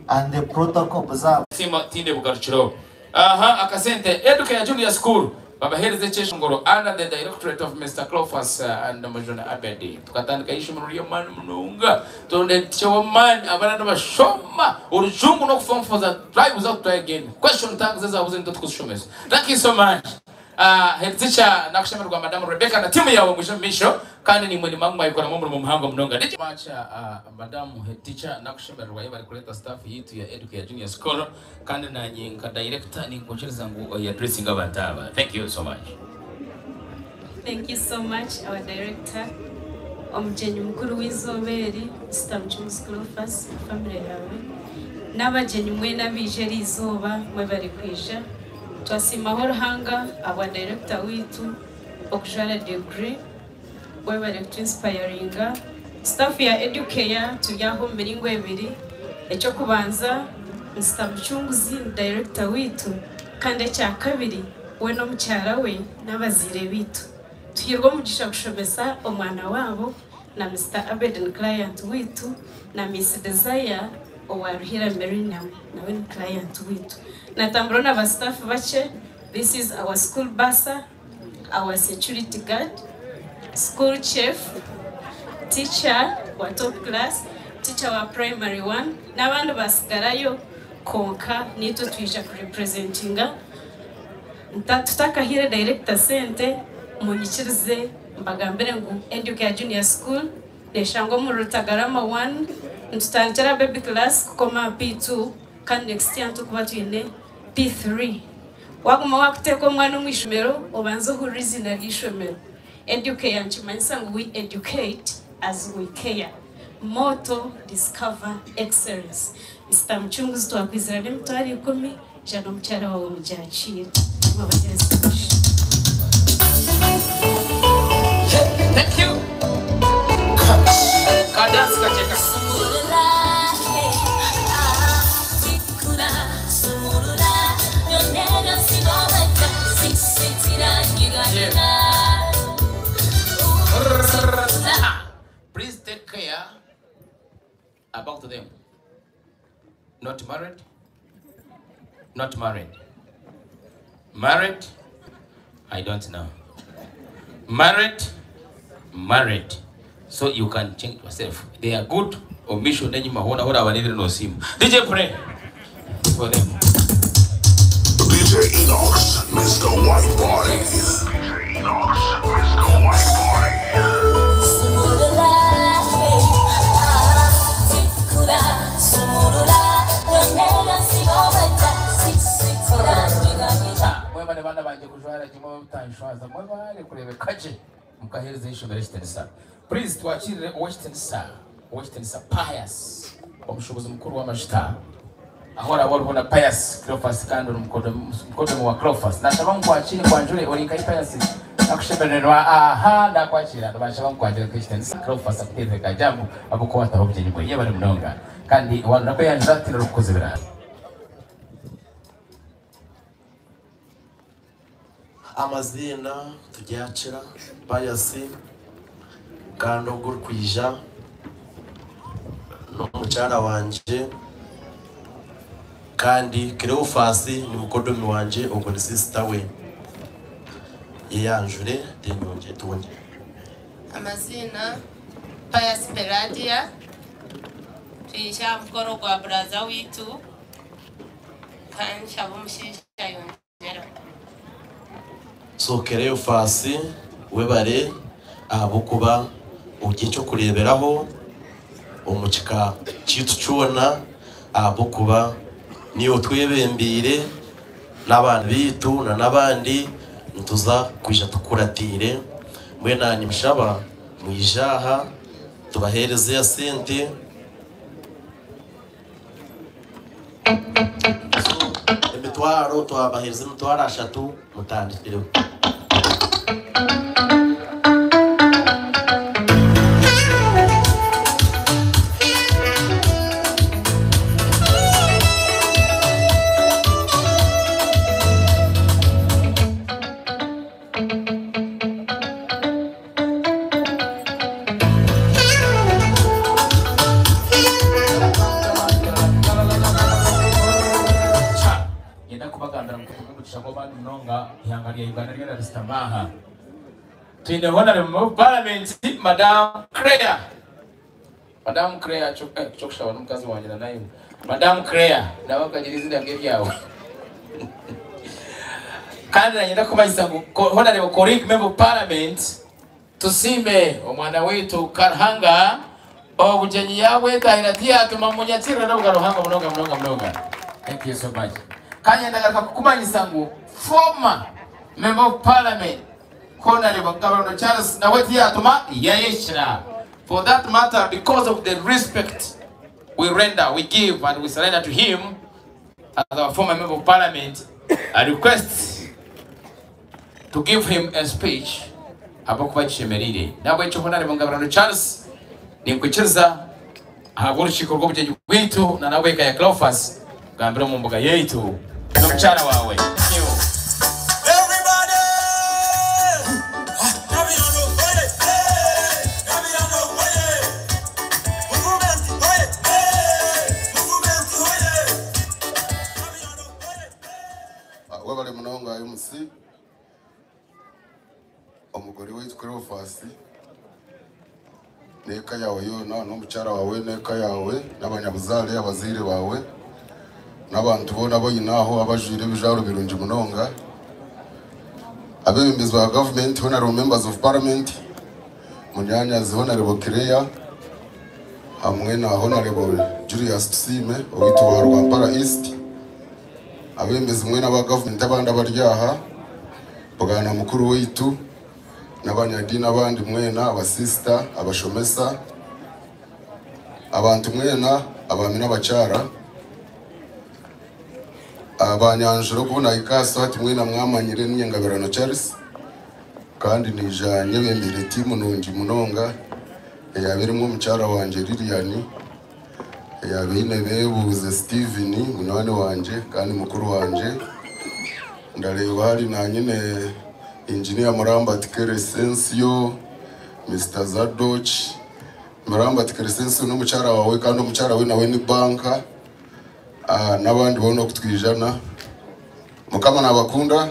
and the protocol observed. Siima tihaine bugarukiro. Aha akasente Educare Junior School babaheereza ekyeshongoro under the directorate of Mister Cleophas and Mujuni Abed. Tukatandikayo eishomero ry'amaani munonga. Turonda teacher w'amaani abaana nibashoma orujungu n'okufonfoza try without try again. Question tags ezabuze nitwe tukuzishomesa. Thank you so much. Head teacher nakushemererwa Madam Rebecca na timu yawe mwije omu maisho kandi naimwe nimba mwayikoramu omurimo muhango munonga. Thank you much Madam head teacher nakushemererwa yebare kureta staff yitu ya Educare Junior School kandi nanye nka director ninkwikiriza ngu oyi addressinge abantu aba. Thank you so much. Thank you so much our director, omugyenyi mukuru w'eizooba eri Mister Mucunguzi Cleophas na family yaawe n'abagyenyi mwena abaija eri izooba mwebare kwija. Twasiimaho Ruhanga ahabwa director waitu okujwara degree webare kutu inspiringa. Staff ya Educare turi aha omu miringo ebiri, ekyokubanza Mister Mucunguzi ni director waitu kandi ekyakabiri we n'omukyara we n'abazaire baitu. Tuhairwe omugisha kushomesa omwana waabo na Mister Abed ni client waitu na Miss Desire owa Ruhiira Millennium nawe ni client waitu. Natamburaho na ba staff bakye, this is our school bursar, our security guard, school chef, teacher wa top class, teacher wa primary one n'abandi batsigarayo kwonka naitwe twija ku representinga tutakahaire director sente munyikirize mbagambire ngu Educare Junior School neshangwa omuri Rutagarama 1 nitutandikira baby class kukoma aha P2 kandi next year nitukuba twine P3. Waguma wakuteeka omwana omu ishomero obanze ohurire eiziina ry'eishomero. Educare nikimanyisa ngu we educate as we care. Motto, Discover Excellence. Mister Mucunguzi twakwizira n'emitwaro ikumi, ija n'omukyara waawe mugyakiire. Mukama abahereze omugisha. Thank you. Ka dance kakye ka. Please take care about them. Not married? Not married. Married? I don't know. Married? Married. So you can change yourself. They are good. Omisho nenyima hona hora abanire no simu. DJ pray for them. DJ Enox, Mr. White Party. DJ Enox, Mr. White Party. Mwebale baana bangye kujwara kimwe mutanshwaza mwebale kureebeka gye mukaheereza eishomero ekitinisa. Please twakirire ow'ekitinisa ow'ekitinisa Pius omushuubuzi mukuru w'amajuta. Ahu oraabe oriho na Pius Cleophas kandi ori mukodomi wa Cleophas nashaba ngu nkwakire nkwanjure ori nkahi Pius? Nakushemererwa aha nakwakiira nibanshaba ngu nkwakire nk'ekitinisa Cleophas akuteerere ka jaamu ahabw'okuba wataho obugyenyi bwe yebare munonga kandi waronda kweyanjura tihaine orikukuzibira. Amaziina Turyakira Pius kandi ogu orikwija n'omukyara wangye kandi Cleophas ni mukodomi wangye ogwo ni sister we. Yeyanjure then yongyere tubone. Amaziina Pius Pelagia, twija aha mukoro gwa buraza waitu kandi nshaba omushaija ayongyereho. So Cleophas webare ahabw'okuba ori eky'okureeberaho omu kika kyaitu kyona ahabw'okuba niiwe otwebembeire N'abaana baitu na n'abandi nituza kwija tukukuratiire. Mbwenu naanye nimushaba mwije aha tubaheereze esente. Emitwaro twabaheereza emitwaro ashatu mutandikireho. Nyenda kubagambira ngu tutunga omugisha gw'amaani munonga eihanga rya Uganda ryona risitami aha. Twine Honorable Member of Parliament Madam Claire. Madam Claire eh, kyokushaba n'omukazi wangye na naiwe. Madam Claire nawe akagira izina nk'eryawe. Kandi nanyenda kumanyisa ngu Honorable Korik Member of Parliament Tusiime omwana waitu Karuhanga obugyenyi yabwetahira tiyatuma munyakirira n'obugaro buhango munonga munonga munonga. Thank you so much. Kandi ndagaruka kukumanyisa ngu former member of parliament Honorable Ngabarondo Charles nawe tiyatuma yayekira. For that matter because of the respect we render, we give and we surrender to him as our former member of parliament, I request to give him a speech ahabw'okuba kishemereire. N'ahabw'ekyo Honarebo Ngabirano Charles, ninkwikiriza ahabw'orukiiko rw'obugyenyi bwaitu na n'ab'eka ya Cleophas kugambira omu mbuga yaitu n'omukyara waawe. Thank you. Webale munonga MC. Omugore waitu Cleophas n'eka yaawe yoona n'omukyara waawe n'eka yaawe n'abanyabuzaare abazaire baawe n'abantu boona abu oine aho abajwaire ebijwaro birungi munonga abeebembezi ba gavumenti Honourable Members of Parliament munyaanyazi Honourable Clare hamwe na Honourable Julius Tusiime owaitu wa Rwampara East abeebembezi mwena aba gavumenti abandi abari aha Bwana mukuru waitu n'abanyadiini abandi mwena, abasisita, abashomesa, abantu mwena, abaami n'abakyara, banyanjura oku nahika aha hati mwena mwamanyire niinye Ngabirano Charles kandi naija nyebembeire tiimu nungi munonga eyaaba erimu omukyara wangye Lilian, eyaaba eine Beebuuze Steven munywani wangye kandi mukuru wangye. Ndareeba hari na nyine Engineer Murambati Keresensio, Mister Zadoch. Murambati Keresensio n'omukyara waawe kandi omukyara we nawe ni banka n'abandi boona okutwijana. Mukama nabakunda.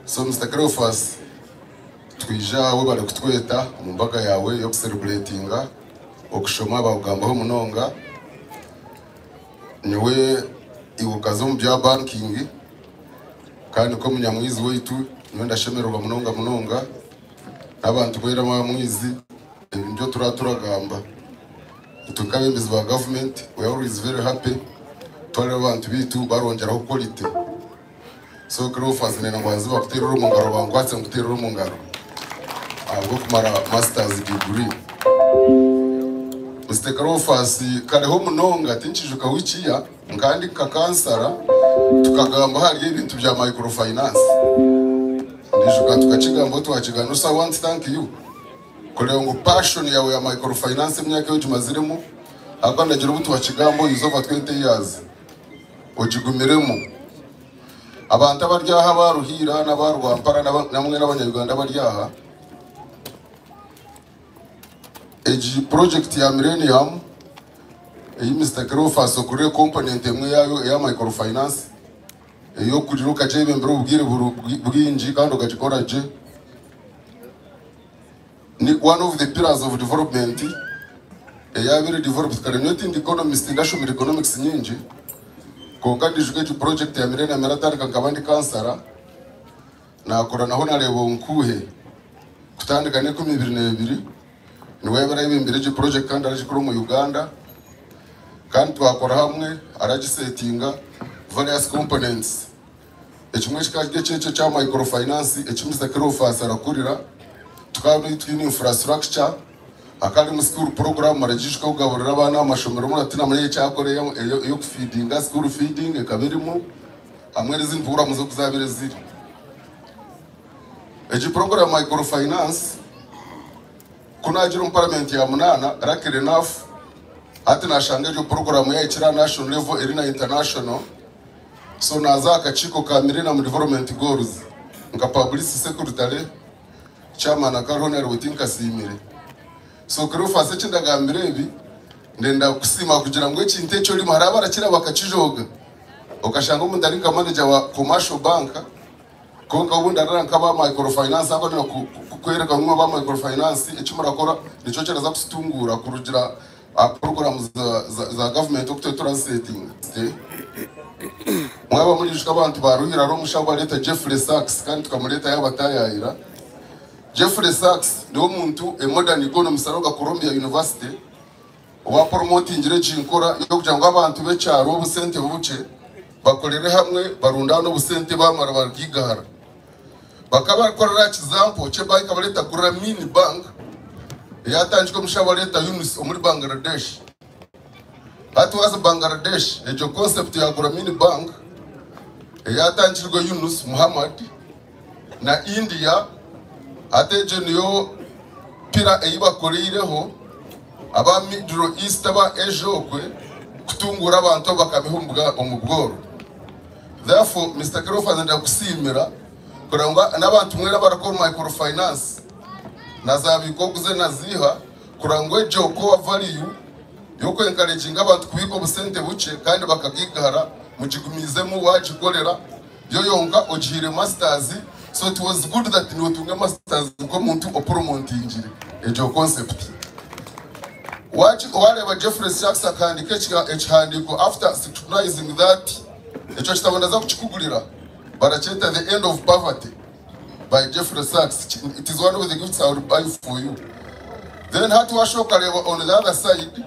So Mister Cleophas, twija aha webare kutweta omu mbaga yaawe y'okusereburetinga okushoma bakugambaho munonga. Nyowe iwe okaza omu bya banking kandi nk'omunyamwizi waitu nyowe ndashemererwa munonga munonga n'abantu boona abamwizi ebi nibyo turaba turagamba. Itwe nk'abebembezi ba government we are always very happy twareeba abantu baitu barongyeraho quality. So Cleophas nenda ngu banze bakuteerere omu ngaro bankwatse nkuteerere omu ngaro ahabw'okumara masters degree. Mister Cleophas kareho munonga tinkijuka which year nkaba ndi nka kansara tukagamba ahari ebintu bya microfinance. Ndijuka tukakigambaho twakiganusa I want thank you kureba ngu passion yawe ya microfinance emyaka ei ogimaziremu ahakuba ndagira obu twakigambaho is over 20 years ogigumiremu. Abantu abari aha aba Ruhiira n'aba Rwampara namwe n'abanya-Uganda abari aha, egi purojekiti ya Millennium ei Mister Cleophas okurire komponenti emwe yaayo eya microfinance ey'okugira okagyebembera obwire bwingi kandi okagikora gye ni one of the pillars of development eyaaba eri developed kare nyowe tindi economist ndashomire economics nyingi Kwonka ndijuka egi purojekiti ya Millennium eratandika nkaba ndi kansara, naakora naho nareeba Onkuhe kutandika n'enkumi ibiri n'ebiri niwe yaaba arayebembera egi purojekiti kandi aragikora omu Uganda kandi twakora hamwe aragisetinga various components. Ekimwe kikaba kiri eky'ekyo ekya microfinance eki Mister Cleophas arakurira. Tukaba twine infrastructure, hakaba harimu school program muragiijuka kugaburira abaana aha mashomero muratinamanya eki akora ey'okufeedinga, school feeding ekaba erimu hamwe n'ezindi puroguraamu z'oku zaabaire ziri. Egi puroguraamu microfinance ku naagira omu paramenti ya munaana luckily enough hati naashanga egyo puroguraamu yaahikire aha national level eri na international. So naaza aha kakiiko ka Millennium Development Goals nka publicity secretary, chairman akaba ariho nariwe tinkasiimire. So Cleophas eki ndagambire ebi, ndenda kukusiima kugira ngu ekintu eki orimu hariho abarakira bakakijooga okashanga omuntu ari nka manager wa commercial bank kwonka obundi arara nk'aba microfinance aba arenda kukwereka ngu aba microfinance eki murakora nikyo kiraza kututunguura kurugira aha puroguraamu za gavumenti oku turi turazisetinga. Mwaba muriijuka abantu ba Ruhiro hariho omushaho bareeta Jeffrey Sachs kandi tukamureeta yaabataayaayira. Jeffrey Sachs niwe muntu a modern economist aruga Columbia University owaporomotingire egi nkora y'okugira ngu abantu b'ekyaro obusente bukye bakorere hamwe barundaane obusente baamara barigigahara. Bakaba barikukorera aha kizampo ky'ebanka bareeta Grameen Bank eyatandikirwe omushaho bareeta Yunus omuri Bangladesh. Hati waaza Bangladesh, egyo concept ya Grameen Bank eyatandikirwe Yunus Muhammad na India, hati egyo niyo pillar ei bakoreireho aba Middle East aba Asia okwe kutunguura abantu abo bakabiha omu bworo. Therefore, Mister Cleophas ndakusiimira kureba ngu n'abantu mwena abarakora omu microfinance na za biika oguze na ziiha kureba ngu egyo core value y'oku encouraginga abantu kubiika obusente bukye kandi bakagigahara mugigumiizemu wagikorera yo yonka ogihaire masters so it was good that niiwe otunge masters nk'omuntu opromotingire egyo concept. Wareeba Jeffrey Sachs akahandiika ekihandiiko after scrutinizing that ekyo kitabo ndaza kukikugurira barakyeta The End of Poverty by Jeffrey Sachs. It is one of the gifts I will buy for you. Then hati washoka ukareba on the other side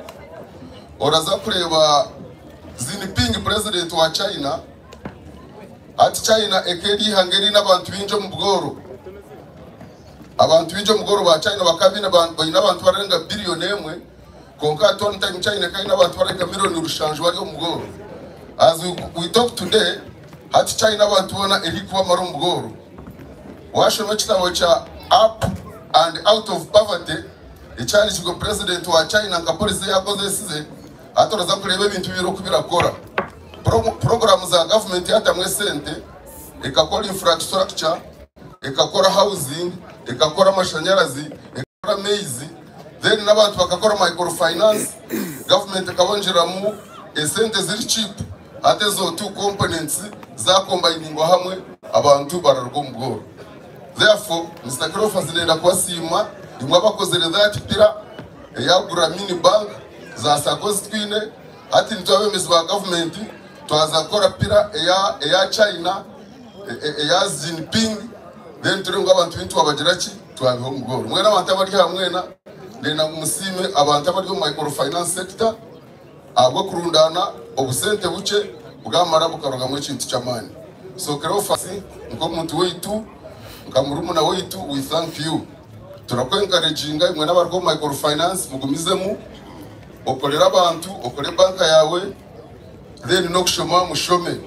oraza kureeba Xi Jinping president wa China. Hati China eka eri ihanga eriine abantu baingi omu bworo. Abantu baingi omu bworo ba China bakaba baine baine abantu bararenga biliyoni emwe kwonka at one time China ekaba eine abantu bararenga miliyoni rushanju bari omu bworo. As we talk today, hati China abantu boona eri kubamara omu bworo. Washoma ekitabo kya Up and Out of Poverty ekyahandikirwe president wa China nka policy ei akozesize, hati oraza kureeba ebintu bibiri oku birakora. Puroguraamu za gavumenti yatamu esente ekakora infrastructure, ekakora housing, ekakora amashanyarazi, ekakora amaizi, then n'abantu bakakora microfinance, gavumenti ekabongyeramu esente ziri cheap, hati ezo two components zakombayiningwa hamwe abantu bararuga omu bworo. Therefore, Mister Cleophas nenda kubasiima imwe abakozire that pillar eya Grameen Bank za sacco ezi twine. Hati nitwe abebembezi ba gavumenti twaza kukora pillar eya China eya Xi Jinping then turebe ngu abantu beitu twabagira ki twabiha omu bworo. Mwena abantu abari aha mwena ndenda ngu musiime abantu abari omu microfinance sector ahabw'okurundaana obusente bukye bwamara bukarugamu ekintu ky'amaani. So Cleophas nk'omuntu weitu nka murumuna weitu, we thank you. Turakwenkareginga imwe n'abari omu microfinance mugumizemu okorere abantu okore banka yawe then n'okushoma mushome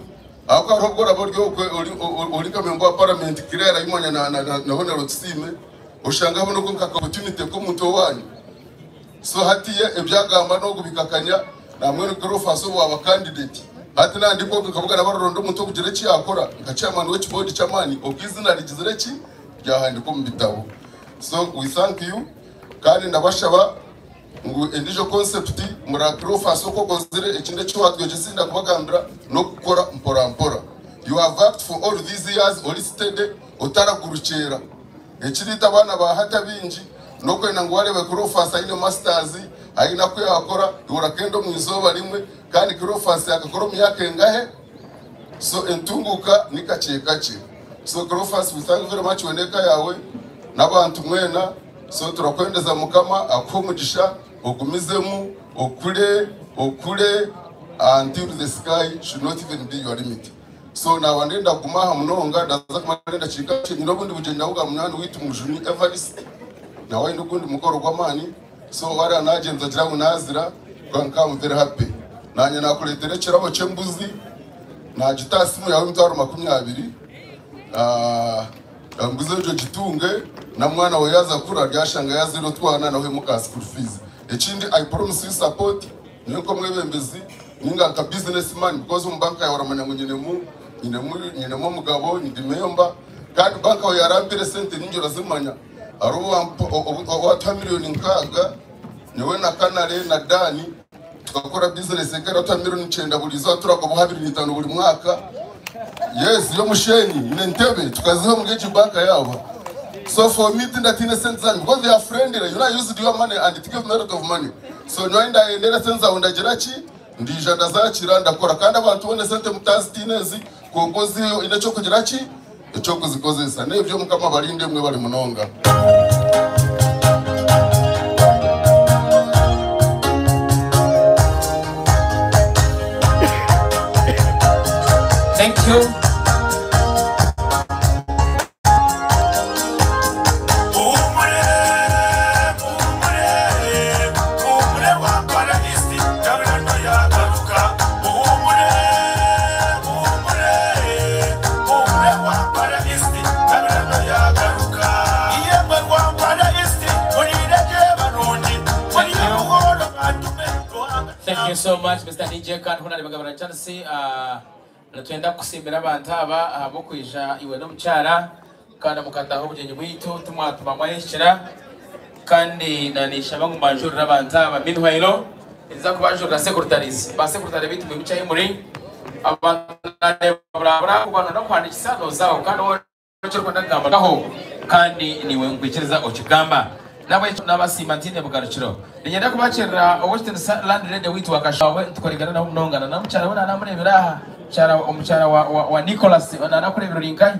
ahabw'okuba hariho obwo oraba ori okwe ori nka member wa parliament Claire Ayimanya na Honorable Tusiime oshanga haboneko nka opportunity k'omuntu owanyu. So hatiya ebyagamba n'ogu bikakanya namwenu Cleophas obu waba candidate hati nandikwo nkavuga nabaroronda omuntu okugira eki yakora nka chairman w'ekiboodi ky'amaani obwo izina rigizire ki ryahandikwa omu bitabo. So we thank you kandi ndabashaba ngu endijo concept mura Cleophas oku okozire ekindi eki watwegyesa ndakubagambira n'okukora mpora mpora. You have worked for all these years ori steady otaragurukyera. Ekiriita abaana ba hati abaingi n'okwenda ngu wareeba Cleophas aine masters aine aku yakora iwe orakenda omu izooba rimwe kandi Cleophas akakora omu myaka engahe? So entunguka ni kakye kakye. So Cleophas, we thank you very much iwe n'eka yawe n'abantu mwena. So turakwendeza Mukama akuhe omugisha ogumizemu okure okure until the sky should not even be your limit. So naaba ndenda kuguma aha munonga, ndaza kumara endakiika nkye. Nyine obundi bugyenyi nabwo bwa munywani waitu Mujuni Evarist, nawe aine ogundi mukoro gw'amaani. So hariya nagyenza agira ngu nazira, kwonka I'm very happy. Naanye nakureetera ekirabo ky'embuzi, nagita aha simu yaawe emitwaro 20. Embuzi egyo ogitunge, na mwana waawe yaaza kukura aryashanga yaazaire otwana nawe ohemu ka school fees. Ekindi I promise you support. Nyowe nk'omwebembezi ninga nka business man because omu banka yawe oramanya ngu nyinemu nyinemu nyinemu omugabo ndi member kandi banka yawe yarampire sente nyingi orazimanya hariho obu obu watuha milioni 6 nyowe na Kanale na Dan tukakora business ekeratuha milioni 9 buri izooba turagobaho 25 buri mwaka yes y'omushenyi nyine entebe tukaziha omuri egi banka yaaba so for me tindatiina esente zanyu because they are friendly you know I used your money and it gave me a lot of money So nyowe ndayendera esente zaawe ndagira ki? Ndaija ndazaakira ndakora kandi abantu boona esente mutazitiina ezi kwonka oziheyo oine eky'okugira ki? Eky'okuzikozesa. N'ebyo Mukama abarinde mwebare munonga. Thank you. Thank you so much Mr. DJ kandi hona nibagabana chance nitwenda kukusiimira abantu aba ahabw'okwija iwe n'omukyara kandi mukataha obugyenyi bwaitu timwatuma mwayehikira kandi nanishaba ngu mbanjurire abantu aba meanwhile ninza kubanjurira secretaries ba secretary baitu mwimukye ahi muri abantu nareeba kuba nokuhandikisa nozaho kandi Eki orikwenda kugamba gaho, kandi naiwe nkwikiriza okigamba. N'ahabw'ekyo naabasiima ntaine bugarukiro. Niinyenda kubaakirira ow'ekitiinisa Landlady waitu wa Kashaawe, nitukoregana nawe munonga. Na n'omukyara we naanamureebera aha, mukyara, omukyara wa, wa, wa Nicholas, naanakureebera ori nkahi?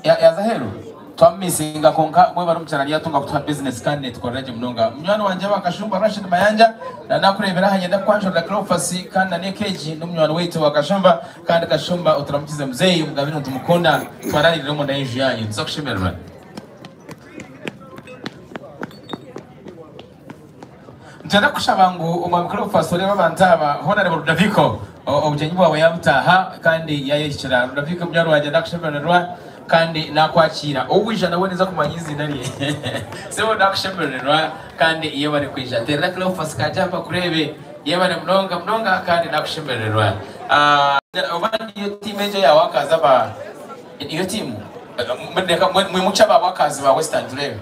Ya, yaaza aheeru? Twamumisinga kwonka mwebare omukyara aryatunga kutuha bizinesi kandi netukorera gye munonga. Munywani wangye wa Kashumba Rashid Mayanja nanakureebera aha nyenda kukwanjurira Cleophas kandi na n'eka egi n'omunywani waitu wa Kashumba kandi Kashumba oturamukize muzeeyi Omugabe nitumukunda twararire omunda y'enju yanyu nituza kushemererwa. Nitwenda kukushaba ngu Omwami Cleophas oreebe abantu aba hoona reeba Rudaviko obugyenyi bwawe yabutaaha kandi yayehikira. Rudaviko munywani wangye nakushemererwa kandi nakwakiira. Ou waija nawe ninza kumanya eiziina rye. Sebo nakushemererwa kandi yebare kwija. Teerera Cleophas Kajamba akureebe. Yebare munonga munonga kandi nakushemererwa. Oba niyo tiimu egyo eya workers aba niyo tiimu? Reka mwimukye aba workers ba Western tureebe.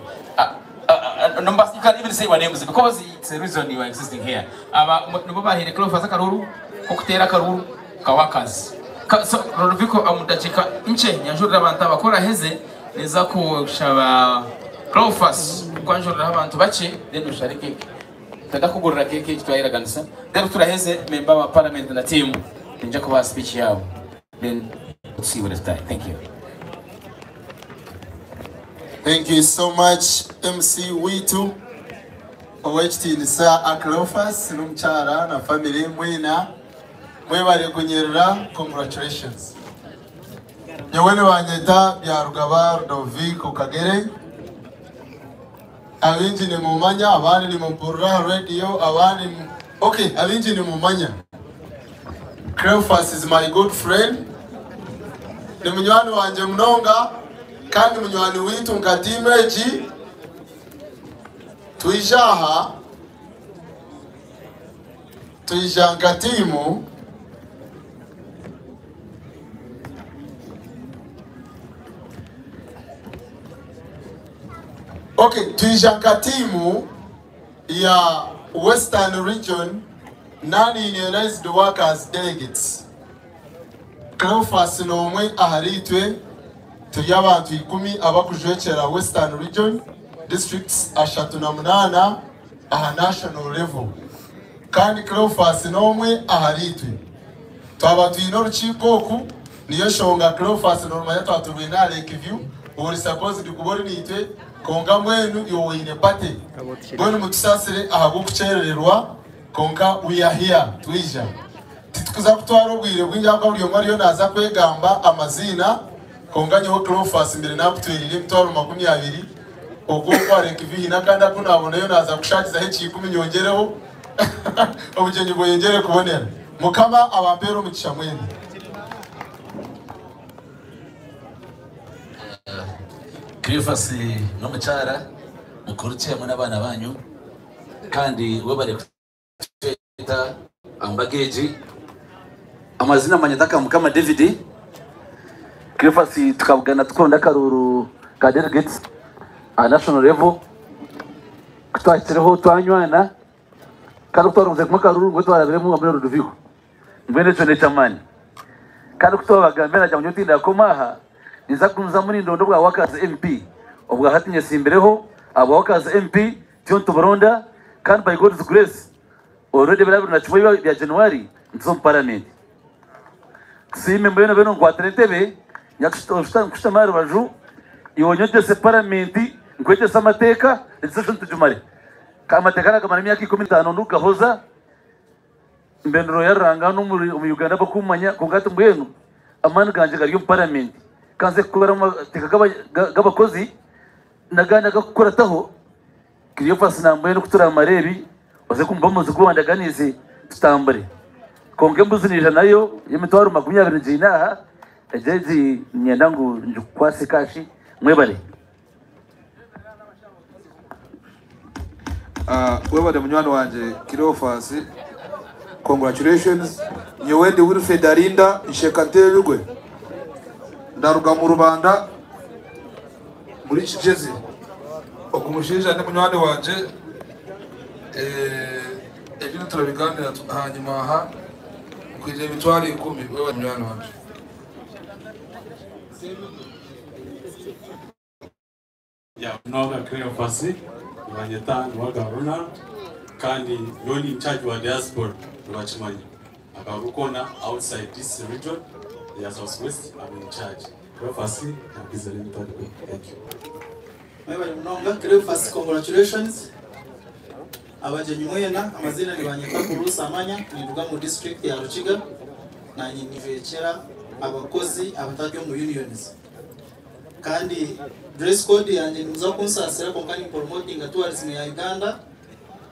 You can even say your names because it's a reason you are existing here. Aba nibo bahaire Cleophas akaruuru k'okuteera akaruuru ka workers. So Rodoviko omu dakiika nkye nyanjurire abantu aba ku oraheze ninza kushaba Cleophas kwanjuriraho abantu bakye then oshare cake. Twenda kukugurira cake egi twayeraganisa then ku turaheze member wa parliament na team ninja kubaha speech yaabo then tusiibure tutahe. Thank you. Thank you so much MC waitu Owekitiinisa Cleophas n'omukyara na family mwena mwebare kunyerera congratulations. Nyowe nibanyeta Byarugaba Rudoviko Kagere abingi nimumanya abandi nimumpurira aha radio abandi okay abingi nimumanya Cleophas is my good friend ni munywani wangye munonga kandi munywani waitu nka tiimu egi twija aha twija nka tiimu Okay, twija nka tiimu ya Western Region Non-Unionized Workers Delegates. Cleophas n'omwe ahariitwe, turi abantu ikumi abakujwekyera Western Region, districts 38 aha national level. Kandi Cleophas n'omwe ahariitwe. Twaba twine orukiiko oku, niyo nshonga Cleophas norumanya twaba turwine aha Lake View, ori supposed kuba ori naitwe, kwonka mbwenu iwe oine party. Mbwenu mutusaasire ahabw'okukyerererwa, kwonka we are here, twija. Titukuza kutwara obwire bwingi ahabw'okuba buri omwe ariyo naaza kwegamba amaziina, kwonka nyowe Cleophas mbire naakutwereire emitwaro 20, ogwo okwareka ivi haine akandi aku naabonayo naaza kushaagizaho ekiikumi nyongyereho, obugyenyi bweyongyere kubonera. Mukama abampeere omugisha mwena. Cleophas n'omukyara mukurukye hamwe n'abaana banyu kandi webare kutweta aha mbaga egi. Amazina manyeta Kamukama David. Cleophas tukabugana tukuronda akaruuru ka delegates aha national level. Kutwahikireho twanywana kandi kutwarunzire kumwe akaruuru ngu twarabiremu hamwe na Rudoviko. Mbwenu ekyo n'eky'amaani. Kandi ku twabagambira nagira ngu nyowe tindakoma aha, ninza kugumizamu nindonda obwa Workers MP. Obwa hati nyesimbireho ahabwa Workers MP, turiyo nituburonda kandi by God's grace already ebiro 21 bya January nituza omu parliament. Tusiime mbwenu benu nkwatire entebe nyakushutama aha rubaju, iwe onyegyese parliament, nkwegyese amateeka, legislation tugimare. Kandi amateeka nagamara emyaka 15 ndikugahoza. Mbendera ya Ruhanga hanu omuri omu Uganda bakumanya kwonka hati mbwenu amaani gangye gari omu parliament kanze kukora amateeka g'abakozi n'agandi agakukurataho Cleophas nambwenu kuturamara ebi oze kumpa omuzigu wandaganiise tutambure kwonka embuzi naija nayo y'emitwaro 20 ngiine aha egyo egi niinyenda ngu ngikukwase cash mwebare. Webale munywani wangye Cleophas, congratulations. Nyowe ndi Wilfred Arinda Nsheka Ntebigwe, ndaruga mu Rubanda muri Kigyezi. Ogu mushaija ni munywani wangye, ebindi turabiganira ahanyima aha, nkwije emitwaro 10. Webale munywani wangye. Ya Noga Cleophas, nibanyeta Noga Ronald, kandi nyowe ni in charge wa diaspora, nibakimanya. Akaru koona outside this region ya South West, I'm in charge. Cleophas, nakwizera emitwaro 10. Thank you. Mwebale munonga Cleophas, congratulations. Abagyenyi mwena, amazina nibanyeta Kuruusa Amanya, ninduga mu district ya Rukiga, nanye nijwekyera abakozi abatari omu unions. Kandi dress code yangye nimuza kunsaasira kwonka ni promotinga tourism ya Uganda,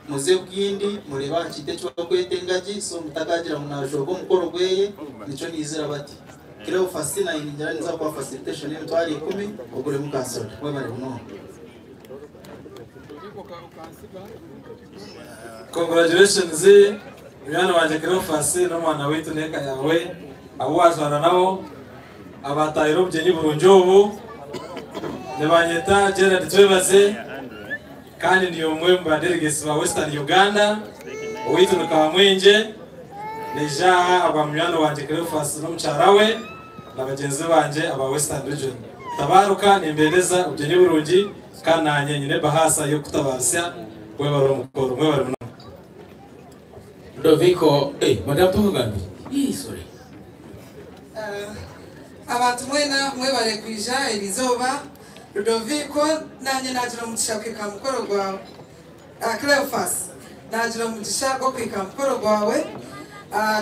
muze Bwindi mureebe aha kintu eki barikweta engagi, so mutakagira ngu najooga omukoro gweye, nikyo niizira bati. Cleophas naanye ningira ninza kukuha facilitation y'emitwaro 10 oguremu ka soda. Webare munonga. Congratulations munywani wangye Cleophas n'omwana waitu n'eka yaawe abu wajwana nabo abatahire obugyenyi burungi obu. Nibanyeta Gerald Twebaze kandi ndi omwe omu ba delegates ba Western Uganda. Owaitu ni Kamwengye, naija aha ahabwa munywani wangye Cleophas n'omukyara we na bagyenzi bangye aba Western Region. Tabaruka nimbendeza obugyenyi burungi kandi nanye nyine ebahaasa y'okukutabarisya webare omukoro. Mwebare munonga. Ludoviko, eh, madam tukugambire. Ii, sorry. Abantu mwena mwebare kwija eri izooba. Ludoviko, nanye nagira omugisha kuhika aha mukoro gwawe. Cleophas, nagira omugisha gw'okuhika aha mukoro gwawe.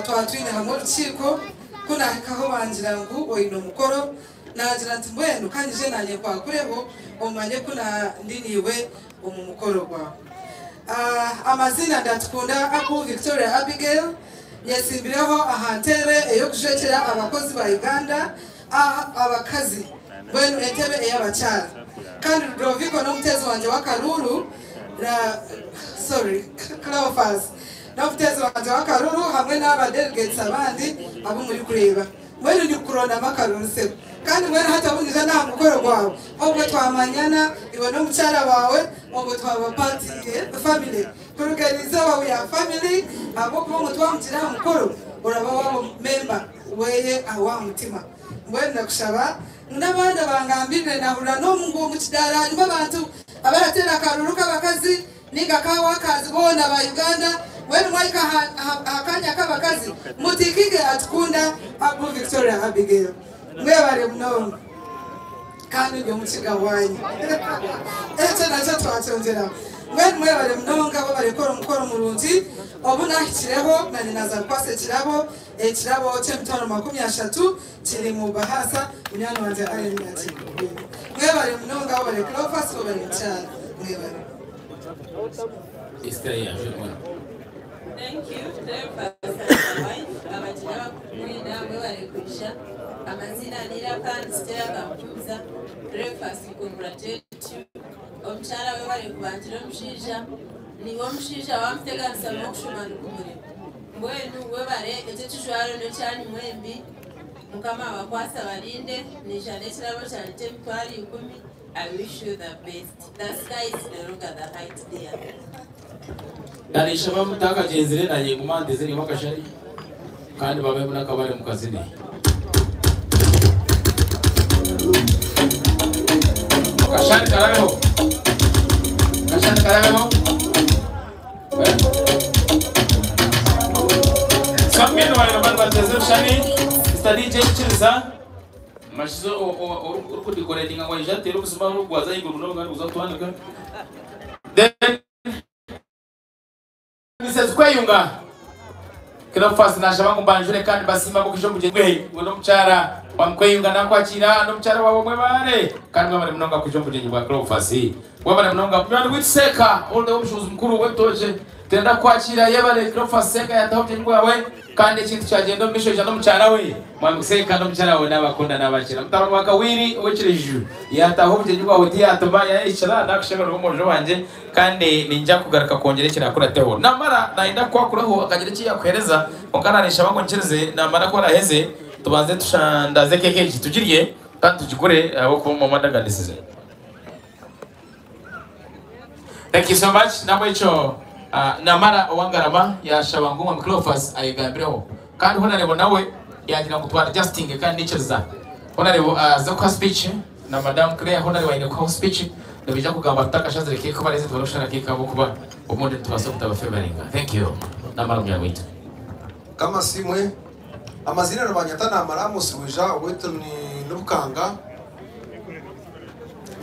Twaba twine hamwe orukiiko, ku naahikaho bangira ngu oine omukoro, nagira nti mbwenu ka nyije naanye nkwakureho omanye ku ndi naiwe omu mukoro gwawe. Amazina Ndatukunda Aku Victoria Abigail, nyetsimbireho aha ntebe ey'okujwekyera abakozi ba Uganda abakazi, mbwenu entebe ey'abakyara. Kandi Ludoviko n'omuteezi wangye w'akaruuru, sorry, Cleophas n'omuteezi wangye w'akaruuru hamwe n'aba delegates abandi abu murikureeba. Mbwenu ndikukurondamu akaruuru sebo. Kandi mbwenu hati obu nyija n'aha mukoro gwawe, obwo twamanyana iwe n'omukyara waawe, obwo twaba part ye family. Kuruga eriizooba we are family, ahabw'okuba ngu twamugira aha mukoro, oraba waaba member weye ow'aha mutima. Mbwenu ndakushaba ngu n'abandi abangambirire nahurira n'omu ngu omu kidaara harimu abantu abarateera akaruuru k'abakazi ninga ka workers boona ba Uganda, mbwenu mwahika aha kanya k'abakazi mutikinge Atukunda Abu Victoria Abigail. Mwebare munonga. Kandi ndi omukiga wanyu. Ekyo nakyo twakyongyeraho. Mbwenu mwebare munonga mwebare kukora omukoro murungi. Obu nahikireho nanye naza kukwasa ekirabo, ekirabo ky'emitwaro 30 kiri mu bahasa munywani wangye Allen akikuhe. Mwebare munonga webare Cleophas webare mukyara mwebare. Esther yaje mwana. Thank you, Cleophas and my wife. Abakiriya bakumwena mwebare kwisha. Amazina ni Iraka Stella Kampuza. Cleophas, we congratulate you. Omukyara we bari kubangira omushaija. Niwe omushaija wamuteganisa n'okushoma nikumurema. Mbwenu webare ekyo ekijwaro n'ekyanyu mwembi. Mukama abakwase abarinde. Naija n'ekirabo kyangye ky'emitwaro 10. I wish you the best. The sky is no longer the height there. Narishaba mutakagyenzire naye nguma nteze niwe akashari kandi babe n'akabare mukazine. Kashari karabeho. Kashari karabeho. So meanwhile abantu bateze rushani Mr. DJ Chiriza mashizo uri kudecoratinga ngo ayije atere ubuzima bw'urwaza yigura munonga uza kutwandika. Then Mrs. Kweyunga Cleophas nashaba ngo mbanjure kandi basima bukije mugeni we n'omukyara wa Mkweyunga nakwakira n'omukyara wawe mwebare kandi mwebare munonga kuja omugenyi bwa Cleophas webare munonga munywani w'ituseka all the omushuzi mukuru w'ebitookye tenda kwakira yebare Cleophas Seka yataho obugenyi bwawe kandi ekintu kyagenda omu misho n'omukyara we mwami Seka n'omukyara we n'abakunda n'abakira mutabani wa Kawiri ow'Ekireju yataho obugenyi bwawe tiyatuma yayikira nakushemererwa omwojo wangye kandi ninja kugaruka kwongera ekirakurateho namara nayenda kwakuraho akagira eki yakuhereza konka nanishaba ngo nkirize namara ko araheze tubanze tushandaze keke egi tugirye kandi tugikore ahabw'okuba mama ndaganisize. Thank you so much. Namwekyo namara owangarama yashaba ngu mwami Cleophas ayegambireho kandi honorable nawe yagira ngu twara justing kandi nikiriza honorable aza kuha speech na madam Claire honorable aine kuha speech nibija kugamba tutakashazire keke bareze tubarushana keke abo kuba obundi nitubasa kutabafebaringa. Thank you. Namara munyana witu. Kama simwe amazina rubanyata na maramusi wija wetu ni Nubukanga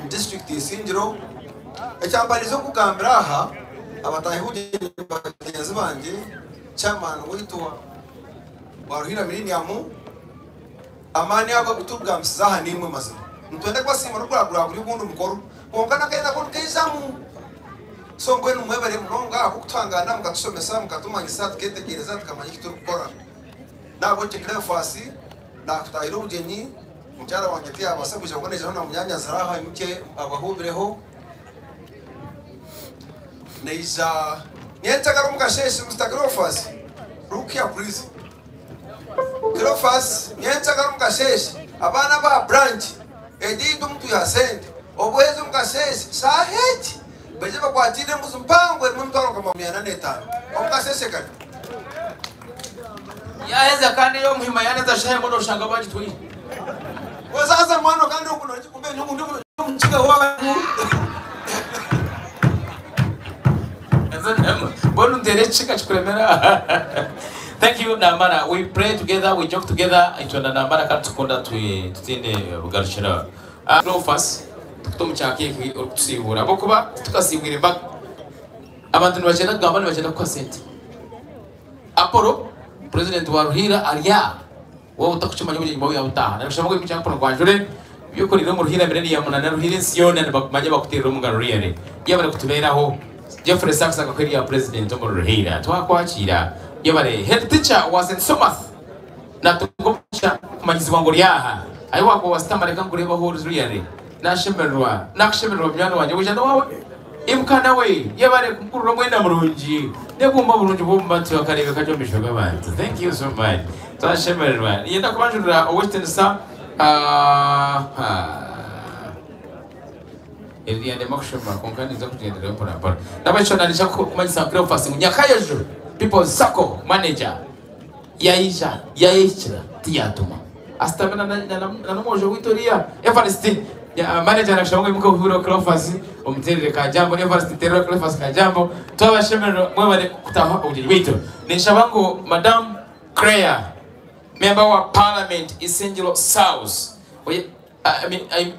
district Isingiro. Ekyambarizo kugambira aha abatahi bagenzi banje chairman witu wa Ruhira Millennium amani ago kutugambisiza aha nimwe mazima ntwende kwasima rukuragura buri bundi mukoro konka nakenda ko keizamu so mbwenu mwebare munonga akutwangana mukatusomesa mukatumanyisa tuketegereza tukamanya eki turikukora. Nabo Cleophas nakutahira obugenyi mukyara wange tiyabasa kuja kubonezaho na munyanya zaraha imuke abahubireho neija nyenchagara mukasheshe Mr. Cleophas look here please. Cleophas nyenchagara mukasheshe abana ba branch edindo mtu ya sente obwezo mukasheshe saheti beje bakwatire mbuzi mpango mu mutwaro kama 805 omukasheshe kati yaheza kandi yo muhima yaneza shahe ngono ushanga bagitwi wezaza mwana kandi ukuno kumbe nyungu ndi wa Thank you Namara. We pray together, we joke together. Itwenda Namara kandi tukunda tutinde bugarushira. Cleophas tukutomuchaki okutusibura. Bokuba tukasibwira imbaga. Abantu nibagenda kugamba nibagenda kuha sente. Apollo president wa Ruhira arya wowe utakuchimanya ubugenyi bwawe yabutaha. Nabishaka ngo imicango rwanjure byukorera mu Ruhira Millennium na Ruhira Nsiyone nibamanye bakuterera mu ngaro Ruhira. Yabare kutuberaho Jeffrey Sachs akakwiriya president mu Ruhira twakwakira yabare head teacher wa St. Thomas na tugomba kumanyizwa ngo ryaha ayo wako wasitamareka ngureba ho Ruhira nashemerwa nakushemerwa mwana wanje ujana wawe imukana we yabare kumkurura mwenda murungi nekumba burungi bw'umubati wakarebe kajomisho gabantu. Thank you so much. Twashemerwa yenda kubanjurira Western sa Eliya ndemakushoma konka niza kugendera mpora mpora. Nabacho nanisha kumanyisa Cleophas Nyakayejo People Sacco manager yaisha yayikira tiyatuma astamena na nomojo witoria Evarist ya manager nakashonga imuka uhuro Cleophas omuterere kajambo Evarist terere Cleophas kajambo twabashemerero mwebare kutaha obugenyi bwitu. Nishaba ngo Madam Claire member wa Parliament Isingiro South. Oye, I mean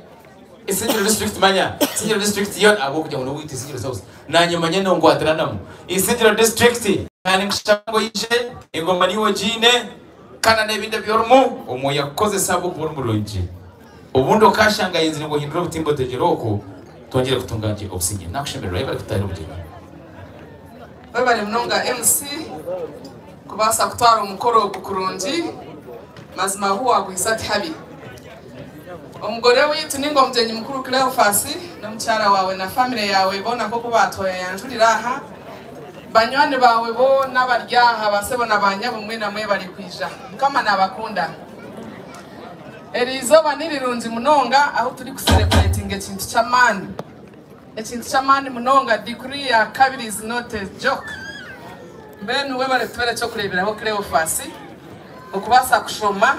Isingiro district manya Isingiro district yoona ahabw'okugira ngu n'owaitu Isingiro South naanye manya nongwatiranamu Isingiro district kandi nkushaba ngu oije engoma niiwe ogiine kandi n'ebindi ebi orimu Omwoyo akukozese ahabw'okuba ori murungi obundi okashanga ayenzire ngu ohindure obutimba otegyere okwo twongyere kutunga gye obusingye. Nakushemererwa yebare kutahira obugyenyi. Webare munonga MC kubaasa kutwara omukoro ogu kurungi mazima ahu waguhisa tihabi. Omugore waitu ninga omugyenyi mukuru Cleophas n'omukyara waawe na famire yaawe boona nk'oku baatweyanjurira aha, banywani baawe boona abari aha ba sebo na ba nyabo mwena mwebare kwija. Mukama nabakunda. Eri izooba ni rirungi munonga ahu turi kusereburetinga ekintu ky'amaani. Ekintu ky'amaani munonga degree ya kabiri is not a joke. Mbwenu webare kutubeera eky'okureeberaho Cleophas okubaasa kushoma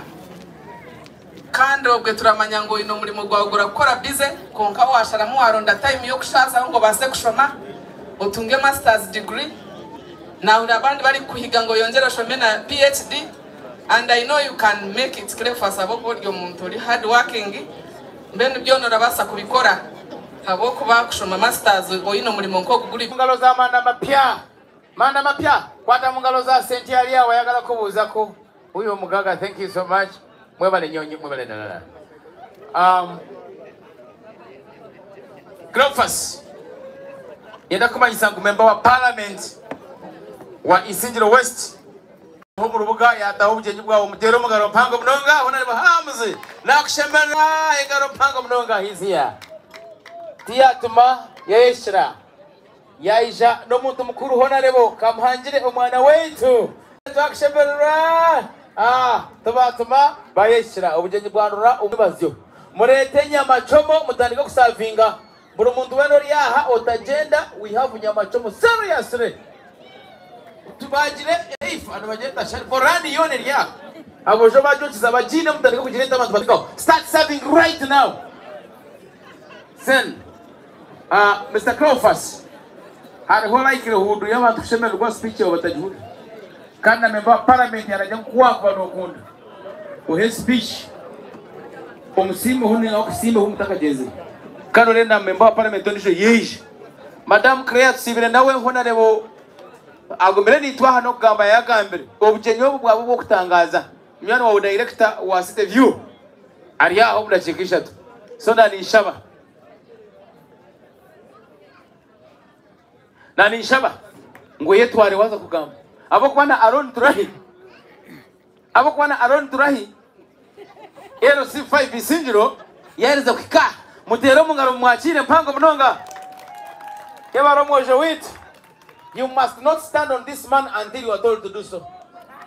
kandi obwe turamanya ngu oine omurimo gwawe gurakukora busy kwonka washaramu waronda time y'okushaazaho ngu obaase kushoma otunge masters degree. Nahurira abandi barikukuhiga ngu oyongyere oshome na PHD and I know you can make it Cleophas ahabw'okuba ori omuntu ori hard working mbwenu byona orabaasa kubikora ahabw'okuba kushoma masters oine omurimo nk'ogu guri Mungalo za manda mapya Manda mapya kwata mungalo za sente ali awo ayagala kubuuzako wuyo omugaga thank you so much mwebale nyo nyo mwebale dalala um, Cleophas yenda kumanyisa ngu member wa parliament wa Isingiro West omu rubuga yataho obugyenyi bwawe omuteere omugaro mpango munonga Honorable Hams nakushemerera engaro mpango munonga he's here tiyatuma yayeshira Yaija n'omuntu mukuru Honarebo Kamuhangire omwana waitu. Twakushemererwa ah tubatuma bayeshira obugyenyi bwanura omwebazyo. Mureete enyama chomo mutandike kusavinga buri muntu weena ori aha otagyenda we have nyama chomo seriously tubagire if and bagyeta shari borani yoona eri aha aboojo bagyokiza bagiine mutandike kugireeta abantu batandike start serving right now Sen. Mister Cleophas, hariho likelihood y'abantu kushemererwa speech yawe batagihurire. Kandi na member wa parliament aragya ngu kuwakuba nokunda ohe speech omusiimeho ninga akusiimeho mutakagyenzire. Kandi orenda member wa parliament ondijo yaija. Madam Claire tusiibire nawe Honarebo agumire naitwe aha n'okugamba yagambire. Obugyenyi obu bwaba obw'okutangaaza. Munywani wawe director wa City View ari aha omu dakiika ishatu. So naninshaba. Na ninshaba ngu oyetware waaza kugamba. Ahabw'okuba na Aaron Turahi, ahabw'okuba na Aaron Turahi, LC5 Isingiro, yaaherize kuhika aha. Muteere omu ngaro mumwakiire mpango munonga. Yebare omwojo waitu. You must not stand on this man until you are told to do so.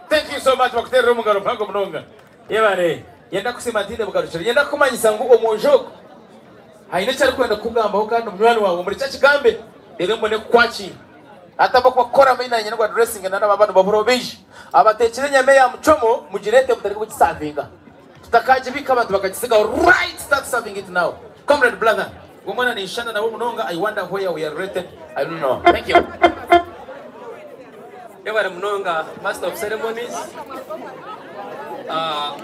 Thank you so much bakuteerere omu ngaro mpango munonga. Yebare. Nyenda kusiima ntiine bugarukiro. Nyenda kukumanyisa ngu omwojo ogu aine eki arikwenda kukugambaho kandi munywani waawe omurekye akigambe reero mbone kukwakiira. Hati ahabw'okuba kukora main nanye ngu addressinge na n'aba nibabura baija. Abateekire enyama eya muchomo mugireete mutandike kugisavinga. Tutakagibiika abantu bakagisigaho right start serving it now. Comrade brother, ngu mbwenu ninshushana nawe munonga I wonder where we are related I don't know. Thank you. Yebare munonga Master of Ceremonies, uh,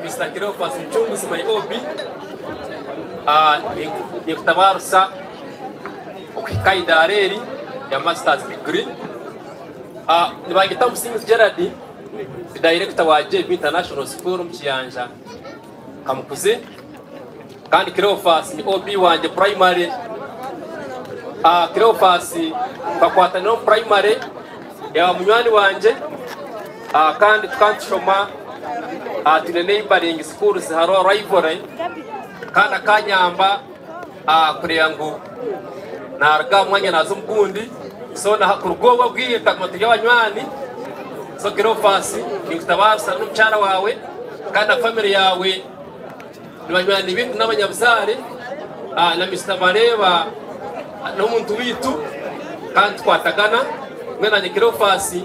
Mr. Cleophas Mucunguzi my OB, uh, ninkutabarusa okuhika idaara eri ya Masters degree. Uh, nibangita Musinguzi Gerard, ndi director wa JB International School omu Kiyanja Kamukuzi. Kandi Cleophas ni OB wangye primary. Ah, Cleophas tukakwatanira omu primary yaba munywani wangye ah, kandi tukaba nitushoma ah, twine neighboring schools hariho rivalry kandi akanyamba ah, kureeba ngu naruga aha mwanya naaza omu gundi so na kuruga obwo obwire tukaguma turi abanywani so Cleophas ninkutabaarisa n'omukyara waawe kandi na family yaawe Ni banywani baitu n'abanyabuzaare na Mister Bareeba n'omuntu waitu kandi tukwatagana. Mbwenu nanye Cleophas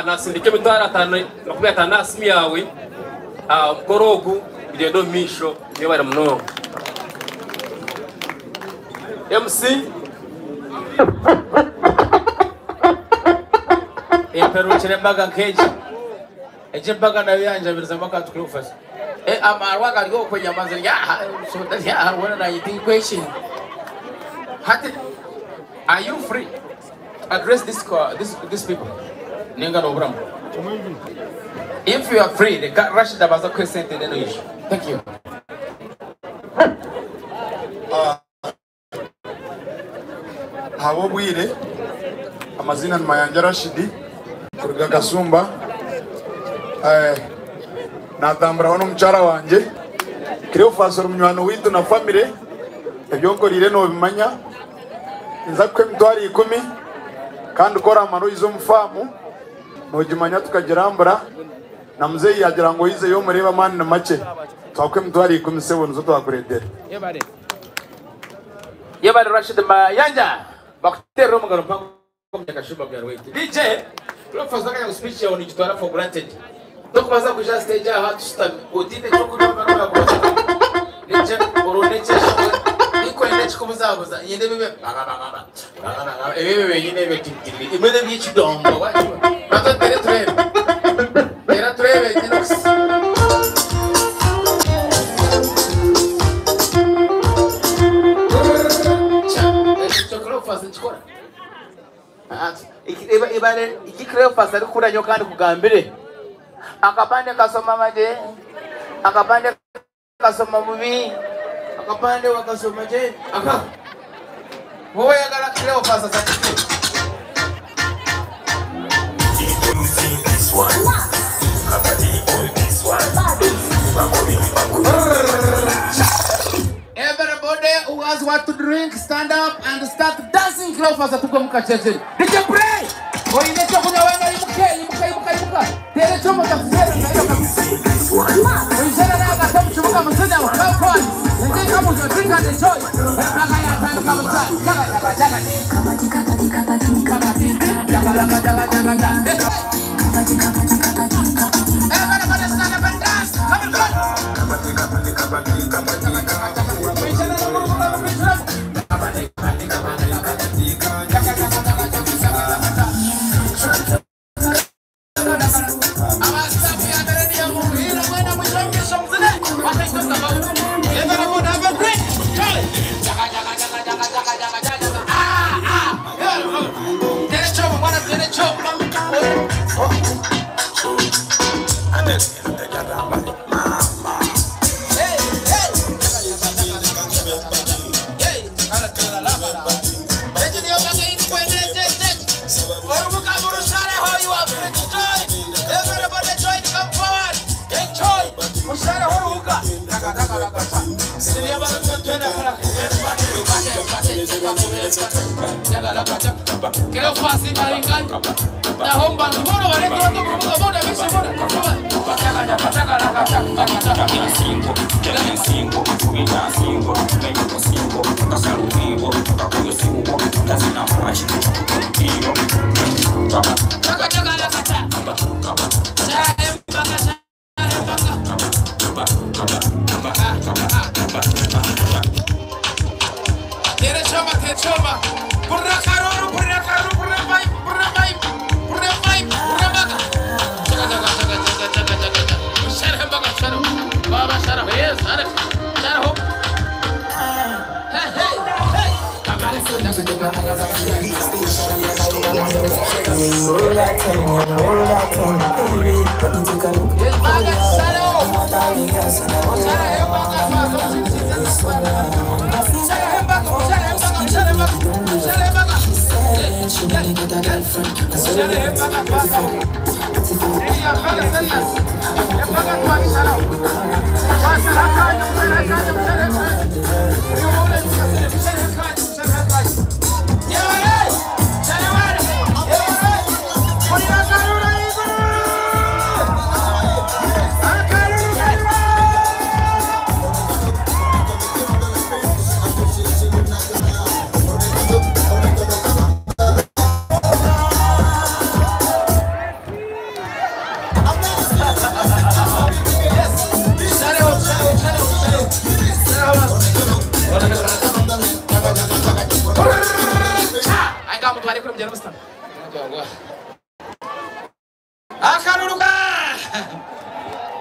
nasindika emitwaro ataano 50 aha simu yaawe omukoro ogu gugyende omu maisho. Mwebare munonga. MC. Emperukire embaga nk'egi. Egi embaga nayo yanjabirizamu akantu Cleophas. Amarwa gari okwenyama ziri aha soda aha wona na yitinkweshin. Hati, are you free? Address this this these people. Nenga no bram. If you are free, the Rashid abaza kwesente neno issue. Thank you. Habo bwire amazina ni Mayanja Rashidi kuruga Kasumba. Natambura n'omukyara wanje Cleophas omunywani witu na family ebyonkorire nobimanya nza kuha emitwaro 10 kandi ukora amaro izo omufamu nogimanya tukagirambura na muzeyi yagira ngo yize yo mureba mani na make twakuha emitwaro 10 sebo nizo twakuretera. Yebare. Yebare Rashid Mayanja bakutera omugaro mpango mnyakashumba bya rwete. DJ Cleophas akanya speech yawe nigitwara for granted. Tokubaza kuja stage aha tusitami otine chokunywa kubaza. Nije oroneche ikwende chikubuzabuza yende bebe baba ebebe yine be tintiri imene by'ikidongo wacho bato tere turebe tera turebe tinox. Ibale ikikreofas ari kuranyo kandi kugambire akapande kasoma maje akapande kasoma bubi akapande wakasoma je aka wowe yagala Cleophas asatike. Everybody who has what to drink, stand up and start dancing. Cleophas atuko mukacheze. DJ play. Oinecho kunya wenda imuke imuka imuka imuka. Tere chomo takusera na hiyo kabisa. Oizera na akatamu chubuka msenya wa Cleophas. Ndi kama uzo drink and enjoy. Kaka ya tano kama sa. Kaka kaka kaka. Kabati kaka kaka kaka kaka. Everybody stand up and dance. Come on. Yes.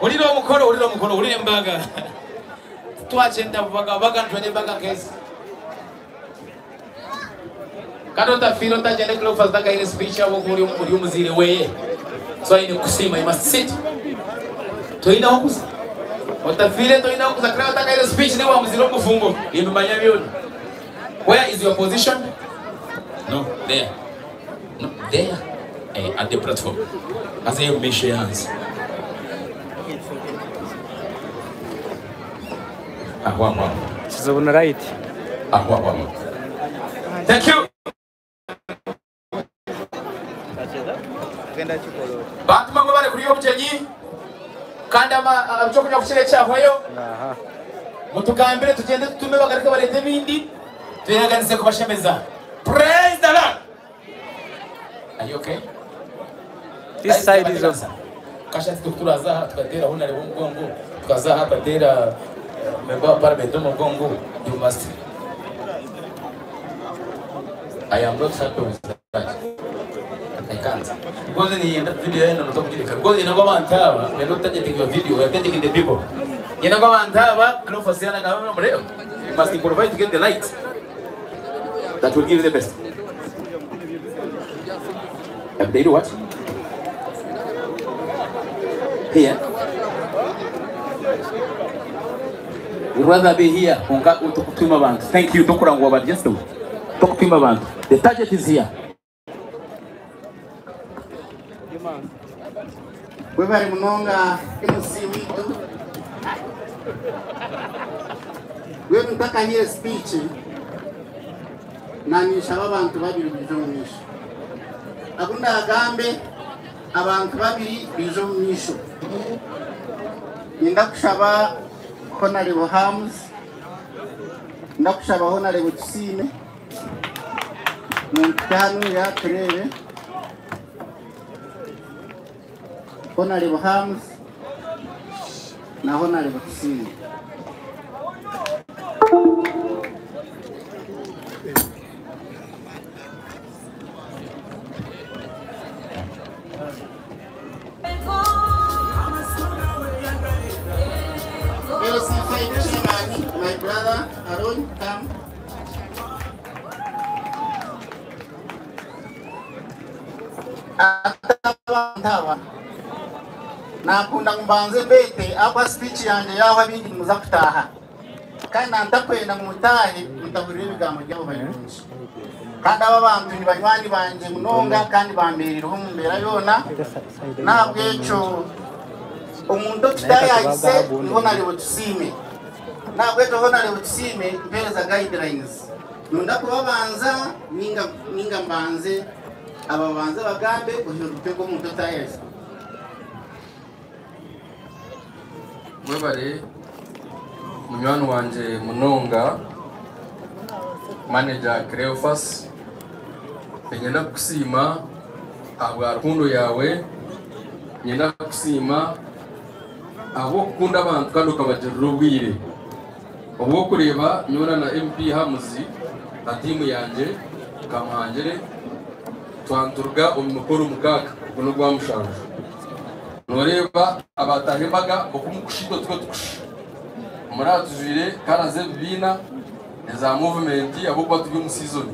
Wulira omukoro, wulira omukoro, wulira embaga. Twakyenda bubaga baga ntwende embaga nkezi. Kandi otafiire otagyenda Cleophas takaine speech ahabw'okuba ori ori omuzaire weye. So aine kukusiima, you must sit. Toine aho kuza. Otafiire toine aho kuza Cleo atakaine speech niwe wamuziire omu bufumbo. Nimbimanya byona. Where is your position? No, there. No, there. Eh, at the platform. Azeyo omu maisho yanze. Aho aho aho. Kizibu ni right. Aho aho aho. Thank you. Batuma ngu bari kurya obugyenyi kandi ekyokunywa kukira ekyahwayo mutugambire tugyende tutume bagaruke bareete ebindi tweraganise kubashemeza. Praise the Lord. Are you okay? This side is off. Kasha turaza aha tukateera honarebo omugongo tukaza aha tukateera member wa parliament omugongo you must. I am not happy with that. I can't. Because ni video yenu notokugireka. Because ina kwa abantu aba, we are not targeting your video, we are targeting the people. Ina kwa abantu aba, Cleophas yana kama mreo. You must provide to get the light that will give you the best. Have they do what? Here. We'd rather be here. Konka tukupima abantu. Thank you. Tokurangwa but just tukupima abantu. The target is here. Webale munonga MC witu we ntakahire speech nanishaba abantu babiri bize omu maisho agu ndagambe abantu babiri bize omu maisho nindakushaba Honorable Hams, ndakushaba Honorable Tusiime mumpite hanuya turebe Honorable Hams na Honorable Tusiime. LC5 chairman, my brother Aaron, come. Ataba nakunda mbanze bete akwa speech yanje yaho abindi muza kutaha kandi nantakwenda ngo mutahe mutahurira ebigambo byabo bayirungi kandi aba bantu ni banywani banje munonga kandi bambereraho mu mbera yona nabweco omuntu tutayahise niho Honorable Tusiime nabweco Honorable Tusiime mpereza guidelines nunda kubabanza ninga mbanze aba banze bagambe ohindura omuntu utayahise. Mwebale munywani wanje munonga manager Cleophas nyenda kukusiima ahabwa rukundo yawe, nyenda kukusiima ahabw'okukunda abantu kandi okabagirira obwire obw'okureeba nyoona na MP Hamuzi na tiimu yangye Kamuhangire twanturuga omu mikoro mukaaga ogu n'ogwa mushanju. Noreeba abataaha embaga okumukushitwa tukwe tukusha muratujwire kara z'ebibiina eza movement ahabw'okuba turi omu season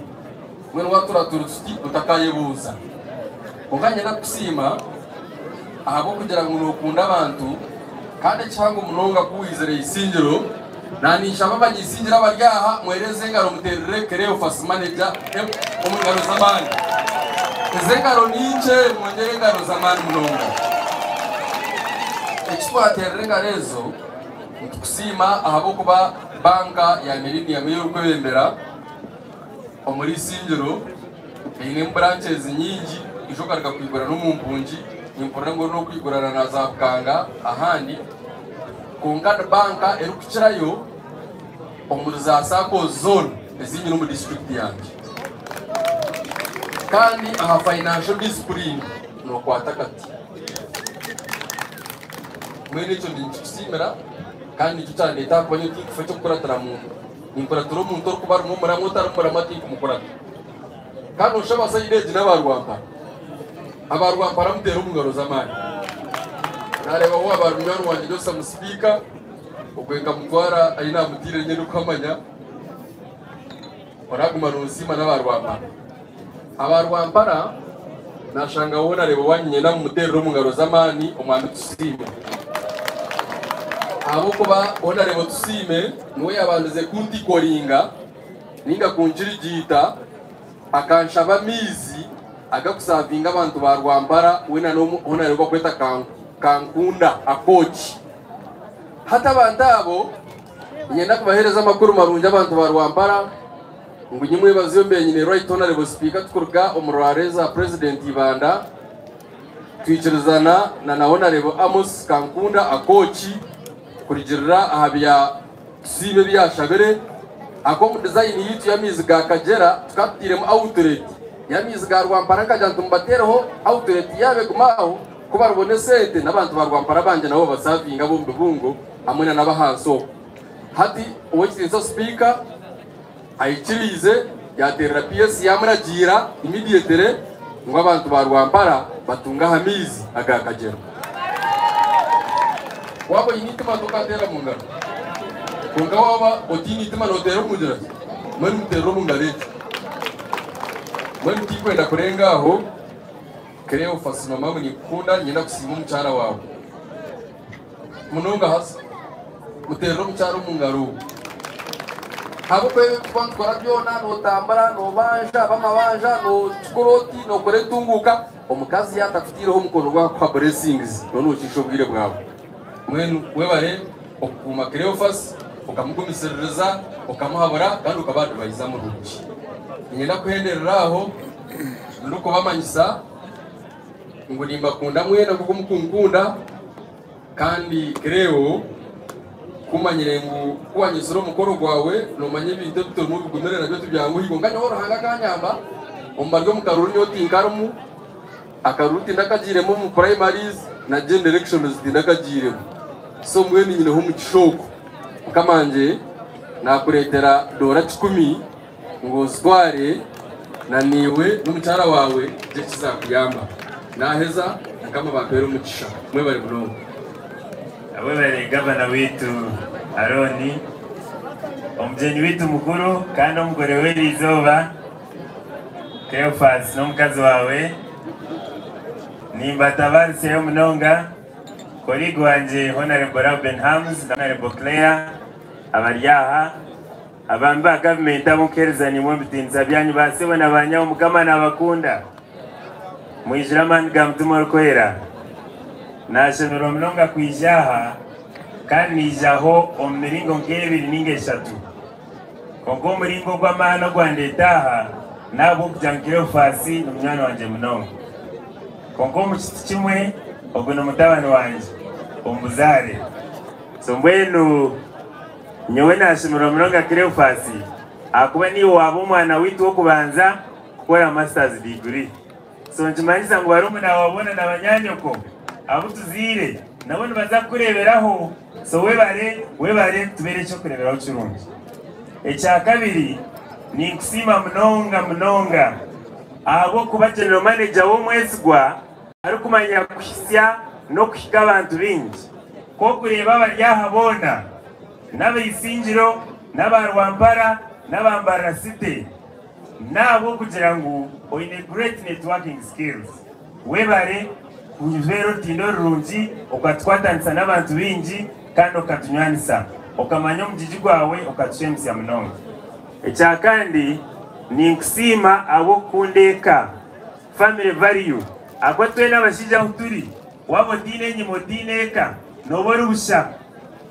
mbwenu waturatura tuti otakayebuuza. Kwonka nyenda kukusiima ahabw'okugira ngu nookunda abantu kandi ekihango munonga kuwizire isingiro naninshaba abanyaisingiro abari aha mwereze engaro muterere Cleophas manager omu ngaro z'amaani. Ezi engaro ninkye mwongyere engaro z'amaani munonga. Ekitwaterera engaro ezo nitukusiima ahabw'okuba banka ya Millennium ey'okwebembera omuri Isingiro eine branches nyingi ijo okaruga kwigura n'omu mpungi nimpurira ngu n'okwigurana na za Bukanga ahandi kwonka ni banka erikukirayo omuri za SACCO zone ezinyine omu district yangye kandi aha financial discipline nokwata kati mwene ekyo ninkikusiimira kandi nikyo kyandeeta kuba nyowe tinkufo ekyokukuratira muntu ninkuratira omuntu orikuba arimu omuramu otari muramu tinkumukurata kandi oshaba sayidi egi n'abarwampara abarwampara muteere omu ngaro z'amaani. Nareeba waaba ari munywani wangye Jotham Sipiika, ogwe nkamutwara ahi naamutiire nyine kuhamanya. Oraguma nonsiima n'aba Rwampara. Aba Rwampara nashanga woona areeba owanyu niinyenda mumuteerere omu ngaro z'amaani omwami Tusiime. Ahabw'okuba Honourable Tusiime niwe yaabandize kuntikoringa nainga kunkirigiita akanshaba amaizi agakusavinga abantu ba Rwampara we na Honourable ou bakweta Kankunda Akooki. Hati abantu abo niinyenda kubaheereza amakuru marungi abantu ba Rwampara ngu nyimwebazeyo mbe nyine Right Honourable Sipiika tukuruga omu rware za President Ibanda twikirizana na na Honourable Amos Kankunda Akooki kurugirira aha bya Tusiime ebi yaashabire, ahabw'omu design yaitu y'amaizi ga Kagyera tukaba tutairemu outlet y'amaizi ga Rwampara nkagira nti mubateereho outlet yaabo egume aho ku baribona esente n'abantu ba Rwampara bangye nabo babasavinge ab'omu bibungo hamwe na n'abahansi okwo. Hati Ow'ekitiinisa Sipiika aikiriize yaateerera PS yaamuragiira immediately ngu abantu ba Rwampara batunge aha maizi aga Kagyera. Waaba oine eitima tokateera mu ngaro. Kwonka waaba otaine eitima nooteera omu ngira ki? Mbwenu muteerere omu ngaro egyo. Mbwenu tinkwenda kurenga aho. Cleophas mama ngu ninkukunda niinyenda kusiima omukyara waawe. Munonga haza. Muteerere omukyara omu ngaro. Ahabw'okuba ebi turikuba nitukora byona, nootambura, noobanja ab'amabanja, nookikora oti, nookora entunguuka, omukazi yaaba atakutaireho omukono gwe akakuha blessings, nooba nooshiisha obwire bwawe. Mbwenu webare okukuuma Cleophas, okamugumisiririza, okamuhabura kandi okaba adviser murungi. Niinyenda kuhenderera aho ndikubamanyisa ngu nimbakunda mwena nk'oku mukunkunda. Kandi Cleo, ku mmanyire ngu ku wanyetsire omukoro gwawe, noomanya ebintu ebi turimu bigumire nabyo tibyanguhi. Kwonka nyowe Ruhanga akanyamba, omu bari omu karuru nyowe tinkarimu, akaruru tindakagiiremu omu primaries na general elections tindakagiiremu. So mbwenu nyineho omugisha ogu. Mukama wangye naakureetera doora kikumi ngu ozitware na naiwe n'omukyara waawe gye kizakuyamba. Naheza Mukama abampeere omugisha. Mwebare munonga. Webare gavana waitu Arooni, omugyenyi waitu mukuru kandi omugore w'eriizooba Cleophas n'omukazi waawe. Nimbatabariseyo munonga colleague wangye Honourable Reuben Hams na Honourable Claire abari aha. Abaami ba gavumenti abu nkuheereza naimwe omu bitiinisa byanyu, ba sebo na ba nyabo, Mukama naabakunda. Mwijure amaani ga Mutima Orikwera. Naashemererwa munonga kwija aha, kandi naijaho omu miringo nk'ebiri nainga eshatu. Kwonka omuringo ogw'amaani ogwandeeta aha n'ahabw'okugira ngu Cleophas ni munywani wangye munonga. Kwonka omu kiti kimwe, ogu ni mutabani wangye omu buzaare. So mbwenu. Nyowe naashemererwa munonga Cleophas ahakuba niiwe waaba omwana waitu w'okubanza kukora Masters degree. So nikimanyisa ngu barumuna baawe boona na banyaanyoko abu tuzaire nabo nibaza kukureeberaho. So webare, webare kutubeera eky'okureeberaho kirungi. Ekyakabiri, ninkusiima munonga munonga ahabw'okuba General Manager w'omwesigwa arikumanya kuhitsya n'okuhika abantu baingi. Ku orikureeba abari aha boona, n'abaisingiro, n'aba Rwampara, n'aba Mbarara City, n'ahabw'okugira ngu oine great networking skills. Webare kubeera orutindo rurungi, okatukwatanisa n'abantu baingi kandi okatunywanisa. Okamanya omugigi gwawe okatushemesya munonga. Ekya kandi, ninkusiima ahabw'okukunda eka, family value, ahakuba twena abashaija ahu turi, Waaba otaine enyima otaine eka, nooba ori busha.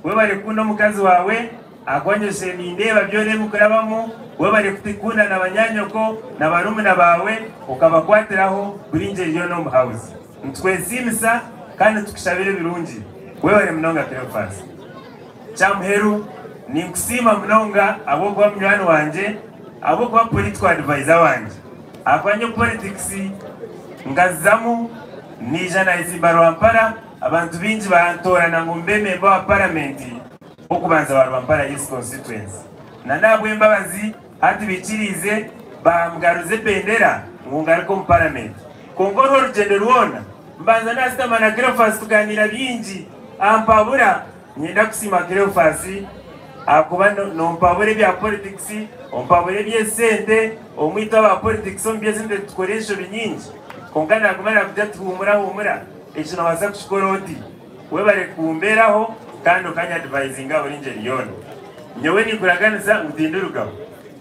Webare kukunda omukazi waawe, ahakuba nyosire nindeeba byona ebi mukurabamu. Webare kukunda na banyaanyoko na barumuna baawe, okabakwatiraho buri ngyeri yoona omu house. Nitukwesiimisa kandi nitukushabira ebirungi. Webare munonga Cleophas. Kyamuheru, ninkusiima munonga ahabw'okuba munywani wangye, ahabw'okuba political advisor wangye. Ahakuba nyowe politics nkazizamu naija nayetsimba Rwampara, abantu baingi bantoorana ngu mbe memba wa paramenti w'okubanza wa Rwampara East constituency. Na n'ahabw'embabazi hati baikiriize bamugaruza ebendera ngu ngaruke omu paramenti. Kwonka orwo orugyendo rwona. Mbanza naasitama na Cleophas tugaaniira bingi, ampabura. Niinyenda kusiima Cleophas ahakuba nompabura ebya politics, ompabura eby'esente, obumwe itwe aba politics omu by'esente nitukora enshobi nyingi kwonka naaguma naakugira ati huumura huumura eki noobaasa kukikora oti. Webare kumbeeraho kandi okanyadivayizinga buri ngyeri yoona. Nyowe ninkuraganisa ngu tindirugaho.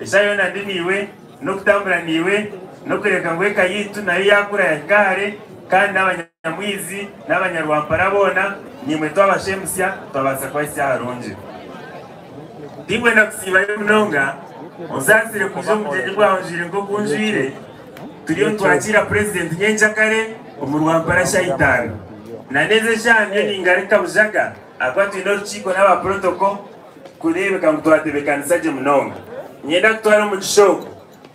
Eshaaha yoona ndi naiwe, n'okutambura naiwe, n'okureka ngu eka yaitu nayo yaakura yahika hare kandi n'abanyamwizi n'abanyarwampara boona naimwe twabashemusya twabaasa kubahitsya aharungi. Tinkwenda kusiibayo munonga, onsaasire kwija omu bugyenyi bwawe njwaire nk'oku njwaire. Turiyo nitwakiira Purezidenti nyenkyakare omu Rwampara shaaha itaano. Naneza eshaaha ndiyo ningaruka Bujaga ahakuba twine orukiiko n'aba protocol kureebeka ngu twatebeekanisa gye munonga. Niinyenda kutwara omugisha ogu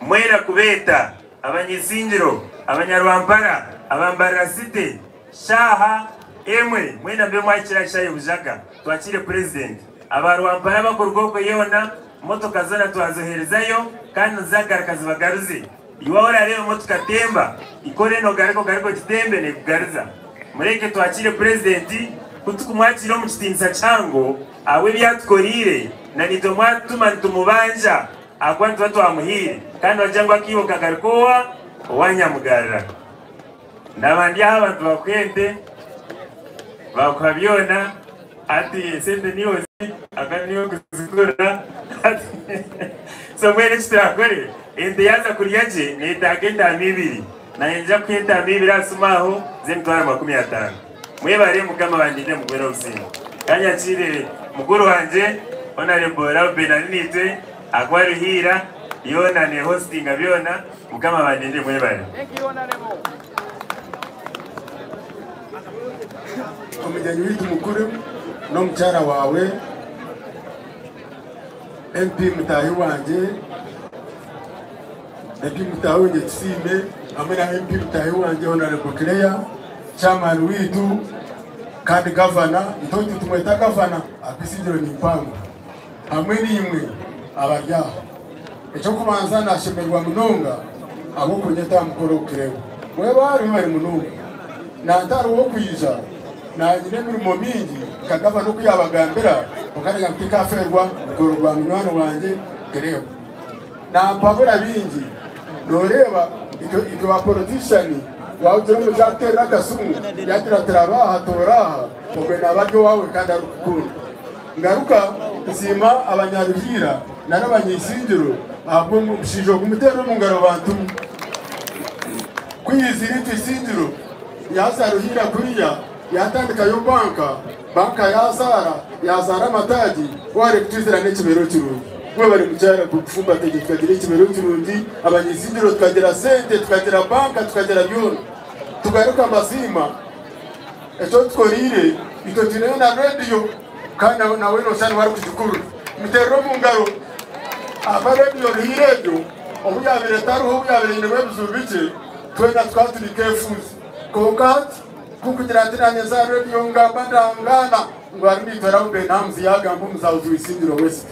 mwena kubeeta, Abanyaisingiro, Abanyarwampara, aba Mbarara City, shaaha emwe mwena mube mwahikire aha kishaayi Bujaga twakiire Purezidenti. Aba Rwampara abakuruga okwe yoona, motoka zoona twazoherezayo kandi nizagaruka zibagaruze. Iwe ahu orareeba emotoka temba, ikora enu ogaruke ogaruke ogitembe neekugaruza. Mureke twakiire Purezidenti, ku tukumwakiira omu kitiinisa kihango ahabw'ebi atukoreire na naitwe mwatutuma nitumubanja ahakuba nituba twamuhaire kandi nibagira ngu akaibo kagaruka owa owa nyamugarira. Naaba ndi aha abantu bakuha ente, bakuha byona, hati esente niiwe oziine ahakuba niiwe orikuzigura so mbwenu eki turakore, ente yaaza kurya gye neetaaga entaama ibiri, naanye niinyija kukuha entaama ibiri aha simu aho z'emitwaro 50. Mwebare Mukama abandinde mugwe n'obusinge. Ka nyakiire mukuru wangye Honourable Reuben Arinaitwe ahakuba Ruhiira yoona nehostinga byona. Mukama abandinde mwebare. Omugyenyi waitu mukuru n'omukyara waawe MP mutaahi wangye, MP mutaahi wangye Tusiime hamwe na MP mutaahi wangye Honourable Claire, Chairman waitu kandi Gavana, itwe nitumweta Gavana ahakuba Isingiro ni mpango, hamwe naimwe abari aha. Eky'okubanza nashemererwa munonga ahabw'okunyeta aha mukoro ogu Claire. Mwebare mwebare munonga. Nantari ow'okwija nanyine emirimo mingi nka Gavana oku yabagambira kwonka nagira ngu tinkafeerwa mukoro gwa munywani wangye Claire. Nampabura bingi. Noreeba itwe ba politician wagira omuntu yakuterera akasimu yagira ati raba aha toora aha ogwe naba ari owaawe kandi arikukukunda. Ngaruka nsiima abanyaruhiira nari abanyaisingiro ahabw'omushaija ogu muteere omu ngaro bantumwe. Ku yaizire itwe isingiro yaaza Ruhiira kuriya yaatandikayo banka, banka yaazaara, yaazaara amataagi, waare kutwizira n'ekibero kirungi. Mwebare mukyara kufumbata gye tukagira ekibero kirungi, abanyaisingiro tukagira sente, tukagira banka, tukagira byona. Tugaruka mbasiima eki otukoreire, itwe twineyo na rediyo kandi nawe nooshusha niwe arikugikurura. Muteerere omu ngaro ahakuba rediyo Ruhiira egyo obu yaabaire etariho, obu yaabaire einemu ebizibu bikye, twena tukaba turi nk'efuuzi. Kwonka hati ku nkugira nti naanye nza aha rediyo ngamba ndangaana ngu harimu itwe Rauben Hams yaagamba omuzahuzi w'Isingiro West.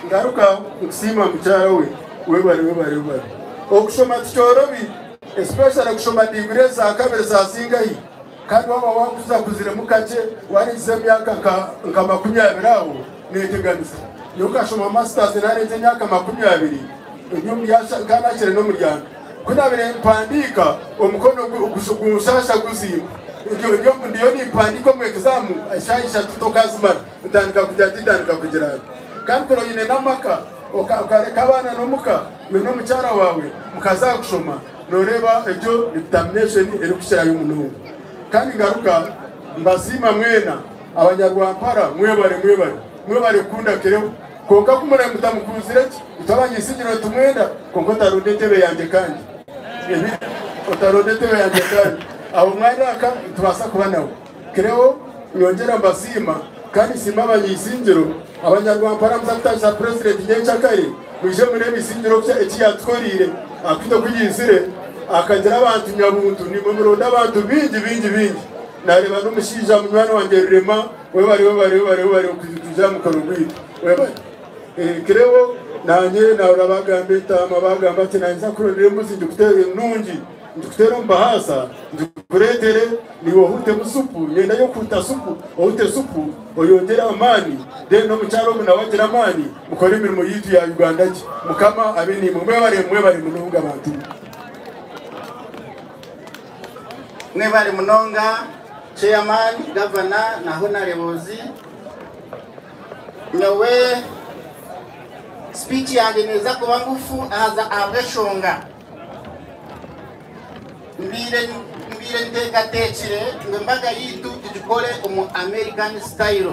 Ngaruka nkusiima mukyara we, webare webare webare. Okushoma tikyorobi especially kushoma diguri eza kabiri za zingahi kandi waaba wakuzakuziremu kakye warengiza emyaka nka 20 aho neteganisa. Nyowe nkashoma masters narenza emyaka 20 nkanakire n'omuryango. Ku nabire mpandiika omukono gunshasha guzimba. Ndiyo nimpandiika omu exam eshaaha ishatu tokazimara ntandika kugira nti ntandika kugira nti. Kandi kuri oine n'amaka okareka abaana n'omuka iwe n'omukyara waawe mukaza aha kushoma noreeba egyo ni determination erikukirayo munonga. Kandi ngaruka mbasiima mwena abanyarwampara mwebare mwebare mwebare kukunda Kireho. Kwonka ku muraabe mutamukunzire gye, itwe abanyaisingiro nitumwenda, kwonka otaronda entebe yangye kandi. Ebi, otaronda entebe yangye kandi. Aho mwaraka, nitubaasa kuba nawe. Kireho, nyongyera mbasiima, kandi nsiima abanyaisingiro, abanyarwampara muza kutangisa Purezidenti nyenkyakare, mwije mureebe Isingiro eki yaatukoreire, ahakuba itwe ku yaizire, akagira abantu nyabuntu, naimwe muronde abantu baingi baingi baingi. Naareeba n'omushaija munywani wangye Rurema, Webare webare webare webare kwija aha mukoro gwaitu webare. Kireho nanye nahurira bagamba entaama bagamba ati nanye nza kurondera embuzi ngikuteere nungi ngikuteere omu bahaasa. Nkureetere niiwe ohutemu supu, nyenda y'okuhuta supu, ohute supu oyongyere amaani, then n'omukyara ogu nawe agire amaani, mukore emirimo yaitu ya Uganda gye. Mukama abe naimwe. Mwebare, mwebare munonga bantu mwe. Mwebare munonga Chairman, Gavana na Honarebos. Nyowe speech yangye neeza kuba ngufu ahaza ahabw'eshonga. Mbaire mbaire nteekateekire ngu embaga yaitu tugikore omu American style.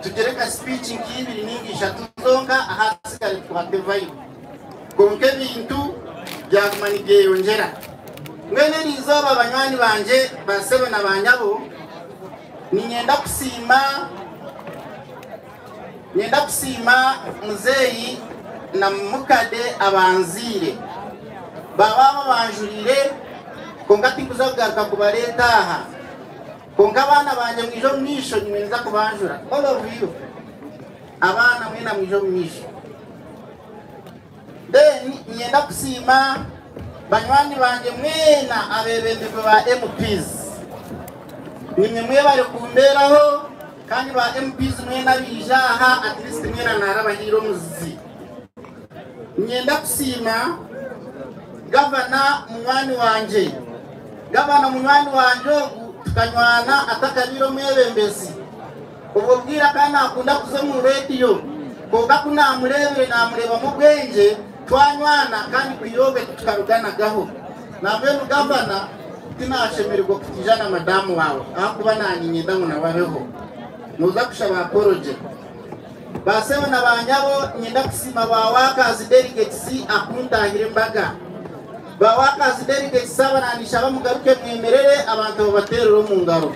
Tugire ka speech nk'ibiri ninga ishatu zonka ahasigare tukwate vibe. Kwonka ebintu byaguma nibyeyongyera. Mbwenu eri izooba banywani bangye, basebo na banyabo, niinyenda kusiima Niinyenda kusiima muzeeyi na mukade abanzaire. Baaba babanjuriire kwonka tinkuza kugaruka kubareeta aha. Kwonka abaana bangye mwije omu maisho niinywe ninza kubanjura. All of you. Abaana mwena mwije omu maisho. Then niinyenda kusiima banywani bangye mwena abeebembezi ba MPs. Niimwe mwebare kumbeeraho kandi ba MPs mwena abaija aha at least mwena naarabahaire omuzizi. Niinyenda kusiima gavana munywani wangye. Gavana munywani wangye ogu tukanywana atakabaire omwebembezi. Obwo bwire akaba naakunda kuza omu reediyo, kwonka ku naamureebire naamureebamu obwengye, twanywana kandi kwiha obwe titukaruganagaho. Nambwenu gavana tinaashemererwa kutaija na madaamu waawe ahakuba naanye niinyenda ngu nawe abeho. Nooza kushaba apology. Baasebo na baanyabo niinyenda kusiima ba workers delegates akuntaahira embaga. Ba workers delegates aba naanishaba mugaruke mwemerere abantu babateerere omu ngaro.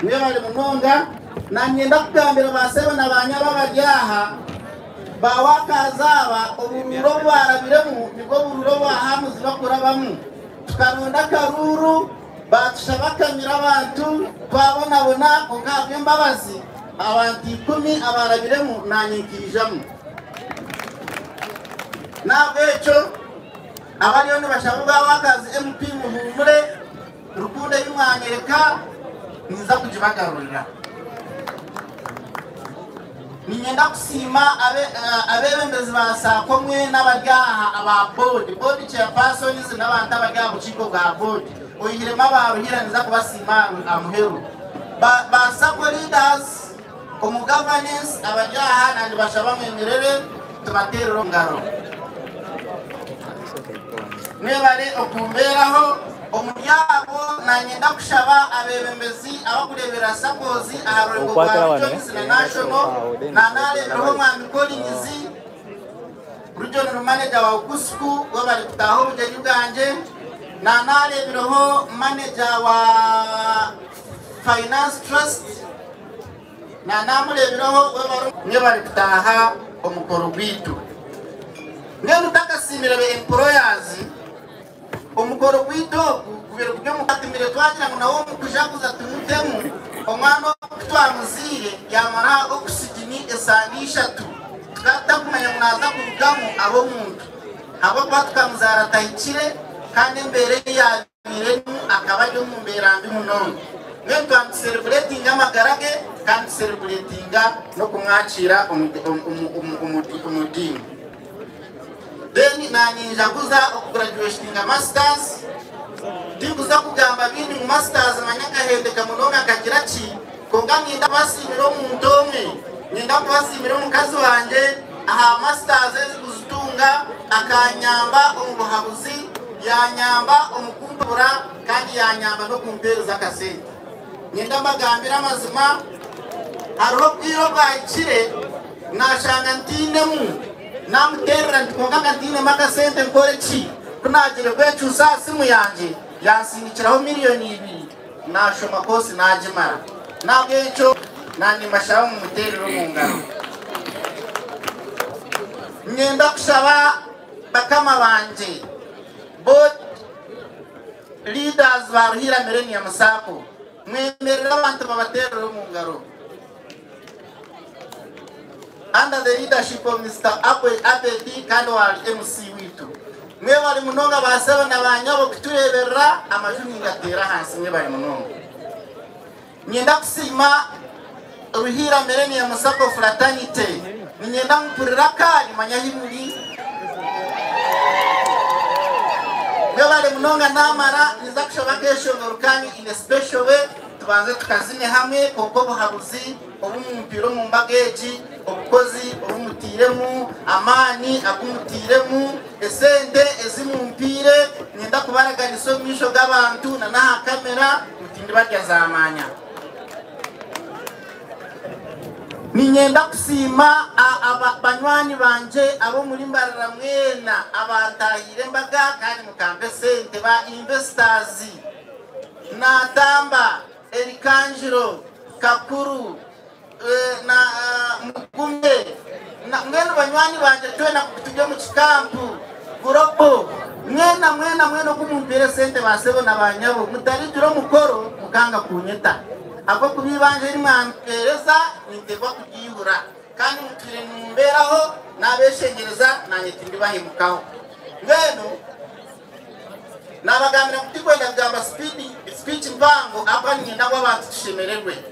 Mwebare munonga. Nanyenda kugambira ba sebo na ba nyabo abari aha, ba workers aba oburuuru obu barabiremu nibwo buruuru obu ahamuzi bakurabamu. Tukaronda akaruuru, batushaba akamira abantu, twabonabona kwonka ahabw'embabazi abantu ikumi abarabiremu nanye nkaijamu. Nahabwekyo abariyo nibashaba obwa workers MP muhumure. Rukundo ei mwanyoreka ninza kugibagarurira. Niinyenda kusiima abeebembezi ba saako mwena abari aha aba boodi, board chairpersons n'abantu abari aha bukiiko bwa boodi. Oihiremu aba Ruhiira ninza kubasiima aha muheru. Ba, ba sacco leaders omu governance abari aha nandibashaba mwemerere tubateerere omu ngaro. Mwebare okumbeeraho. Omuri abo nanyenda kushaba abeebembezi abakureeberera SACCOs aha rurengo rwa Regions na National, nanareebereho Omwami Collins, Regional Manager wa Ukusku, webare kutaaha obugyenyi bwangye, nanareebireho Manager wa Finance Trust, nanamureebireho, webare. Mwebare kutaaha omukoro gwaitu. Mbwenu ntakasiimire be employers, Omukoro gwaitu ogu gubaire guri omu Katumire twagira ngu nawe omu kujaguza tumutemu omwana ogu ku twamuzaire yamara okusigini esande ishatu tukaba tutakumanya ngu naaza kurugamu abe omuntu ahabw'okuba tukamuzaara atahikire kandi embeera ei yabaire erimu akaba ari omu mbeera mbi munonga. Mbwenu twaba nitusereburetinga amagara ge kandi tusereburetinga n'okumwakiira omu diini. Then nanye njaguza oku graduatinga masters, tinkuza kugamba bingi ngu masters manya nkahendeka munonga nkagira ki, kwonka ninyenda kubasiimira omuntu omwe, ninyenda kubasiimira omukazi wangye aha masters ezi kuzitunga, akanyamba omu buhabuzi, yanyamba omu kumpabura kandi yanyamba n'okumpeereza akasente. Niinyenda mbagambire amazima, hariho obwire obwahikire nashanga ntainemu, namuteerera nti kwonka nka ntainemu akasente nkore ki? Ku naagiire kwecuusa aha simu yangye yansindikiraho miriyoni ibiri naashoma koosi naagimara. N'ahabw'ekyo naanye mbashaba mumuteerere omu ngaro. Niinyenda kushaba bakama bangye, board Leaders ba Ruhiira Millennium Sacco, mwemerere abantu babateerere omu ngaro. Under the leadership of Mister Abwe Abedi kandi owari MC waitu. Mwebare munonga basebo na banyabo kutureberera amaju ningateera ahansi mwebare munonga. Niinyenda kusiima Ruhiira Millennium Sacco Fraternity. Niinyenda mpurire akaari manya ahi muri. Mwebare munonga naamara ninza kushaba akeshongoro kanyu in a special way tubanze tukazine hamwe kwonka obuhabuzi obu mumpiire omu mbaga egi, obukozi obu mutairemu, amaani agu mutairemu, esente ezi mumpiire, niinyenda kubaraganisa omu maisho g'abantu na n'aha kamera ngu tindibarya zaamaanya. Niinyenda kusiima banywani bangye ab'omuri Mbarara mwena abantaahiire embaga kandi mukampa esente, ba investors. Naatamba, Erikanjiro, Kakuru, na Mugume, mbwenu banywani bangye twena turi omu kikampu, gurobo, mwena mwena mwena ogu mumpiire esente ba sebo na ba nyabo, mutarigira omukoro mukanga kunyeta. Ahabw'okuba eibanja eri mwampeereza ninteekwa kuryihura. Kandi mutwire nimumbeeraho, naabeshengyereza naanye tindibahemukaho. Mbwenu naabagambira ngu tindikwenda kugamba speech mpango ahabw'okuba niinyenda ngu abantu tushemererwe.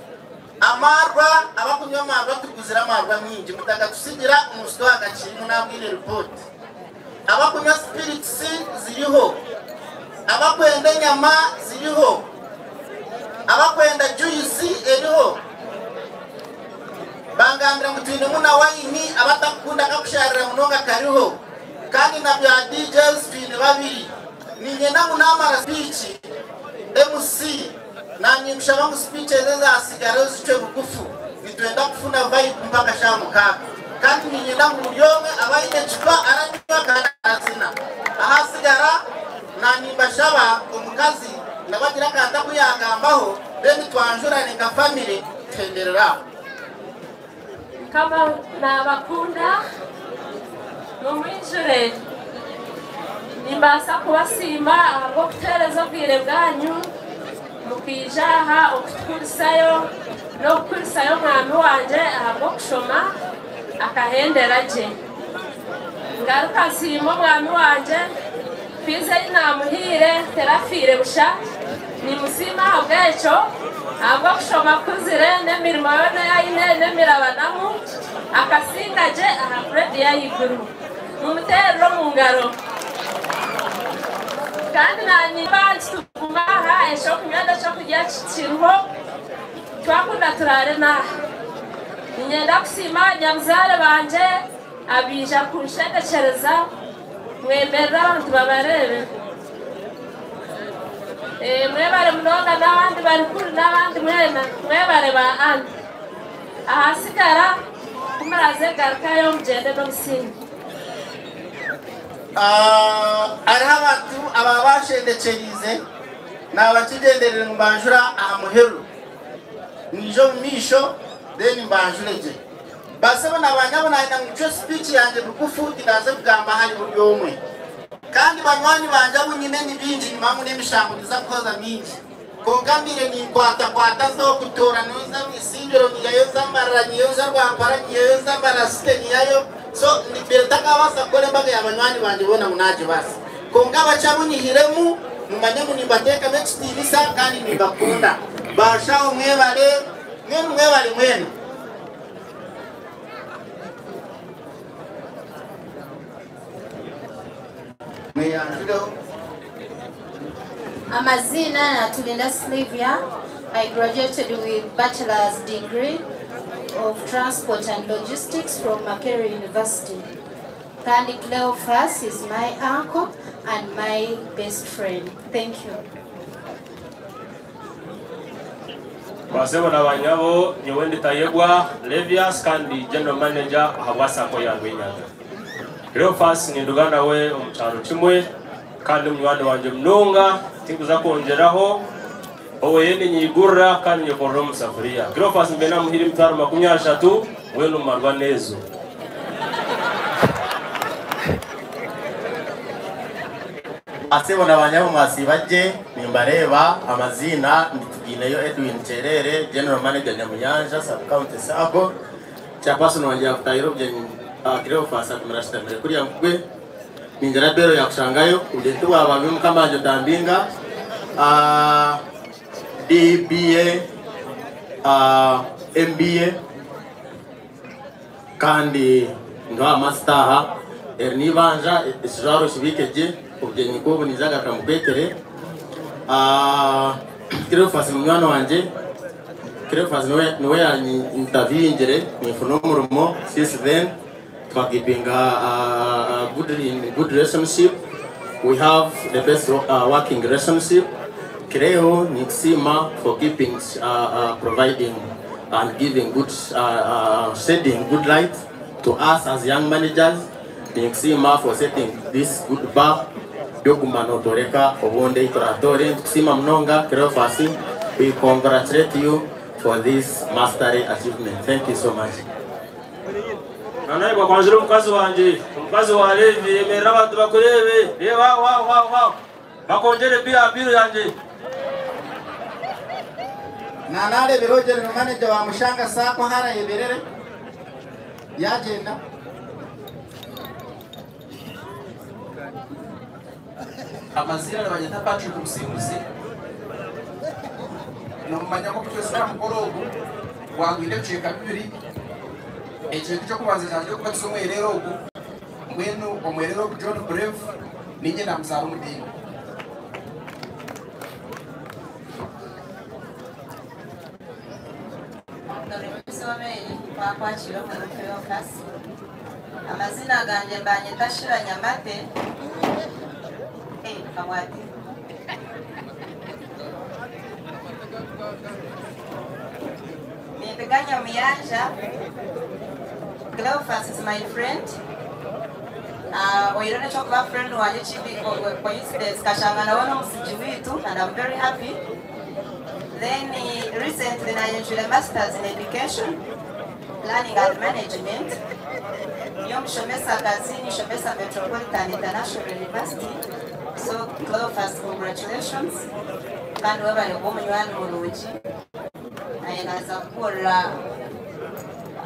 Amaarwa, abakunywa amaarwa tuguzire amaarwa mingi, mutagatusigira omu store gakirimu nabwire report. Abakunywa spirits ziriho, abakwenda enyama ziriho, abakwenda juice eriho. Bangambira ngu twinemu na wayini abatakukunda akakusharira munonga kariho. Kandi na bya DJs twine babiri. Niinyenda ngu naamara speech, MC naanye nkushaba ngu speech ezi ezasigarayo zicwe bugufu. Nitwenda kufuna vibe mpaka shaaha mukaaga. Kandi niinyenda ngu buri omwe abe aine ecupa aranywa kandi arazina. Ahasigara naanimbashaba omukazi nawe agire akantu aku yaagambaho then twanjurane nka family tuhenderere aho. Mukama naabakunda, mumwijure. Nimbaasa kubasiima ahabw'okuteereza obwire bwanyu mukaija aha okutukurisayo n'okukurisayo omwami wangye ahabw'okushoma akahendera gye. Ngaruka nsiima omwami wangye, fiizi ei naamuhaire terafiire busha. Nimusiima ahabw'ekyo, ahabw'okushoma kukuzire n'emirimo yoona ei aine n'emirabanamu, akasinga gye aha grade y'ahaiguru. Mumuteerere omu ngaro. Kandi naanye tuguma aha, eky'okunywa n'ekyokurya kiriho, twakunda turaare n'aha. Niinyenda kusiima banyabuzaare bangye abaija kunshendekyereza, mwemerere abantu babareebe. Mwebare munonga n'abandi bari kuri n'abandi mwena, mwebare ba anti. Ahasigara ku muraaze garukayo mugyende n'obusinge. Hariho abantu ababa banshendekyereize, naaba nkigyendereire ngu mbanjura aha muheru. Nyije omu maisho then mbanjure gye. Basebo na banyabo nayenda ngu ncwe speech yangye bugufu tindaze kugamba ahari buri omwe. Kandi banywani bangye abu nyine ni bingi nibamu n'emishango niza kuhoza mingi. Kwonka mbaire ninkwatakwata nza okutoora nza omu Isingiro nyihayo nza Mbarara nyihayo nza Rwampara nyihayo nza Mbarara City nyihayo so mbaire ntakabaasa kukora embaga ya banywani bangye boona ngu nagibaasa. Kwonka abakye abu nyihiremu mumanye ngu nimbateekamu ekitiinisa kandi nimbakunda. Bashaho mwebare mwenu mwebare mwena. Mweyanjureho. Amazina Natulinda Sylvia. I graduated with bachelor's degree of transport and logistics from Makerere University. Kandi Cleophas is my uncle and my best friend. Thank you. Basebo na banyabo, nyowe ndi Tayebwa Levias kandi General Manager ahabwa Sacco ya Rwinyaga. Cleophas ninduga nawe omu kyaro kimwe kandi munywani wangye munonga, tinkuza kwongyeraho, oweye ninyigurira kandi nyekorera omu safuriya. Cleophas mbe namuhaire emitwaro 30, mbwenu mmarwa n'ezo. Basebo na banyabo mwasiiba gye, nimbareeba amaziina ndi Tugiineyo Edwin Kyerere, General Manager Nyamunyanja Sub County Sacco, Chairperson wangye yakutahira obugyenyi Cleophas agumire ashutamire kuriya nkugwe. Ningira bero yakushangayo obugyenyi tibwaba bubi mukama wangye otambinga. DBA, MBA kandi ndi aha masita aha. Eri n'eibanja ekijwaro okibiike gye obugyenyi nk'obu niija kugaruka mbukwetere. Cleophas munywani wangye, Cleophas niwe niwe yanyintaviewingire ninfuna omurimo since then twakipinga a good good relationship, we have the best working relationship. Cleo ninkusiima for keeping providing and giving good shedding good light to us as young managers. Ninkusiima for setting this good bar by'okuguma nootworeka obundi ei turaatoore. Nitukusiima munonga Cleophas, we congratulate you for this mastery achievement. Thank you so much. Nanayebwa kwanjura omukazi wangye, omukazi wa Levi, yemerera abantu bakureebe, reeba aho aho aho aho, bakwongyere bi aha biiro yangye. Nanarebera general manager wa Mushanga Sacco harayeberere yagenda. Amazina nibanyeta Patrick Musinguzi. Nomumanya nk'oku twizire aha mukoro ogu gwangwire ebicweka bibiri. Ekicweka eky'okubanza kyangire okubatiza omwerere ogu, mbwenu omwerere ogu John Brave niinye namuzaara omu diini. Omu eri twakwakira omuri Cleophas. Amazina gangye mbanyeta Shira Nyamate. Eh, Kamwati. Nindiga Nyamuyanja. Cleophas is my friend. Oihireho n'eky'okuba friend wangye ekindi coincidence kashanga nawe n'omusigi waitu and I'm very happy. Then recently nayenjwire masters in education, planning and management. Ndi omushomesakazi ninshomesa Metropolitan International University. So Cleophas congratulations kandi webare kuba omunywani murungi. Naye naza kukurira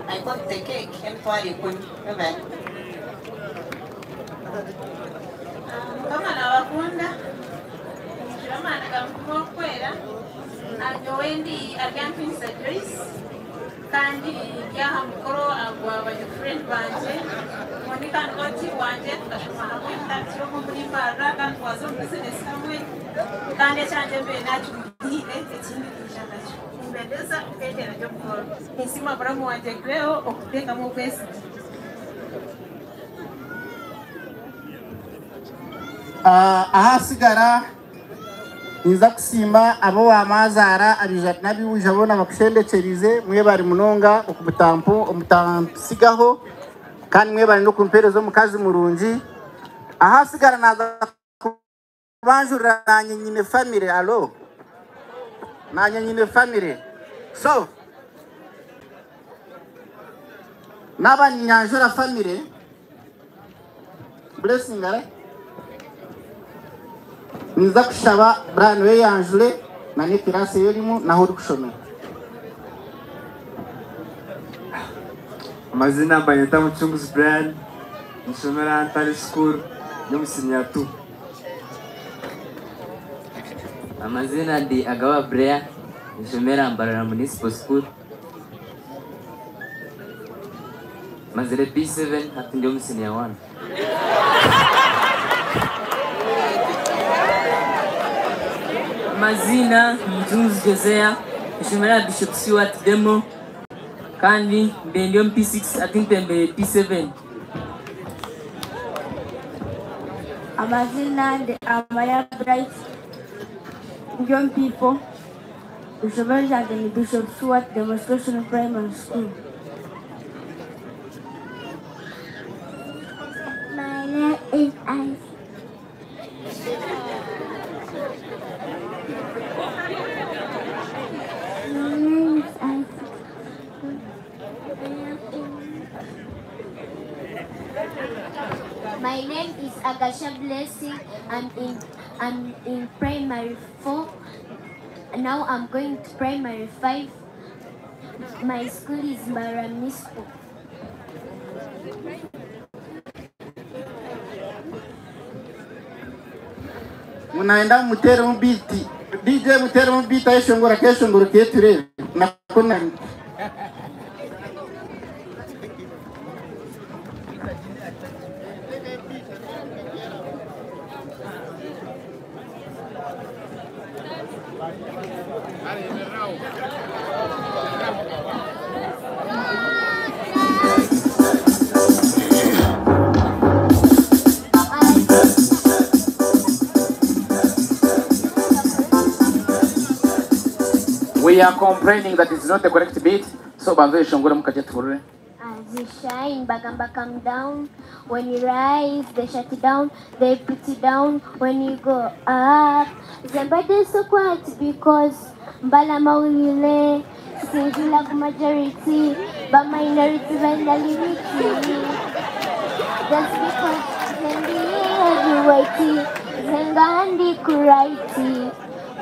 I got the cake emitwaro 10. Webare. Mukama nabakunda mugire amaani ga Mukama orikwera. Nyowe ndi Aryampinisa Joyce kandi ndi aha mukoro agwa banyafurend bangye ondi kandi oti wangye tukashoma hamwe tutandikire omwe omuri Mbarara kandi twaza omu bizinesi hamwe kandi ekyangye mbaire nakimuhiire ekindi naija nakyo. Nimbendeza okuteekyera gye omukoro. Ninsiima muramu wangye Cleo okuteekamu obwesigye. Ahasigara ninza kusiima ab'owamaazaara abaija n'abaija boona bakushendekyerize mwebare munonga okubutampu omutansigaho kandi mwebare n'okumpeereza omukazi murungi. Ahasigara naza kubanjurira nanye nyine family alo nanye nyine family so naba ninyanjura family blessing are niza kushaba Brian we yanjure na n'ekirasi erimu naho ori kushomera. Amazina mbanyeta Mucunguzi Brian, nshomera Ntare School yo mu senior 2. Amazina ndi Agawa Brea, nshomera Mbarara Municipal School. Mazire P7 hati ndi omu senior 1. Amazina Mucunguzi Josea, nshomera Bishop Stewart Demo kandi mbe ndi omu P6 ati ntembere P7. Amazina ndi Amaya Bright, ndi omu P4. Ishomero ryange ni Bishop Stewart Demonstration Primary School. My name is Isaac. My name is Isaac. My name is Agasha Blessing. I'm in primary 4. Now I'm going to primary 5. My school is Mbarara Municipal. Ngu nayenda mumuteeremu beat. DJ muteeremu beat ayeshongore akeshongoro ketureebe. Nako na We are complaining that it's not the correct beat. So banzo ishongore mukaje tuhurire. As you shine, Bagamba come down. When you rise, they shut it down. They put you down when you go up. Zimbabwe is so quiet because Mbalama Sinjula majority, but minority limiti. That's because Zambi heavyweight, Zengandi kuraiti,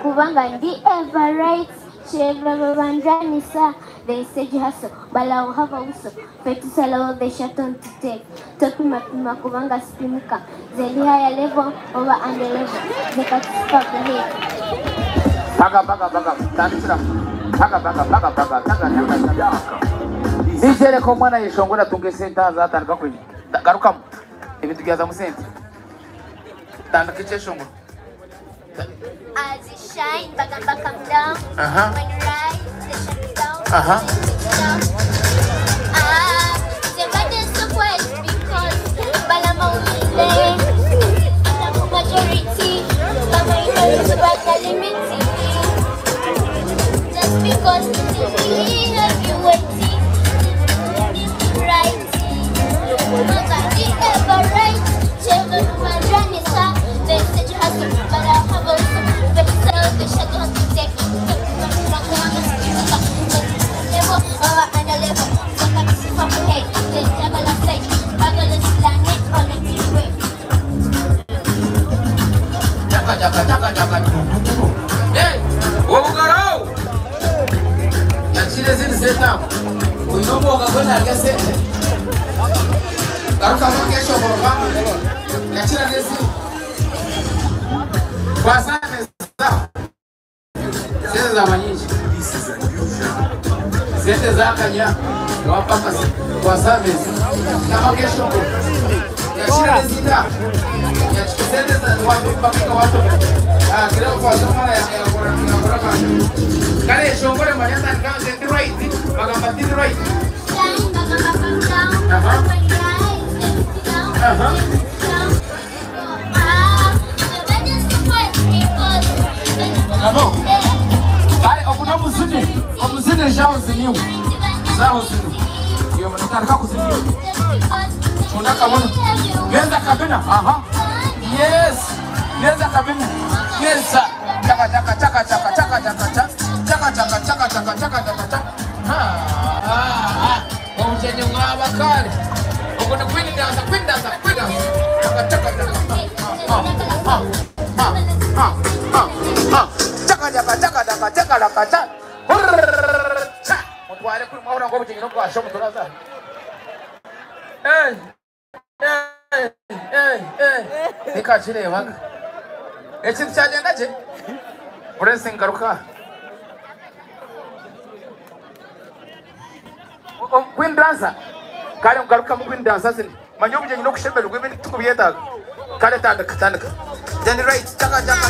Kubanga ndi ever right. Sheva babandranisa. They said you hustle, but I will have a whistle. Fetusala they shut on to take. Topima pima kubanga spimika. Zendi higher level over under level. They got stop the head. Baga baga baga. Tandikira. Baga baga baga baga. Taga taga taga. DJ reka omwana yeshongora atunge sente azatandika kwinya. Garukamu. Ebintu byaza mu sente. Tandika ekyeshongoro. As you shine, Bagamba come down. When you rise, they shut it down. Ah, the body is so quiet because Balama will majority, but minority but the limit. Just because it's really heavyweight, right? Nobody ever right. Children who are running, they said you have to, but I have also the shadow has to take. Hey, obugaro. Yakire ziri seta. Uyu mwoga gwe narya sente. Garuka mu keshongoro kama. Yakira nezi. Kwasane za. Sente za manyinji. Sente zakanya. Wapaka kwasame. Kama keshongoro. Yakira nezi ta. Sente za watu paka watu. Ah, creo que pasó para Kare shongore manyata nkanze ndi right. Bagamba ndi right. Kare okuno muzini. Omuzini jawo ziniu. Zawo ziniu. Iyo mnataka kuziniu. Tunaka mbona? Genza kabina. Aha. Yes. Genza kabina. Yes. Chaka chaka chaka chaka chaka chaka chaka chaka chaka chaka chaka chaka chaka chaka. Ha ha. Omuchenye mwabakali. Okono queen dance, queen dance, queen dance. Chaka chaka chaka. Ha ha ha ha ha ha. Chaka chaka chaka chaka chaka chaka chaka. Cha. Mutware kuri mwabona ngo omuchenye no kwasho muturaza. Eh. Eh eh eh. Nikachirebaga. Ekintu kyagenda gye? Blessing garuka. Queen dancer. Kare ngaruka mu queen dancer sin. Manyo buje no kushemerwa ibintu tukubyetaga. Kare tandika tandika. Then right chaka chaka.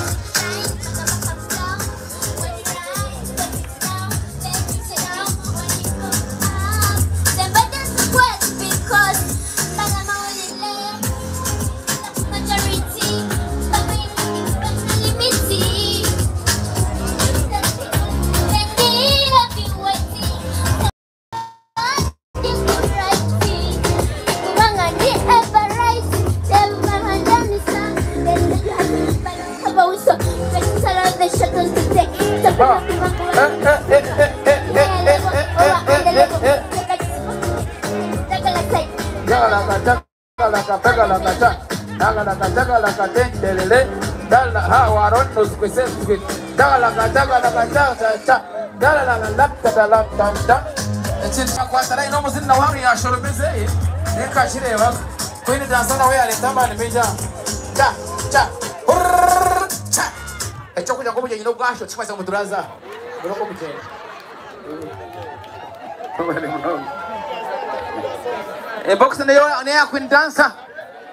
obugyenyi n'obwasho tikimanyisa ngu turaza aha. Mureke omugyenda. Ebox neyo neya Queen Dancer.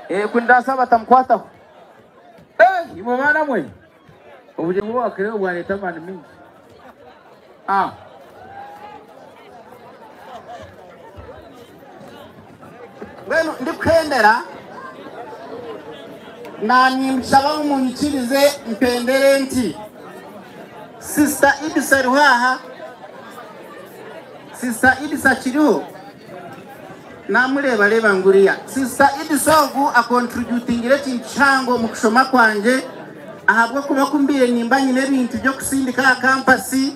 Eh, Queen Dancer batamukwataho. Eh, imwe baana mwe. Obugyenyi bw'abakireho bwareeta amaani mingi. Ah. Mbwenu ndikuhendera nanimushaba ngu munyikirize mpendere nti Sister Idisa ariho aha? Sister Idisa akiriho? Namureebareeba nguriya. Sister Idisa ogu akontributingire ekintu kihango omu kushoma kwangye ahabw'okuba ku mbaire nimba nyine ebintu by'okusindika aha kampasi,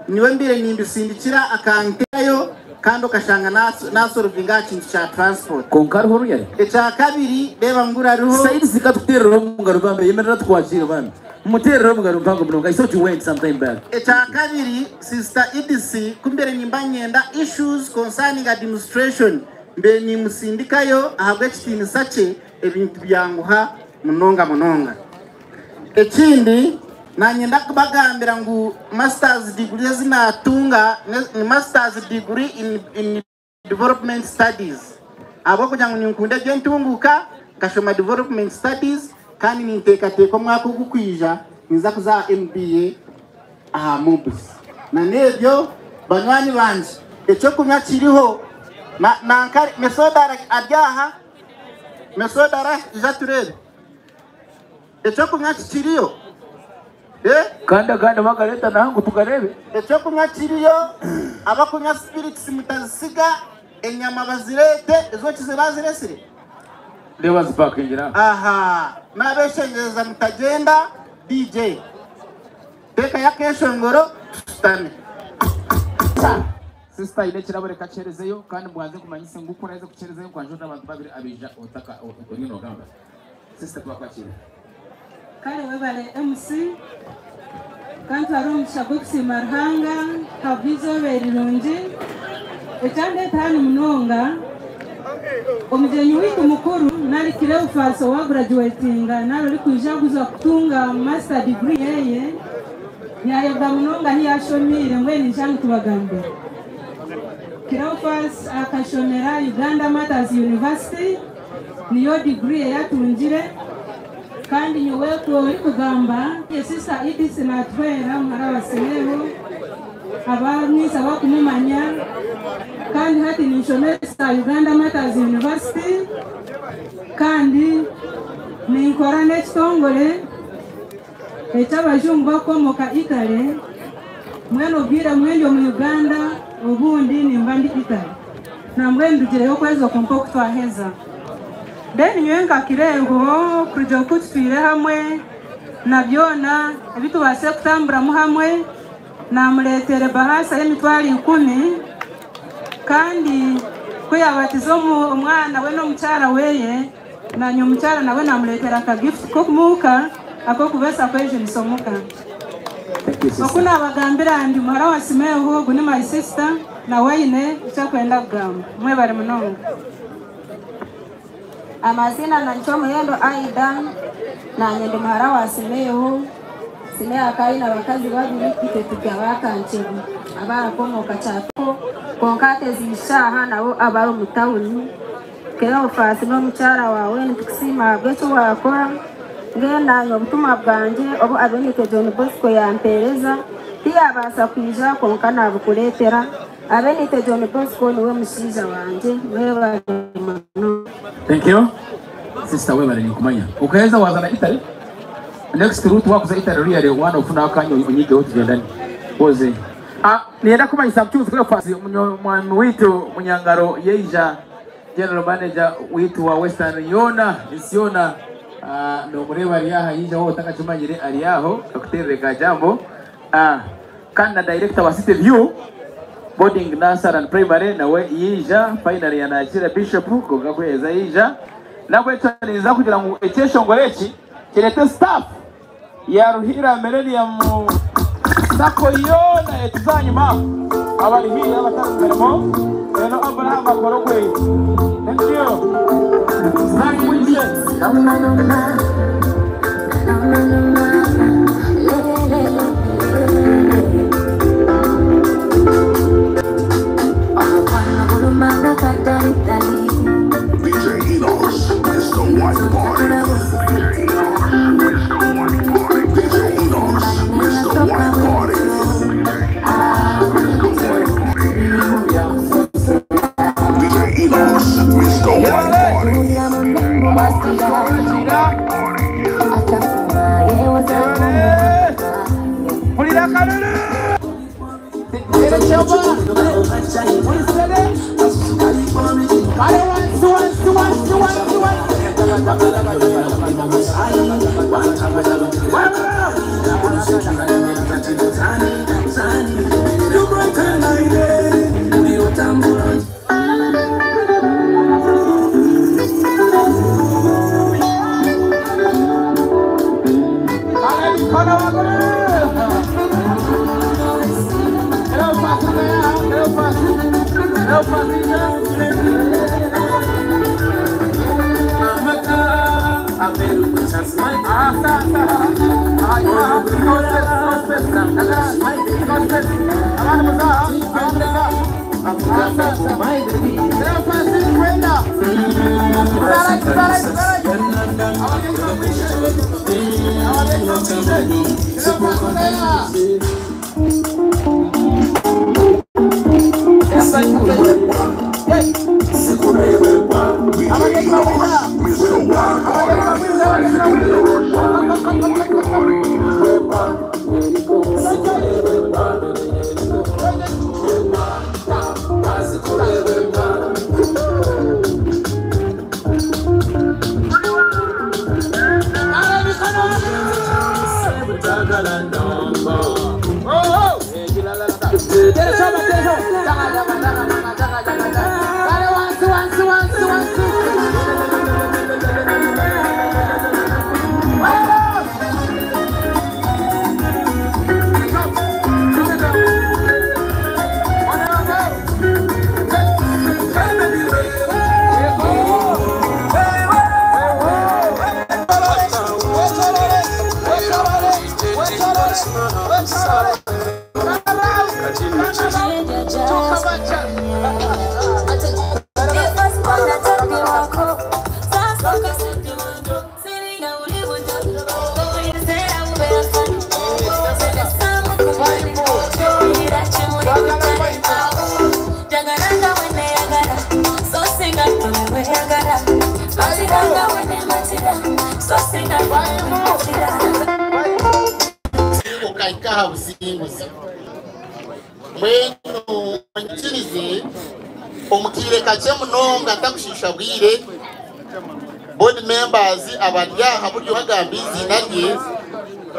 Nyowe mbaire nimbisindikira akanterayo kandi okashanga nasorovinga aha kintu kya transport. Kwonka hariho oruyari. Ekya kabiri reeba ngu rariho. Saidi katukuteerere omu ngaro bambi yemerera tukwakiire bambi mumuteerere omu ngaro mpango munonga I thought you went some time back. Ekya kabiri sister Edith ku mbaire nimba nyenda issues concerning administration mbaire nimusindikayo ahabw'ekitiinisa kye ebintu byanguha munonga munonga. Ekindi, nanyenda kubagambira ngu Masters degree ezi natunga ni Masters degree in Development Studies ahabw'okugira ngu ninkunda eby'entunguuka, nkashoma Development Studies kandi ninteekateeka omwaka ogukwija ninza kuza aha MBA aha MUBS. Na n'ebyo banywani bangye, eky'okunywa kiriho, nankari Mesoda ari aha, Mesoda arahi? Ija tureebe. Eky'okunywa kikiriyo? Eh? Kandi agandi bagareeta naha ngu tugareebe. Eky'okunywa kiriyo, abakunywa spirits mutazisiga, enyama bazireete, ezokize baziresire? Reeba zipakingire aha. Aha, nabeshengyereza mutagyenda, DJ teekayo akeshongoro tushutame. Sister aine ekirabo reka akiherezeyo kandi mbanze nkumanyise ngu ku oraheza kukiherezayo nkwanjurira abantu babiri abaija otaka oriyo nogamba. Sister twakwakira. Kare webare MC kantwara omugisha gw'okusiima Ruhanga ahabw'eizooba eri rirungi. Ekyandeeta hanu munonga, omugyenyi waitu mukuru nari Cleophas owa gurajuwetinga nari orikwija kuza kutunga master degree yeye, Yaayebwa munonga ahu yaashomiire, mbwenu ija ngu tubagambire. Cleophas akashomera Uganda Martyrs University, niyo diguri ei atungire. Kandi nyowe ku orikugamba, Sister Edith naatuhwera, muhara wa Simeho, abamwise abakumumanya. Kandi hati ninshomesa Uganda Martyrs University, kandi ninkora n'ekitongore. Eky'abajungu bakukomoka Italy, mbwenu obwire bumwe ndi omu Uganda obundi nimba ndi Italy. Nambwenu ndugireyo okwezi oku nk'oku twaheza. Then nyowe nka Kirengo kuruga oku tutwire hamwe na byona ebi tubaasire kutamburamu hamwe, namureetera ebahasa y'emitwaro ikumi kandi ku yaabatiza omwana we n'omukyara weye, Nanye omukyara nawe namuretera aka gift k'omuka ak'okubasa kwejunisa omuka. Oku nabagambira ndi muhara wa Simeho ogu ni my sister nawe aine eki akwenda kugamba. Mwebare munonga. Amaziina na Nikyomuhendo Aida, nanye ndi muhara wa Simeho. Simeho akaba aine abakazi babiri, itwe turi aba Kankyebo abarakomoka Kyatoko, kwonka hati ezi shaaha nabo abari omu tawuni. Cleophas n'omukyara waawe nitukusiima ahabw'eki waakora. Mbwenu naanye obutumwa bwangye obu Abenitwe John Bosco yampeereza, tiyaabaasa kwija kwonka naabukureetera. Abenitwe John Bosco niwe mushaija wangye. Mwebare munonga. Thank you sister webare ninkumanya okaheza waza na Italy next route wakuza Italy really wana ofuna akanya onyigeho tugendane oze ah niyenda kumanyisa mucuzi Cleophas mwami witu munyangaro yeija General manager witu wa Western yoona ensi yoona nomureeba ari aha yija waaba otakakimanyire ari aho akuterere ka jambo kandi na director wa City View boarding nursery and primary nawe yija finally yanakira bishop kwonka kuheza yija nabwekyo ninza kugira ngu ekyeshongoro eki kirete staff ya Ruhiira Millennium Sacco yoona etuza ahanyima aho abari haihi abatari omu mirimo reero Abraham akore ogwe. Thank you. Staff mwije. DJ Enos is the white party. DJ Enos is the white party. DJ Enos is the white party. Ukaikaha businguzi mbwenu onyikirize omukiire kakye munonga ntakushiisha bwire. Board members abari aha buryo bagamba izina rye,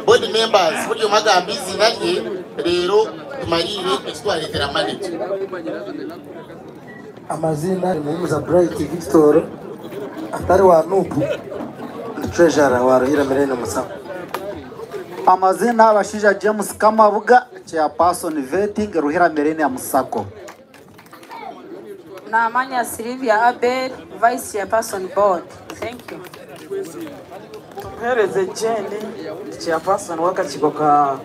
board members buryo bagamba izina rye, rero tumarire ekitwaretera manager. Amazina ni Muhumuza Bright Victor atari wa Nubu, ni treasurer wa Ruhira Millennium Sacco. Amazina Abashija James Kamabuga, chairperson vetting Ruhira Millennium Sacco. Namanya Sylvia Abel, Vice Chairperson Board. Thank you. Tumuhereze Jane, chairperson w'akakiiko ka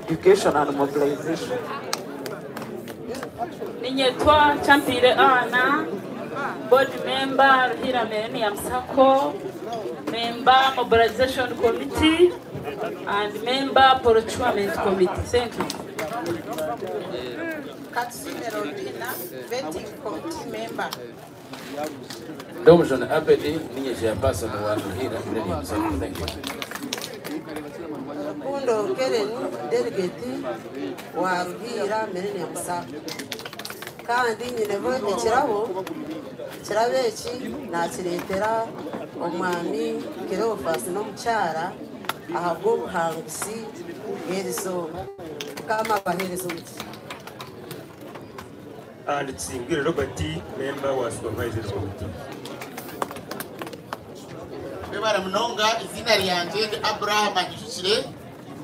education and mobilization. Ninyetwa Champire Anna, board member Ruhira Millennium Sacco, member mobilization committee and member procurement committee. Thank you. Katsime Rodina, vetting committee member. Domjon Abedi, ninye chairperson wa Ruhira Millennium Sacco. Thank you. Rukundo Keren, delegate wa Ruhira Millennium Sacco. Kandi nyineho ekirabo, ekirabo eki nakireetera omwami Cleophas n'omukyara ahabw'obuhanguzi bw'erizooba. Mukama abaheereze omugisha. And Tsingire Robert, member wa supervisory committee. Bebara munonga, izina ryanje ndi Abraham Anyishukire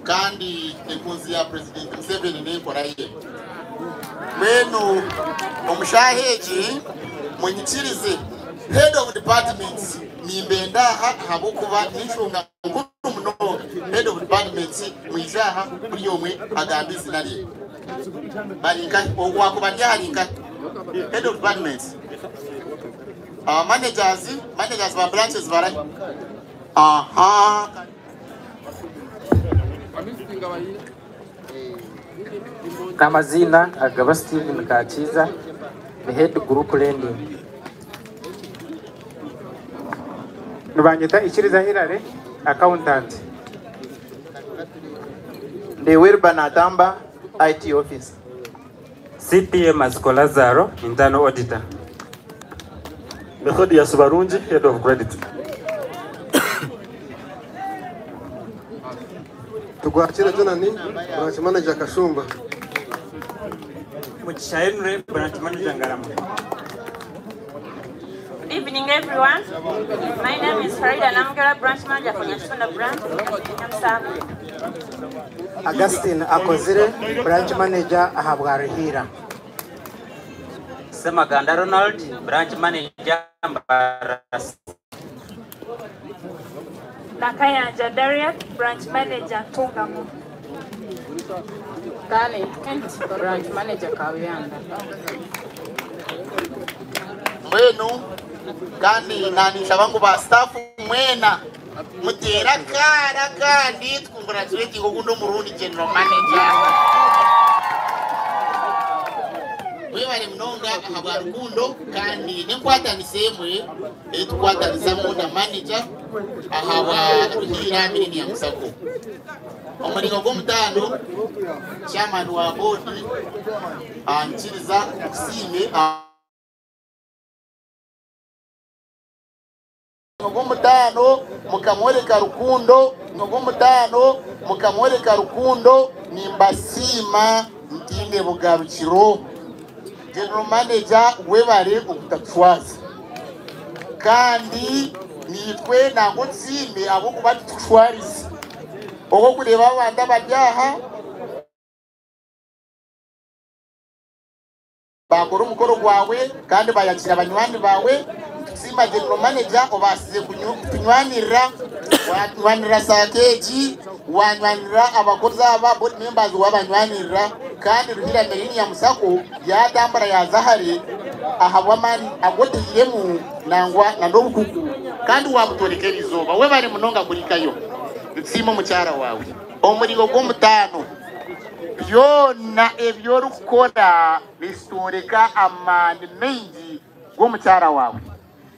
kandi enkunzi ya President Museveni n'enkora ye. Mbwenu omushaha egi munyikirize head of departments nimbenda aha ahabw'okuba n'enshonga nkuru munonga. Munonga. Head of departments mwije aha buri omwe agambe izina rye. Bari nkahi? Owakuba ari aha ari nkahi? Head of departments. Managers, managers ba branches barahi? Aha. Amazina Agaba Steven Kakiza, the head group lending. Nibanyeta Ikiriza Hilary, accountant. Ndi Wilber Natamba, IT officer. CPA Maziko Lazaro, internal auditor. Methodius Barungi, head of credit. Tugwakire Jonani, branch manager Kashumba. Mugisha Henry, branch manager Ngarama. Good evening, everyone. My name is Farida Namgara, branch manager for Nyashuna branch. I'm Augustine Akozire, branch manager ahabwa Ruhira. Semaganda Ronald, branch manager Mbarara. Nakayanja Darius, branch manager Ntungamo. Talent Kent, branch manager Kabianga. Mbwenu kandi nanisaba ngu ba staff mwena muteera akaara kandi tucongratulating ogundi omurundi general manager. Mwebare munonga ahabwa rukundo kandi n'enkwatanisa emwe eitukwatanisamu na manager ahabwa Ruhira Millennium Sacco. Omuringo gw'omutaano chairman wa board ankiriza kusiime ogw'omutaano mukamworeka rukundo ogw'omutaano mukamworeka rukundo nimbasiima ntiine bugarukiro. General manager webare okutatwaza kandi nitwe nangwa tusiime ahabw'okuba tutushwarize okwokureeba abantu abari aha bakora omukoro gwawe kandi bayakira banywani bawe. Tusiima general manager obaasize kutunywanirira, wanywanirira sakeegi, wanywanirira abakozi aba board members wabanywanirira kandi Ruhira Millennium Sacco yatambura yaza hare ahabw'amaani agoteiremu nangwa na n'obukugu kandi wabutworeka erizooba. Webare munonga kurikayo. Nitusiima omukyara wawe. Omuringo gw'omutaano byona ebyorikukora nisitworeka amaani maingi g'omukyara wawe.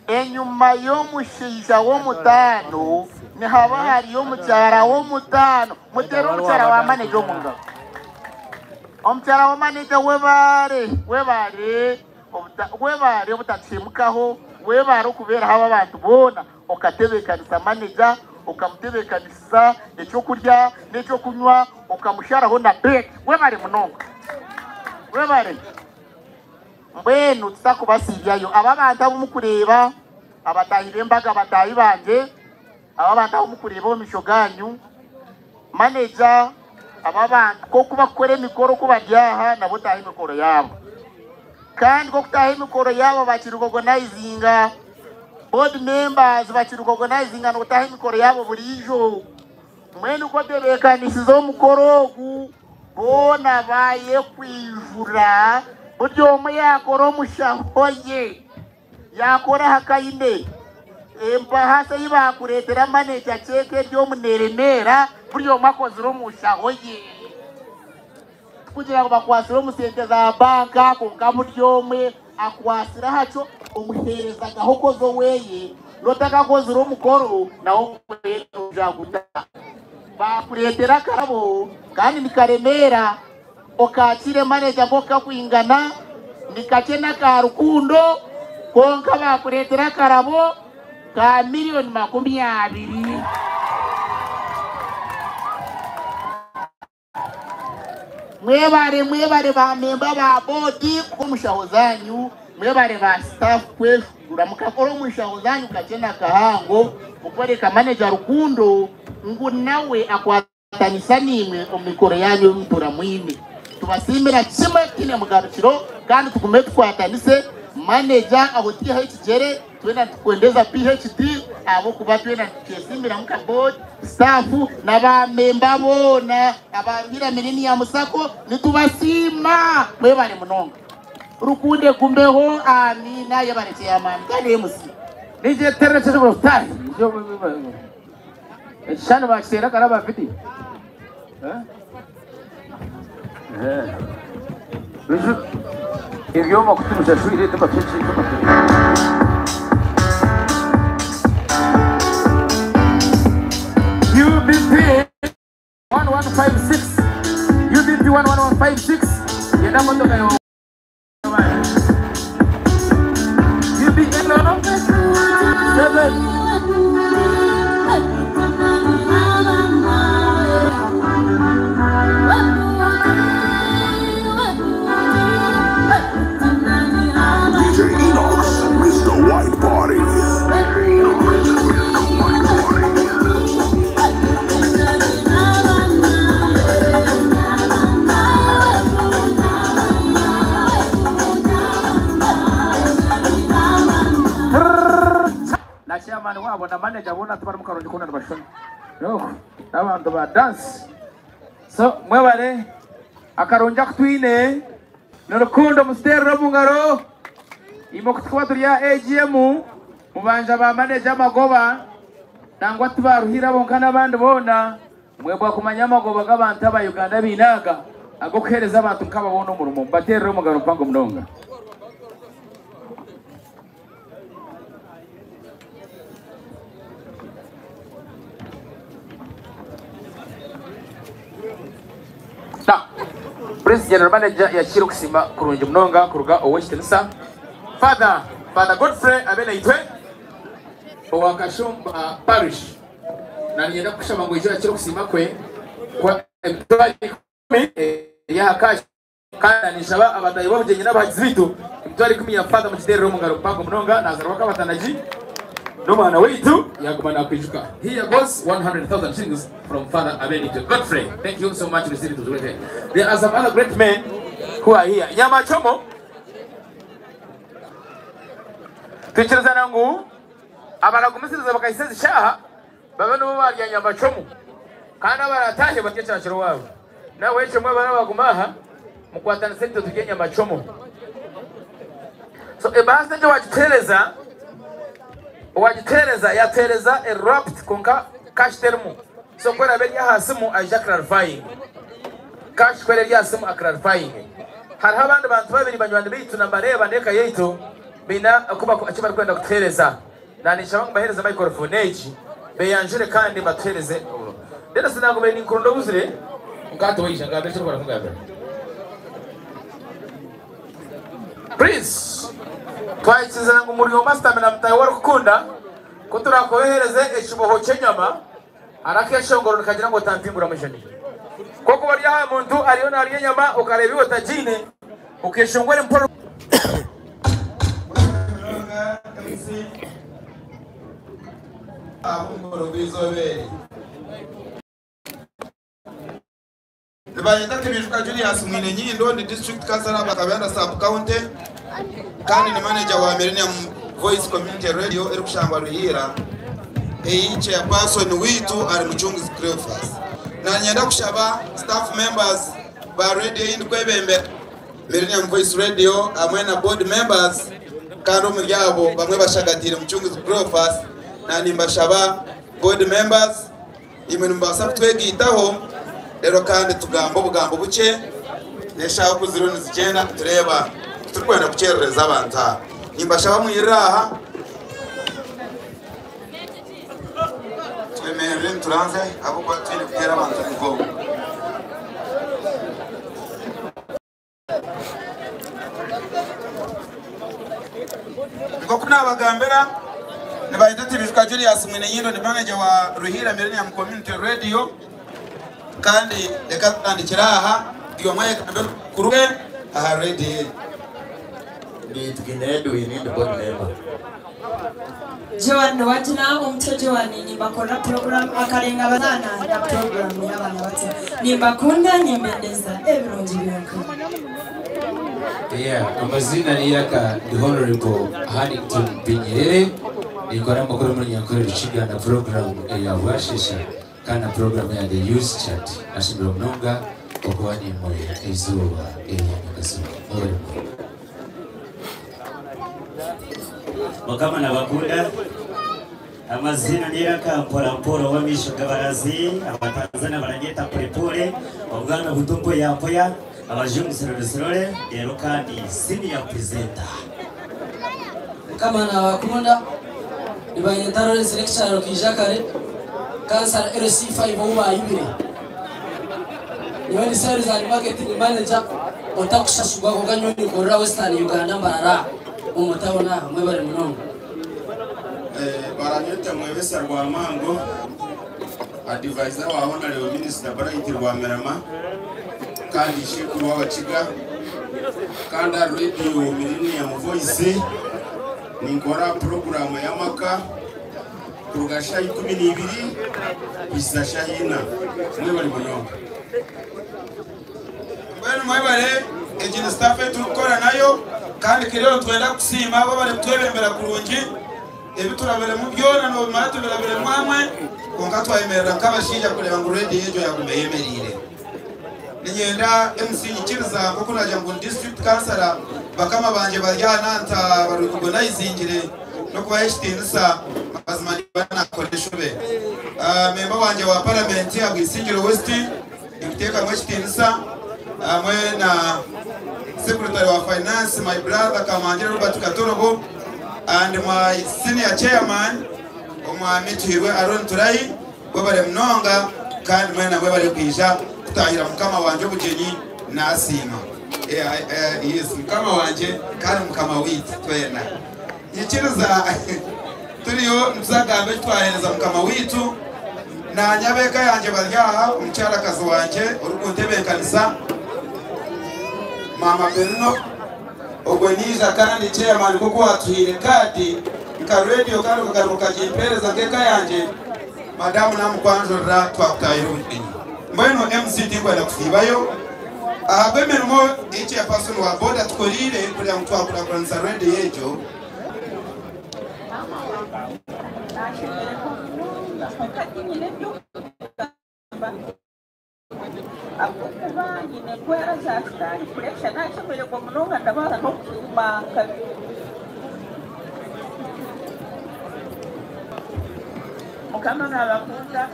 Enyuma y'omushaija w'omutaano nihaba hariyo omukyara w'omutaano. Muteere omukyara wa manager omu ngaro. Omukyara wa manager webare, webare, webare obutatuhemukaho, webare okubeeraho aba bantu boona, okatebeekanisa manager, okamutebeekanisa ekyokurya n'ekyokunywa, okamusharaho na bed. Webare munonga. Webare. Mbwenu tutakubasiibyayo aba bantu abumukureeba abatahi b'embaga abatahi bangye aba bantu abumukureeba omu misho ganyu manager aba bantu koku bakukora emikoro ku bari aha nabo taaha emikoro yaabo kandi kokutaaha emikoro yaabo bakirikogonayizinga board members bakirikogonayizinga nokutaaha emikoro yaabo buriijo. Mbwenu kotebeekanisiza omukoro ogu boona bayekwijura buri omwe yakora omushaho ye yakora hakaine empahasa ei bakureetera manager ceeke ery'omuneeremeera buri omwe akozire omushaho ye kugira ngu bakwasire omu sente za banka konka buri omwe akwasire ahakyo omuheereza gahokozo weye n'otakakozire omukoro nawe ojaguta bakureetera akarabo kandi nikaremeera okakire manager nkokakwingana nikakye n'aka rukundo konka bakureetera akarabo ka 20,000,000. Mwebare mwebare ba memba ba board kuko omushaho zanyu mwebare ba staff kweshura mukakora omushaho zanyu kakye n'akahango mukworeka manager rukundo ngu nawe akwatanisa nimwe omu mikoro yanyu mutura mwine. Tubasimira kimwe kine mugarukiro kandi tugume tukwatanise manager aho tiha ekigere twena tukwendeza PhD Ahabw'okuba twena nitukyesiimira nka board, staff na ba member boona aba Ruhiira Millennium Sacco nitubasiima. Mwebare munonga. Rukundo egumeho. Amiina. Yebare Chairman kandi MC. Nije terera kyeshongoro style. Ekishushani bakiteera karaba video. Ebyoma kutumusashwire tubafiki. UBP 1156, UBP 11156, yenda motoka yo UBL 7. DJ Enox, Mr. White Party. Na chairman wabo na manager bona tubari mukarongi kona nibashona no n'abantu ba dance. So mwebare akarungi akutwine ni rukundo musiterere omu ngaro imwe kutukuba turi ya AGM mubanja ba manager amagoba nangwa tubaruhira bonka n'abandi bona mwebwa kumanya amagoba g'abantu aba Uganda binaga agokuhereza abantu nk'ababona omurimo mbaterere omu ngaro mpango munonga. Na Prince General Manager yakira okusima kurungi munonga kuruga ow'ekitinisa Father Godfrey Abenaitwe owa Kashumba Parish, na ninyenda kushaba ngu ije yakira okusima kwe kwa emitwaro 10 ya cash, kandi nishaba abatayi b'obugyenyi n'abahagizi bitu emitwaro 10 ya Father mukiterere omu ngaro mpango munonga nazarwa kabatanaji n'omwana waitu yaguma nakwijuka. Here goes 100,000 shillings from Father Abenito Godfrey. Thank you so much. Receive it great. There are some other great men who are here. Nyamachomo twikirizana ngu abaragumisiriza bakahisa zishaha babe nibo barya nyamachomo kandi abaratahe barya kyakiro wabo nawe ekyo mwe barabaguma aha mukwatanisa ebyo turye nyamachomo. So ebahasa egyo wagitereza yatereza a wrapped konka cash termu, so kwera beri aha simu aja clarifying cash kwera eri aha simu clarifying. Hariho abandi bantu babiri banywani bitu nambareba neka yaitu bina kuba icyo bari kwenda kutuhereza, nanisha bamwe bahereza microphone egi beyanjure kandi batuhereze. Rero sinagombe ni nkurundo buzire nkato wisha ngabe cyo rwara ngabe. Please twakizana ngo umuriro master na mutayi wari kukunda ko turakohereze ekiboho cy'enyama arakeshongoro kagira ngo tampingura mujani koko bari aha muntu ariyo nariye nyama ukareba iwe tajine ukeshongore mporo. Abumuro bw'inzobere Bayenda Kibijuka Julius Mwine Nyindo ni district councilor Bakabanda sub county kandi ni manager wa Millennium Voice Community Radio eri kushangwa Ruhira. Eyi chairperson witu ari Muchunguzi Cleophas. Na nyenda kushaba staff members ba radio indi kwebembe Millennium Voice Radio amwe na board members kandi omuryabo bamwe bashagatire Muchunguzi Cleophas, na nimbashaba board members imwe nimubasa kutwegitaho rero kandi tugamba obugambo buke neshaho kuziro nizigenda tureba turikwenda kukyerereza abantu aha nimbashaba mwirire aha twemerere nituranze ahabwokuba twine kuteera abantu emigongo. Nk'oku nabagambira nibayita Tibijuka Julius Mwine Nyindo ni manager wa Ruhira Millennium Community Radio kandi reka tutandikira aha buri omwe ayegambe kuruge aha radio. Ndi Twine Edwin ndi board member. Joan Wajina omuto Joan nimbakorera program akarenga abazaana na program y'abaana bato nimbakunda nimbendeza ebirungi byonka. Yeah, amazina ni yaka the Honorable Hannington Binyerere, Ninkora amakuru omuri Nyankore Rukiga na puroguraamu eya Bwasheesha kandi na puroguraamu eya The Youth Chat. Nashemererwa munonga okuba naimwe eizooba erya nyakazooba. Mwebare munonga. Mukama nabakunda. Amazina n'eiraka mpora mpora ow'amaisho g'abarazi, Abatanzania baranyeta polepole, obwana buto mpoya mpoya, abajungu slowly slowly, reero kandi senior presenter. Mukama nabakunda, nibanyeta Lawrence Lecturer Kijakare, kansara LC5 ou bayibire. Nyowe ndi sales and marketing manager otakushashurwa kwonka nyowe ninkorera Western Uganda Mbarara omu town aha. Mwebare munonga. Baranyeta Mwebesa Rwamango, advisor wa Honourable Minister Bright Rwamirama kandi Ishekuru w'Abakiga kandi aha Radio Millennium Voice ninkora puroguraamu y'amaka kuruga shaaha 12 kuhitsya shaaha ina. Mwebare munonga. Mbwenu mwebare, egi ni staff ei turikukora nayo kandi kiriyo nitwenda kusiima abo abarikutwebembera kurungi. Ebi turabiremu byona nobimanya tubirabiremu hamwe kwonka twayemerera nk'abashaija kureeba ngu rediyo egyo yaguma eyemereire. Niinyenda MC nyikiriza nk'oku naagira ngu ndi district councillor, bakama bangye bari aha nanta barecognizingire n'okubaha ekitiinisa mazima nimba naakora enshobe. Memba wangye wa paramenti ahabwa Isingiro West ninkuteekamu ekitiinisa hamwe na Secretary wa Finance my brother Kamangire Robert Katorobo and my senior chairman Omwami Tuhirwe Aaron Turahi mwebare munonga kandi mwena mwebare kwija kutahira mukama wangye obugyenyi nasiima. Yes mukama wangye kandi mukama waitu twena. Nyikiriza turiyo nituza kugamba eki twaheereza mukama waitu. Naanye ab'eka yangye bari aha, omukyarakazi wangye orikuntebeekanisa, Maama Berino, ogwo naija kandi chairman nk'oku waatuhaire kaadi nka radio kandi okagaruka okagimpeereza nk'eka yangye, madamu naamukwanjurira twakutaahira obugyenyi. Mbwenu MC tinkwenda kusiibayo ahabw'emirimo ei chairperson wa board atukoreire kureeba ngu twakurakuranisa radio egyo. Nashemererwa munonga kwonka tinyine eby'okugamba ahabw'okuba nyine endwara za shukaari, puresha. Nashemererwa munonga ndabaasa n'okuhuma nka. Mukama nabakunda.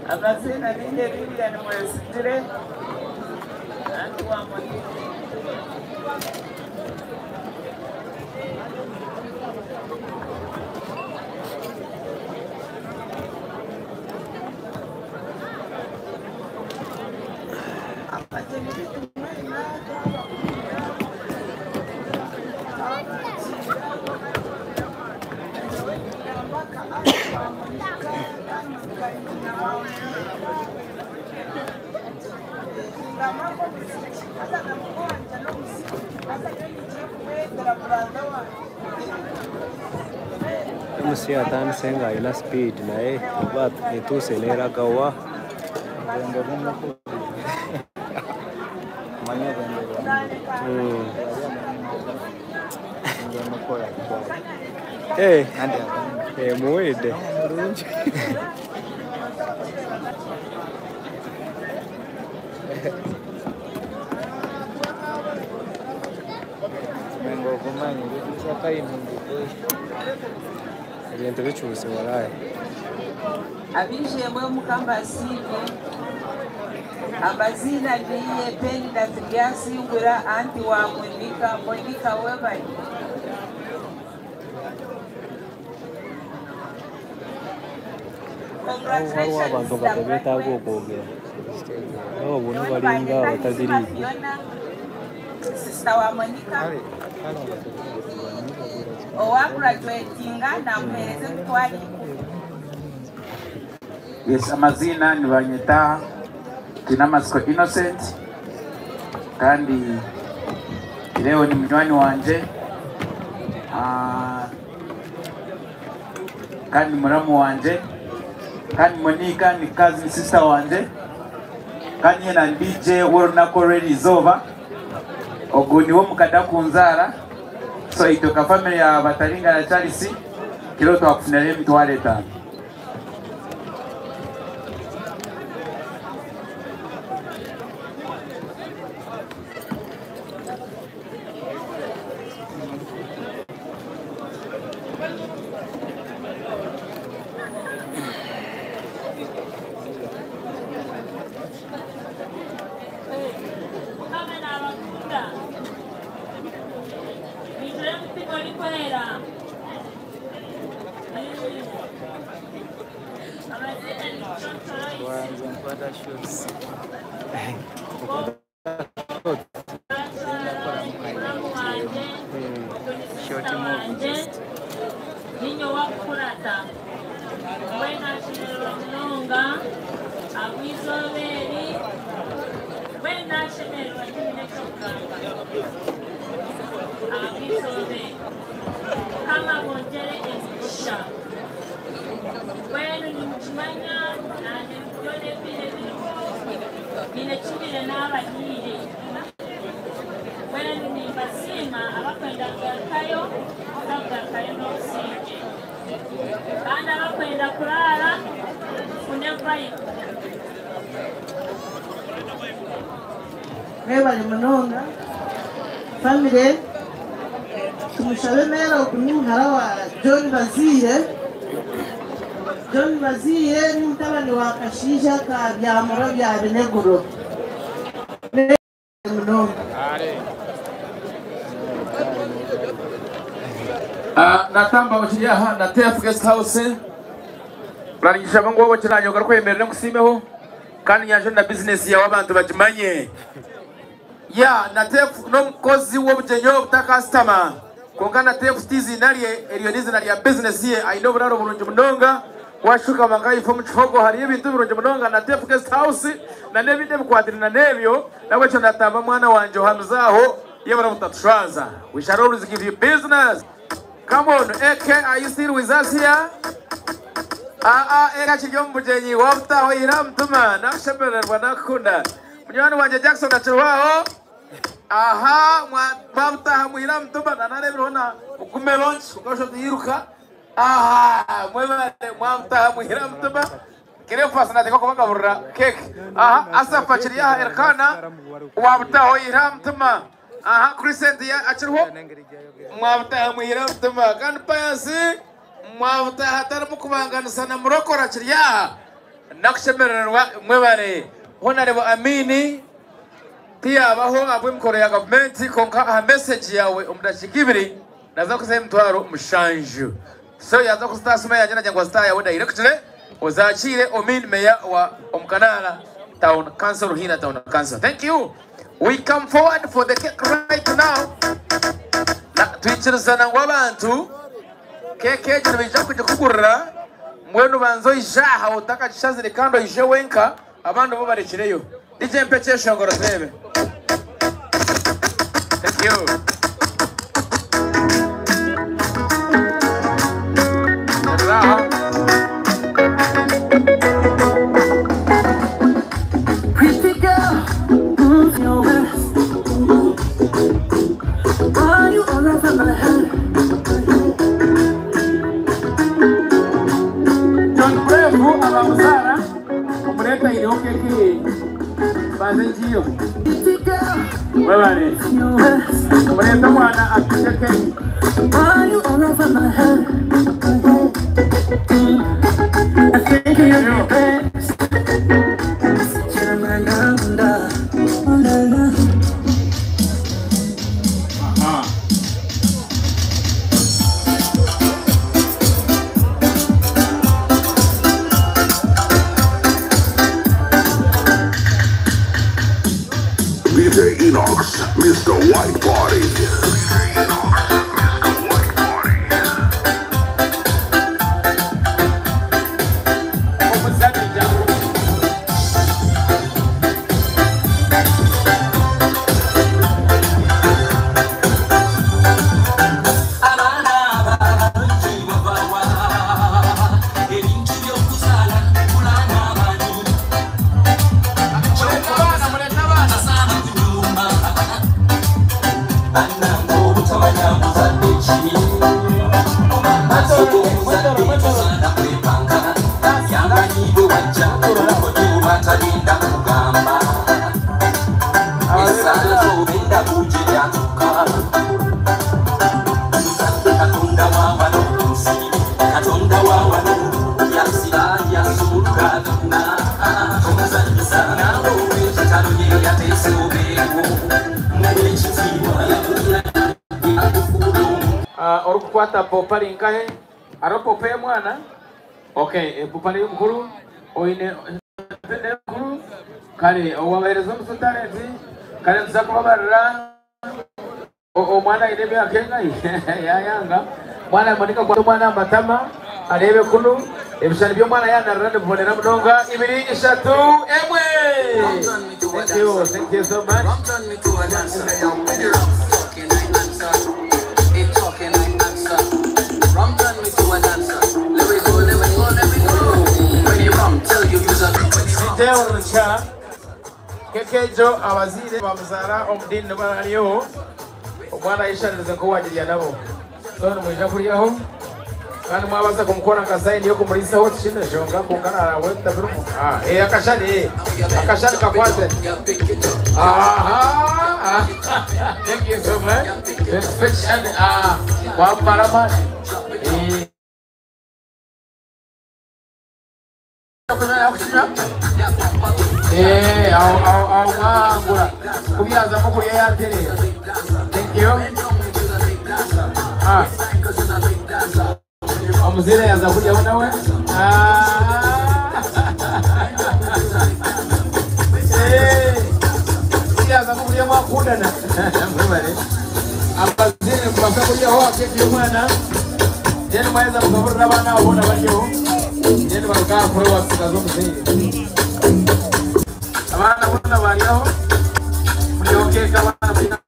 Amaziina ni Lilian Mwesigire anti wa Monica. MC atandise nga aine speed naye oba etuuse neraga wa? Eh, emuwedde. Ebintu bikyuse walai. Ab'eishe-emwe Mukama asiimwe. Amaziina niiye Penina Turyasingura anti wa Monica. Monica webare. Hariho abantu Congratulations the batabeetaaga graduates. okwogera obwo Nyowe nibaringa nibanyeta abataziriire. Isima Fiona, sister wa Monica. Owa graduatinga namuheereza emitwaro ikumi. Yes, amazina nibanyeta Kinamatsiko Innocent kandi Leo ni munywani wangye kandi muramu wangye kandi Monica ni cousin sister wangye kandi nyena ni DJ w'orunaku orw'eriizooba. Ogu niwe mukada kunzaara So itoka family ya Bataringa na Charles kiro twakufunira 50,000. Mukama nabakunda. Nijure mutima orikwera. Amazina ni Chonchoroisi. Wanza nkwata shots. Muramu wanje, Short sister movie wanje, just. ninyo wakukurata. Mbwenu ashemererwa munonga, agwiza eri, mbwenu nashemererwa tinyine eky'okugamba. Agwiza eri. Mukama abongyere emigisha. Mbwenu nimukimanya nanye byona ebire biriho, nyine kimire n'abahiire. Mbwenu nimbasiima abakwenda kugarukayo, bakugarukayo n'obusingye. Kandi abakwenda kuraara, tufune vibe. Mwebale munonga famire tumushabe meera ogu ni muhara wa John Baziire. John Baziire ni mutabani wa Kashiija ka Byamuro bya Bineguro. Mwebale munonga. Natamba okiri aha na TF Guest House uraringisha abo ngabo kiranyoga rwemerera nkusimeho kandi nyaje na business yawe abantu bagimanye ya na TF n'omukozi w'obugyenyi obuta customer konka na TF tizina rye eryo n'izina rya business ye aine oburaro burungi munonga washuka bangaifo omu kihogo hariyo ebintu birungi munonga na TF Guest House na n'ebindi ebikwatirina n'ebyo nabwo ekyo natamba mwana wanje ohamizaaho yebara butatushwaza. We shall always give you business. Come on, AK, are you still with us here? Eka kiri omu bugyenyi wabutaho ira mutuma nakushemererwa nakukunda. Munywani wanje Jackson akiriho aha mwabutaha muhira mutuma nanarebireho na ugume launch ukasho tuyiruka aha mwebale mwabutaha muhira mutuma kirefasa nateka kubagaburira cake aha Asafa akiri aha Elkana wabutaho ira mutuma aha Crescent ya akiriho mwabutaha muhira mutuma kandi Pius mwabutaha atarimu kubanganisa na murokora akiri aha nakushemererwa mwebale Honorable Amini tiyabaho abwe emikoro ya gavumenti konka aha message yawe omu dakiika ibiri naza kuzaho 7,000 so yaza kuzitasuma yanje nagira ngu azitaha yawe directly ozakiire Omin Meya wa Omukanara Town Council, Ruhina Town Council. Thank you. We come forward for the cake right now. Na twikirizana ngu abantu keke egyo nibaija kugikugurira mbwenu banza oije aha otakagishazire kandi oije wenka abandi bo barekireyo. DJ mpe ekyeshongoro turebe. Thank you. Pretty girl, move your waist. Why you all over my head? John Brave abamuzara omureta iriho keke banze ngiyo. Webale. Omureta omwana afite keke. Why you all over my head? I think you're the best. DJ Enox, Mr. White Party. Orikukwata popa ari nkahe? Hariho popa ey'omwana? Okay, epopa n'ey'omukuru. Oine n'enkuru? Kare owabaheereza omuso talenti, kare nituza kubabarira omwana aine emyaka engahi? Yayanga. Mwana Monica kwata omwana aha matama areebe kunu. Ebishushani by'omwana yanarira nibibonera munonga. Ibiri, ishatu, emwe! Thank you, thank you so much. Deo Rucha keke egyo abazaire bamuzaara omu diini nibo bariho omwana ayeshanirize nk'owagirya nabo so nimwija kuryaho kandi mwabaasa kumukora nka sayini y'okumuriisaho tikiine nshonga kwonka naraabwe tutabirimu ah, eh, akashani eh, akashani kakwate aha thank you so much inspection ah wamara amaani eh. Eh, aho aho aho mwangura kubyazamo kurya yaterera thank you ah omuzire yaza kuryaho nawe ah eh kubyazamo kurya mwakundana mwebale abazire mubasa kuryaho akeki y'omwana then mwaheza mukaburira abaana abo boona baryeho then baruga kuri wasigaza omuzeire abaana boona baryaho muryeho keeka abaana murya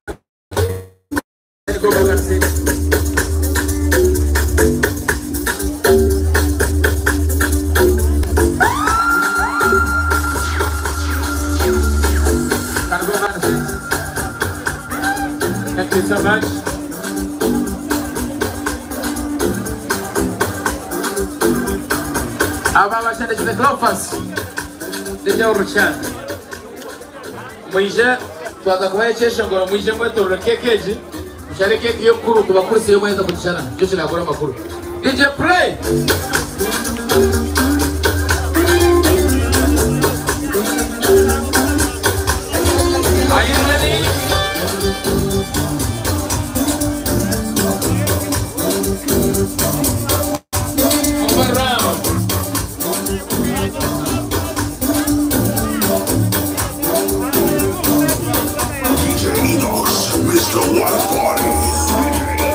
Thank you so much. Aba bashendekize Clopas Dede Oruchan mwije twaza kubaha ekyeshongoro mwije mwetorore keeki egi mushare keeki y'omukuru kubakurisiyo mwaheza kugishara nikyo kirakora amakuru DJ play. Are you ready? Over round. DJ Enox, Mr. White Party.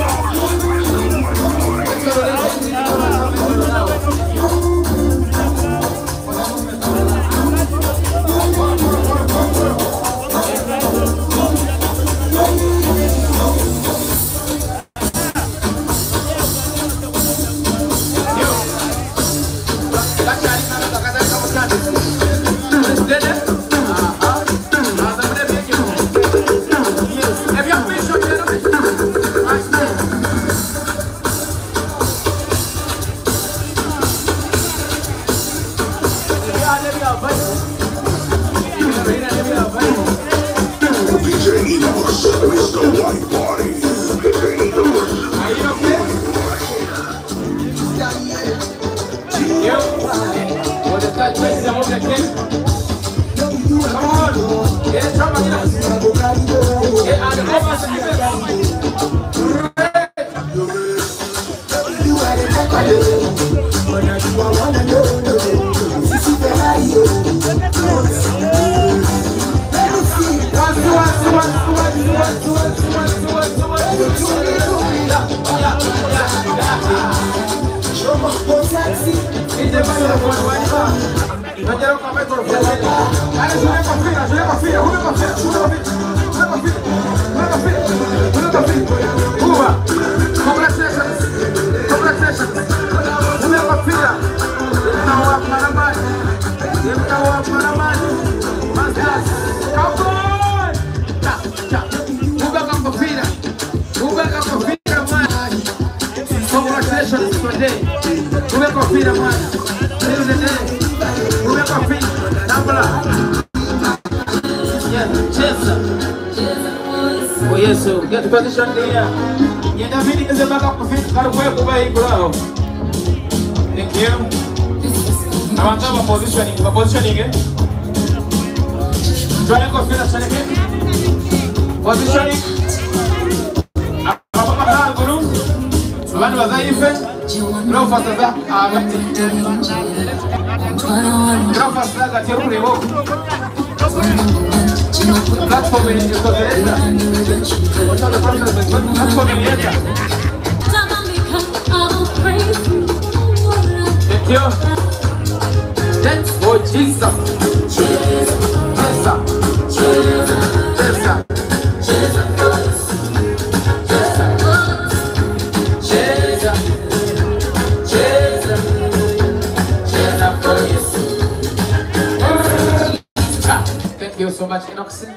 DJ Enox, Mr. White Party. DJ Enox. Congratulations. Congratulations. Come on! Cha, cha. Ubeka kofia. Ubeka kofia man. Congratulations today. Ubeka kofia man. This is the day. Ubeka kofia. Tambla. Yeah, cheza. Oh yes, so get position there. Yenda vini nze baka kofia karukwe kuba igulao. Thank you. Abantu aba positioning, ba positioning eh? Twale kofia chaleke. Positioning. Ababa haruguru. Stephen. Cleophas aza ahagati. Cleophas aza hagati y'okureba oku. Platform ekozire eta? Platform eri eta? Thank you. Dance for Jesus. Jesus. Jesus. Jesus. Jesus. Jesus. Jesus for Jesus. Thank you so much, Enoxin.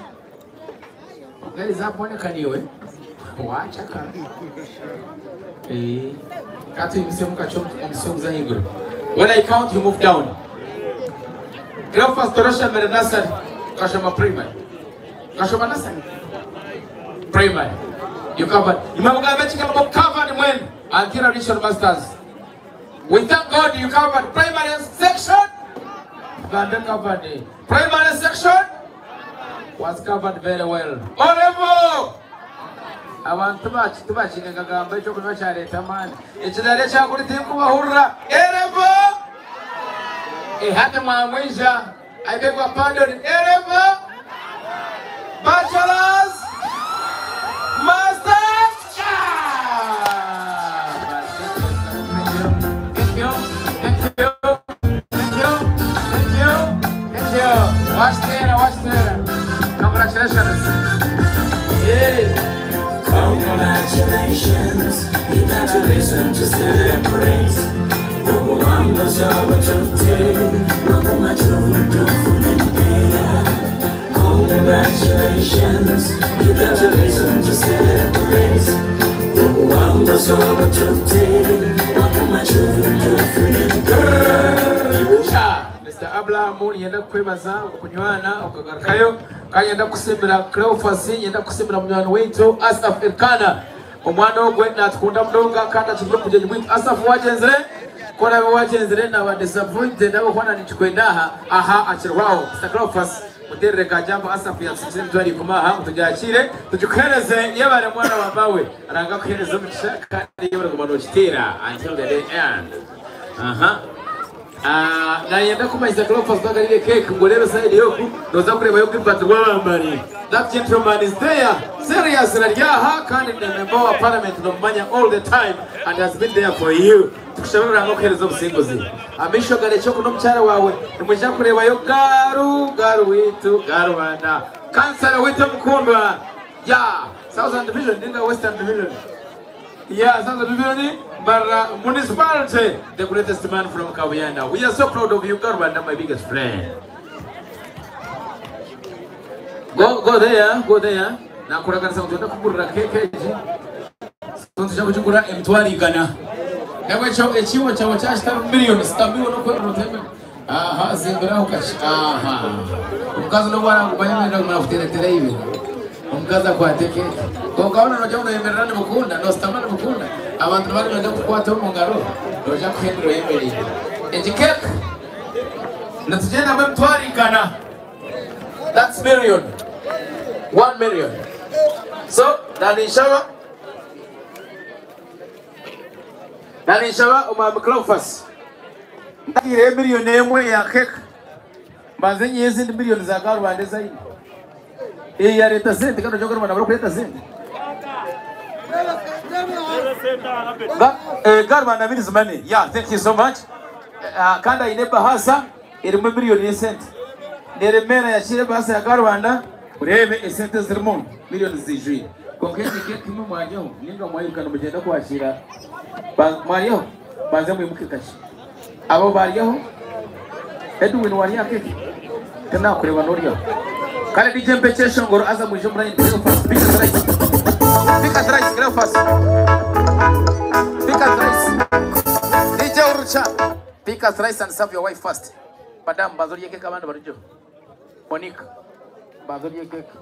There is that one can you? Wacha ka. Eh. Kati msemu kacho msemu za higuru. When I count, you move down. Cleophas Torosha mere nursery, Kashoma primary. Kashoma nursery. Primary. You covered. Imam Gabechi covered when until addition masters. We thank God you covered primary section. Uganda covered it. Primary section was covered very well. Honorable! Abantu bacu tubakingagamba ekyo kunywa kyaleeta amaani. Ekirala ekyakuli tinkubahurira. Erebo! Ehate mwamwisha. I beg your pardon. Erebo! Bachelors! Masters! Thank you. Thank you. Thank you. Thank you. Thank you. Watch there. Watch there. Congratulations. Yay. Congratulations, you got a reason to celebrate. Congratulations, you got a reason to celebrate. Mr. Abraham yenda kwebaza okunywana okagarukayo kandi yenda kusiimira Cleophas, yenda kusiimira munywani waitu Asaf Elkana. Omwana ogwe natukunda munonga kandi akizire omugyenyi mwingi. Asaf wagyenzire korabe wagyenzire naba disappointed ahabw'okuba nikikwenda aha aha akirwaho. Mr. Cleophas muterere kajambo Asaf yatsikire emitwaro 10 aha mutugyakire tugikuhereze yebare mwana wa mawe aranga kuhereza omugisha kandi yebare kuguma nokiteera until the day end. Aha. Nayenda kumanyisa Cleophas bagarire cake ngo urebe side yoku noza kureba yo Gilbert Rwabambari. That gentleman is there. Serious raryaha kandi ni member wa parliament nomanya all the time and has been there for you. Tukushabira ngo kuhereza obusinguzi. Amisho gare cyo kuno mucyara wawe nimujya kureba yo garu witu garubanda. Kansala witu mukundwa. Yeah, Southern Division ninga Western Division. Yeah, Southern Division Bara municipality, the greatest man from Kabyana. We are so proud of you, Garubanda, my biggest friend. Go there, go there. Nakuraganisa ngo kugurira keke eji. Tunzija kugura emitwaro 100. Nawe cyo ekiwo cyawe cyashita miliyoni sitambiwe no kweroteme. Aha, zinduraho kashi. Aha. Omukazi no bwarangubanya ngo murafuteretera ibi. Omukazi akwate keke. Konka noja unoyemerera nimukunda, nostama nimukunda. Abantu bari benda kukwata omu ngaro, noja kuhindura oyemerire. Egi keke nitugenda mu emitwaro 100. That's million. 1 million. So, nanishaba omwami Cleophas. Ndagire miliyoni 1 ya keke. Mbanze nyihe ezindi miliyoni za Garubanda ezaine. Iyi ya leta sente kandi oja Garubanda barikureta sente. Garubanda means money. Yeah, thank you so much. Kandi aine bahasa erimu miliyoni y'esente. Neremera yakire bahasa ya Garubanda urebe esente zirimu miliyoni zijwire. Konka egi keke imwe mwaryaho ninga mwayirukana mugenda kwakira mwaryaho banze mwimuke kashi. Abo baryaho Edwin warya keke tinakureba noryaho. Kandi DJ Mpekesho ngoro aza mwije murayini Cleophas pick us rice. Pick us rice Cleophas. Pick us rice. DJ Urucha pick us rice and serve your wife first. Madam bazorye keke abandi baryo. Monica bazorye keke.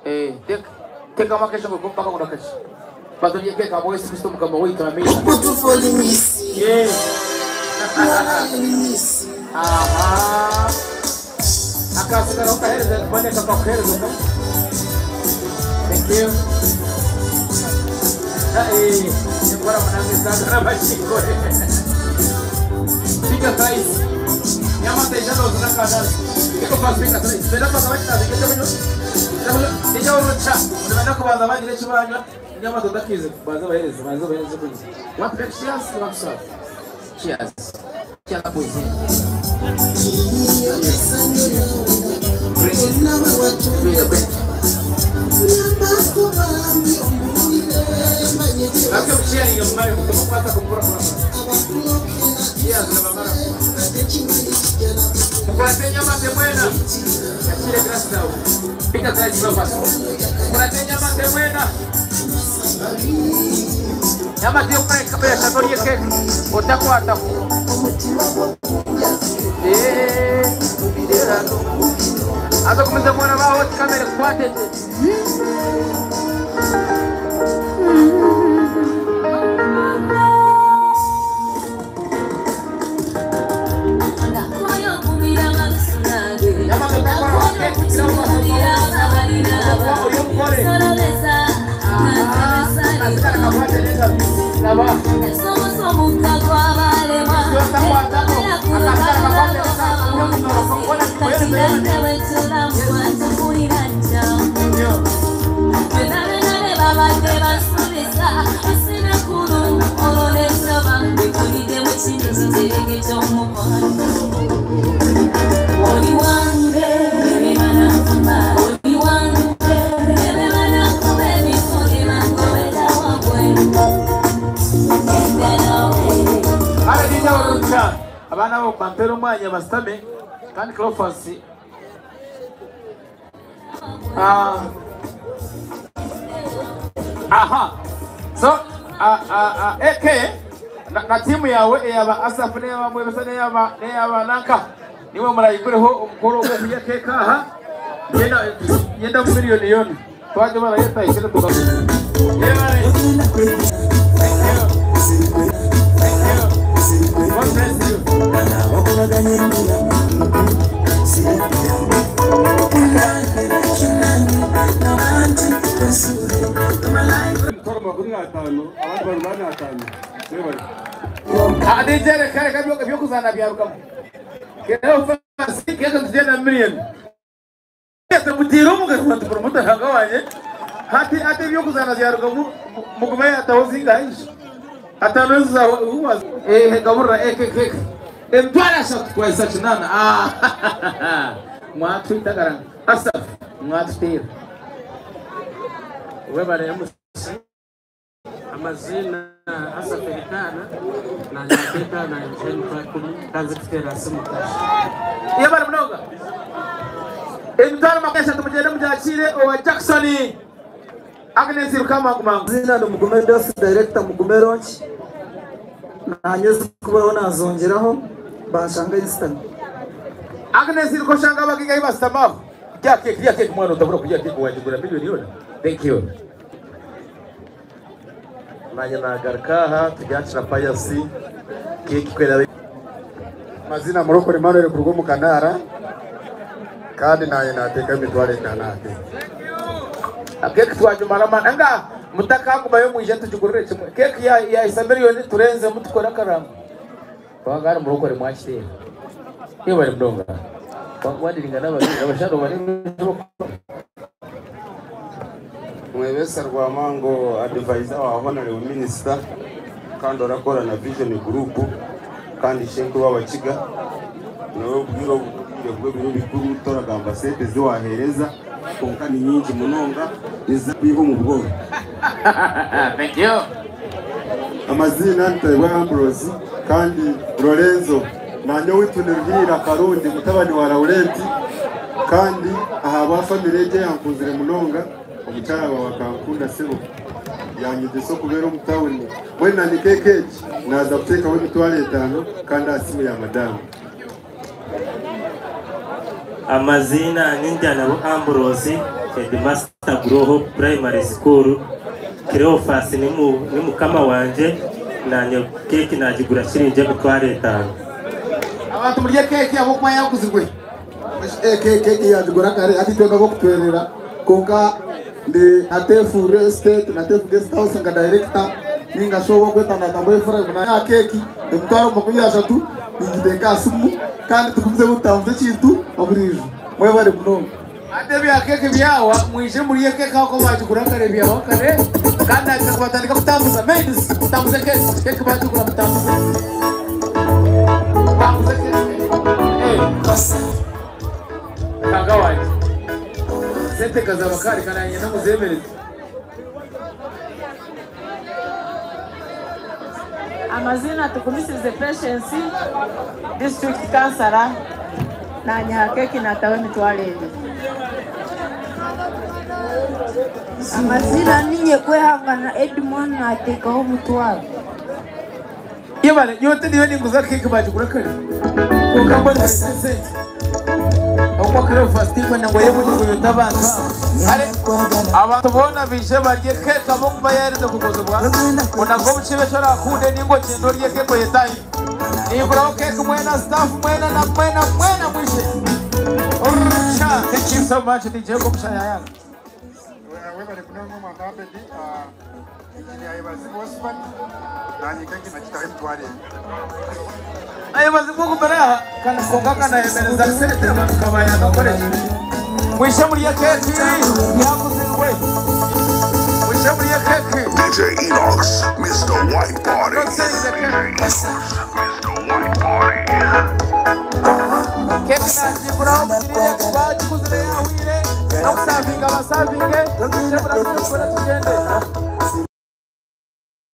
Eh, take amakesho ngo mpaka ngo nakashi. Bazorye keke abo Yesu Kristo mukama witu amina. Yeah. Aha. Akasigara ukahereza boneka kakuhereza. Thank you. Hey, Mukora munange sanga n'abakikore. Piga slice. Nyama teja no zuna kada. Iko fast piga slice. Beda pa kawai tazi kecha bunyo. Ija urucha. Unabenda kubanza bagire kibanywa. Nyama tutakize baza bahereze baza bahereze kunywa. What cheers, what serve. Cheers. Cheers boys. Aza kumeza mwana wao kamera kwate. Abana bo bampera umwanya basitame kandi Cleophas aha so AK na timu yawe eyaba Asaf neyaba Mwebesa neyaba neyaba Nanka niwe murayigureho umukoro wo kurya keka aha yenda yenda miliyoni yoni twaje barayeta ikire tugakuza. God bless you. Atanoza uwaza eh gabura ekek emtwara shatu kwa isachinana ah mwatwita garanga Asaf mwatwita webare MC amazina Asaf Elikana na nyateta na Jennifer kumi kanzitera simu yebare mnoga emtwara makesha tumujende mujachire owa Jackson Agnes Rukama kumangu. Zina ndo Mugume Dos director Mugume Launch. Nanyeze kubaho nazongeraho banshanga instant. Agnes Rukoshanga bagiga ibastamaho. Kya keke mwana utabura kujya keke wajigura milioni yona. Thank you. Nanye nagarkaha tujyacira payasi keke kwera. Mazina Murokore Emmanuel kurugo mu Kanara. Kandi naye nateka imitware kanate. Keke twajumara anga mutaka kubayo muje tujugurure kimwe keke ya isa miliyoni turenze mutukora karanga bagara murokore mwakire iyo bari mdonga wadiringa n'abasharo bari Mwebesa Rwamango advisor wa honorable minister kandi orakora na Vision Group kandi shenkuru w'abakiga nawe bwiro bwiro bikuru toragamba sente ziwahereza konka ni nyingi munonga nizabiho mu bworo. Thank you. Amazina Ntaiwa Ambrose kandi Lorenzo nanyo witunirwira Karundi mutabani wa Laurenti kandi aha ba family je yankunzire munonga omukyala wawe akankunda sebo yanyegesa okubeera omu tawuni mwena ni keke naza kuteekaho emitwaro 5 kandi asimu ya madamu. Amazina ninjana Ambrose headmaster Groho Primary School. Cleophas ni mukama wanje nanye keke najigura shirinje mitwaro 5. Abantu murye keke abo kwa yakuzigwe. Keke yajigura kare ati twenda ko kutwerera konka ndi Atefu Real Estate na Atefu Guest House nga director Ninga show okweta natambo efura na keki emitwaro 30 ningiteeka aha simu kandi tugumize kutambuza ekintu oburijo. Mwebale munonga. Ate bya keke byawa mwije muriye keke ako bagigura kare byawa kare kandi ati batandika kutambuza maids kutambuza keke keke bagigura mutambuza tambuza keke eh kanga waje sente kazaba kare kananye no muzemereze. Amazina tukumisize Patience, district councillor, na nyahakeki natawe mitwalo ebiri. Amazina ninye kwehangana Edmond nateekaho omutwaro. Yebale yote niyo ninguza keke bagigura kare kukambona sente okwakare fasting ngo yebo ngo abantu are abantu bona bije barye keke abo kuba yareze kugozobwa unago bukibe shora kunde ningo kendo rye keke yetayi niguraho keke mwena staff mwena na mwena mwena mwishe. Urusha thank you so much DJ Komshaya yangu. Webale kunonga mwana abedi engineer Yebazibu Osman nanye keke nakitaho emitwaro ebiri. Ayebazibu kubera kana konga kana yemereza sente abantu kabaya gakoresha. Mwishe muriye keke yakuzirwe. Mwishe muriye keke. DJ Enox, Mr. White Party. DJ Enox, Mr. White Party. Keke nakiguraho mukirire bagikuzire yahwire no kusavinga basavinge. Mwishe muriye tugende.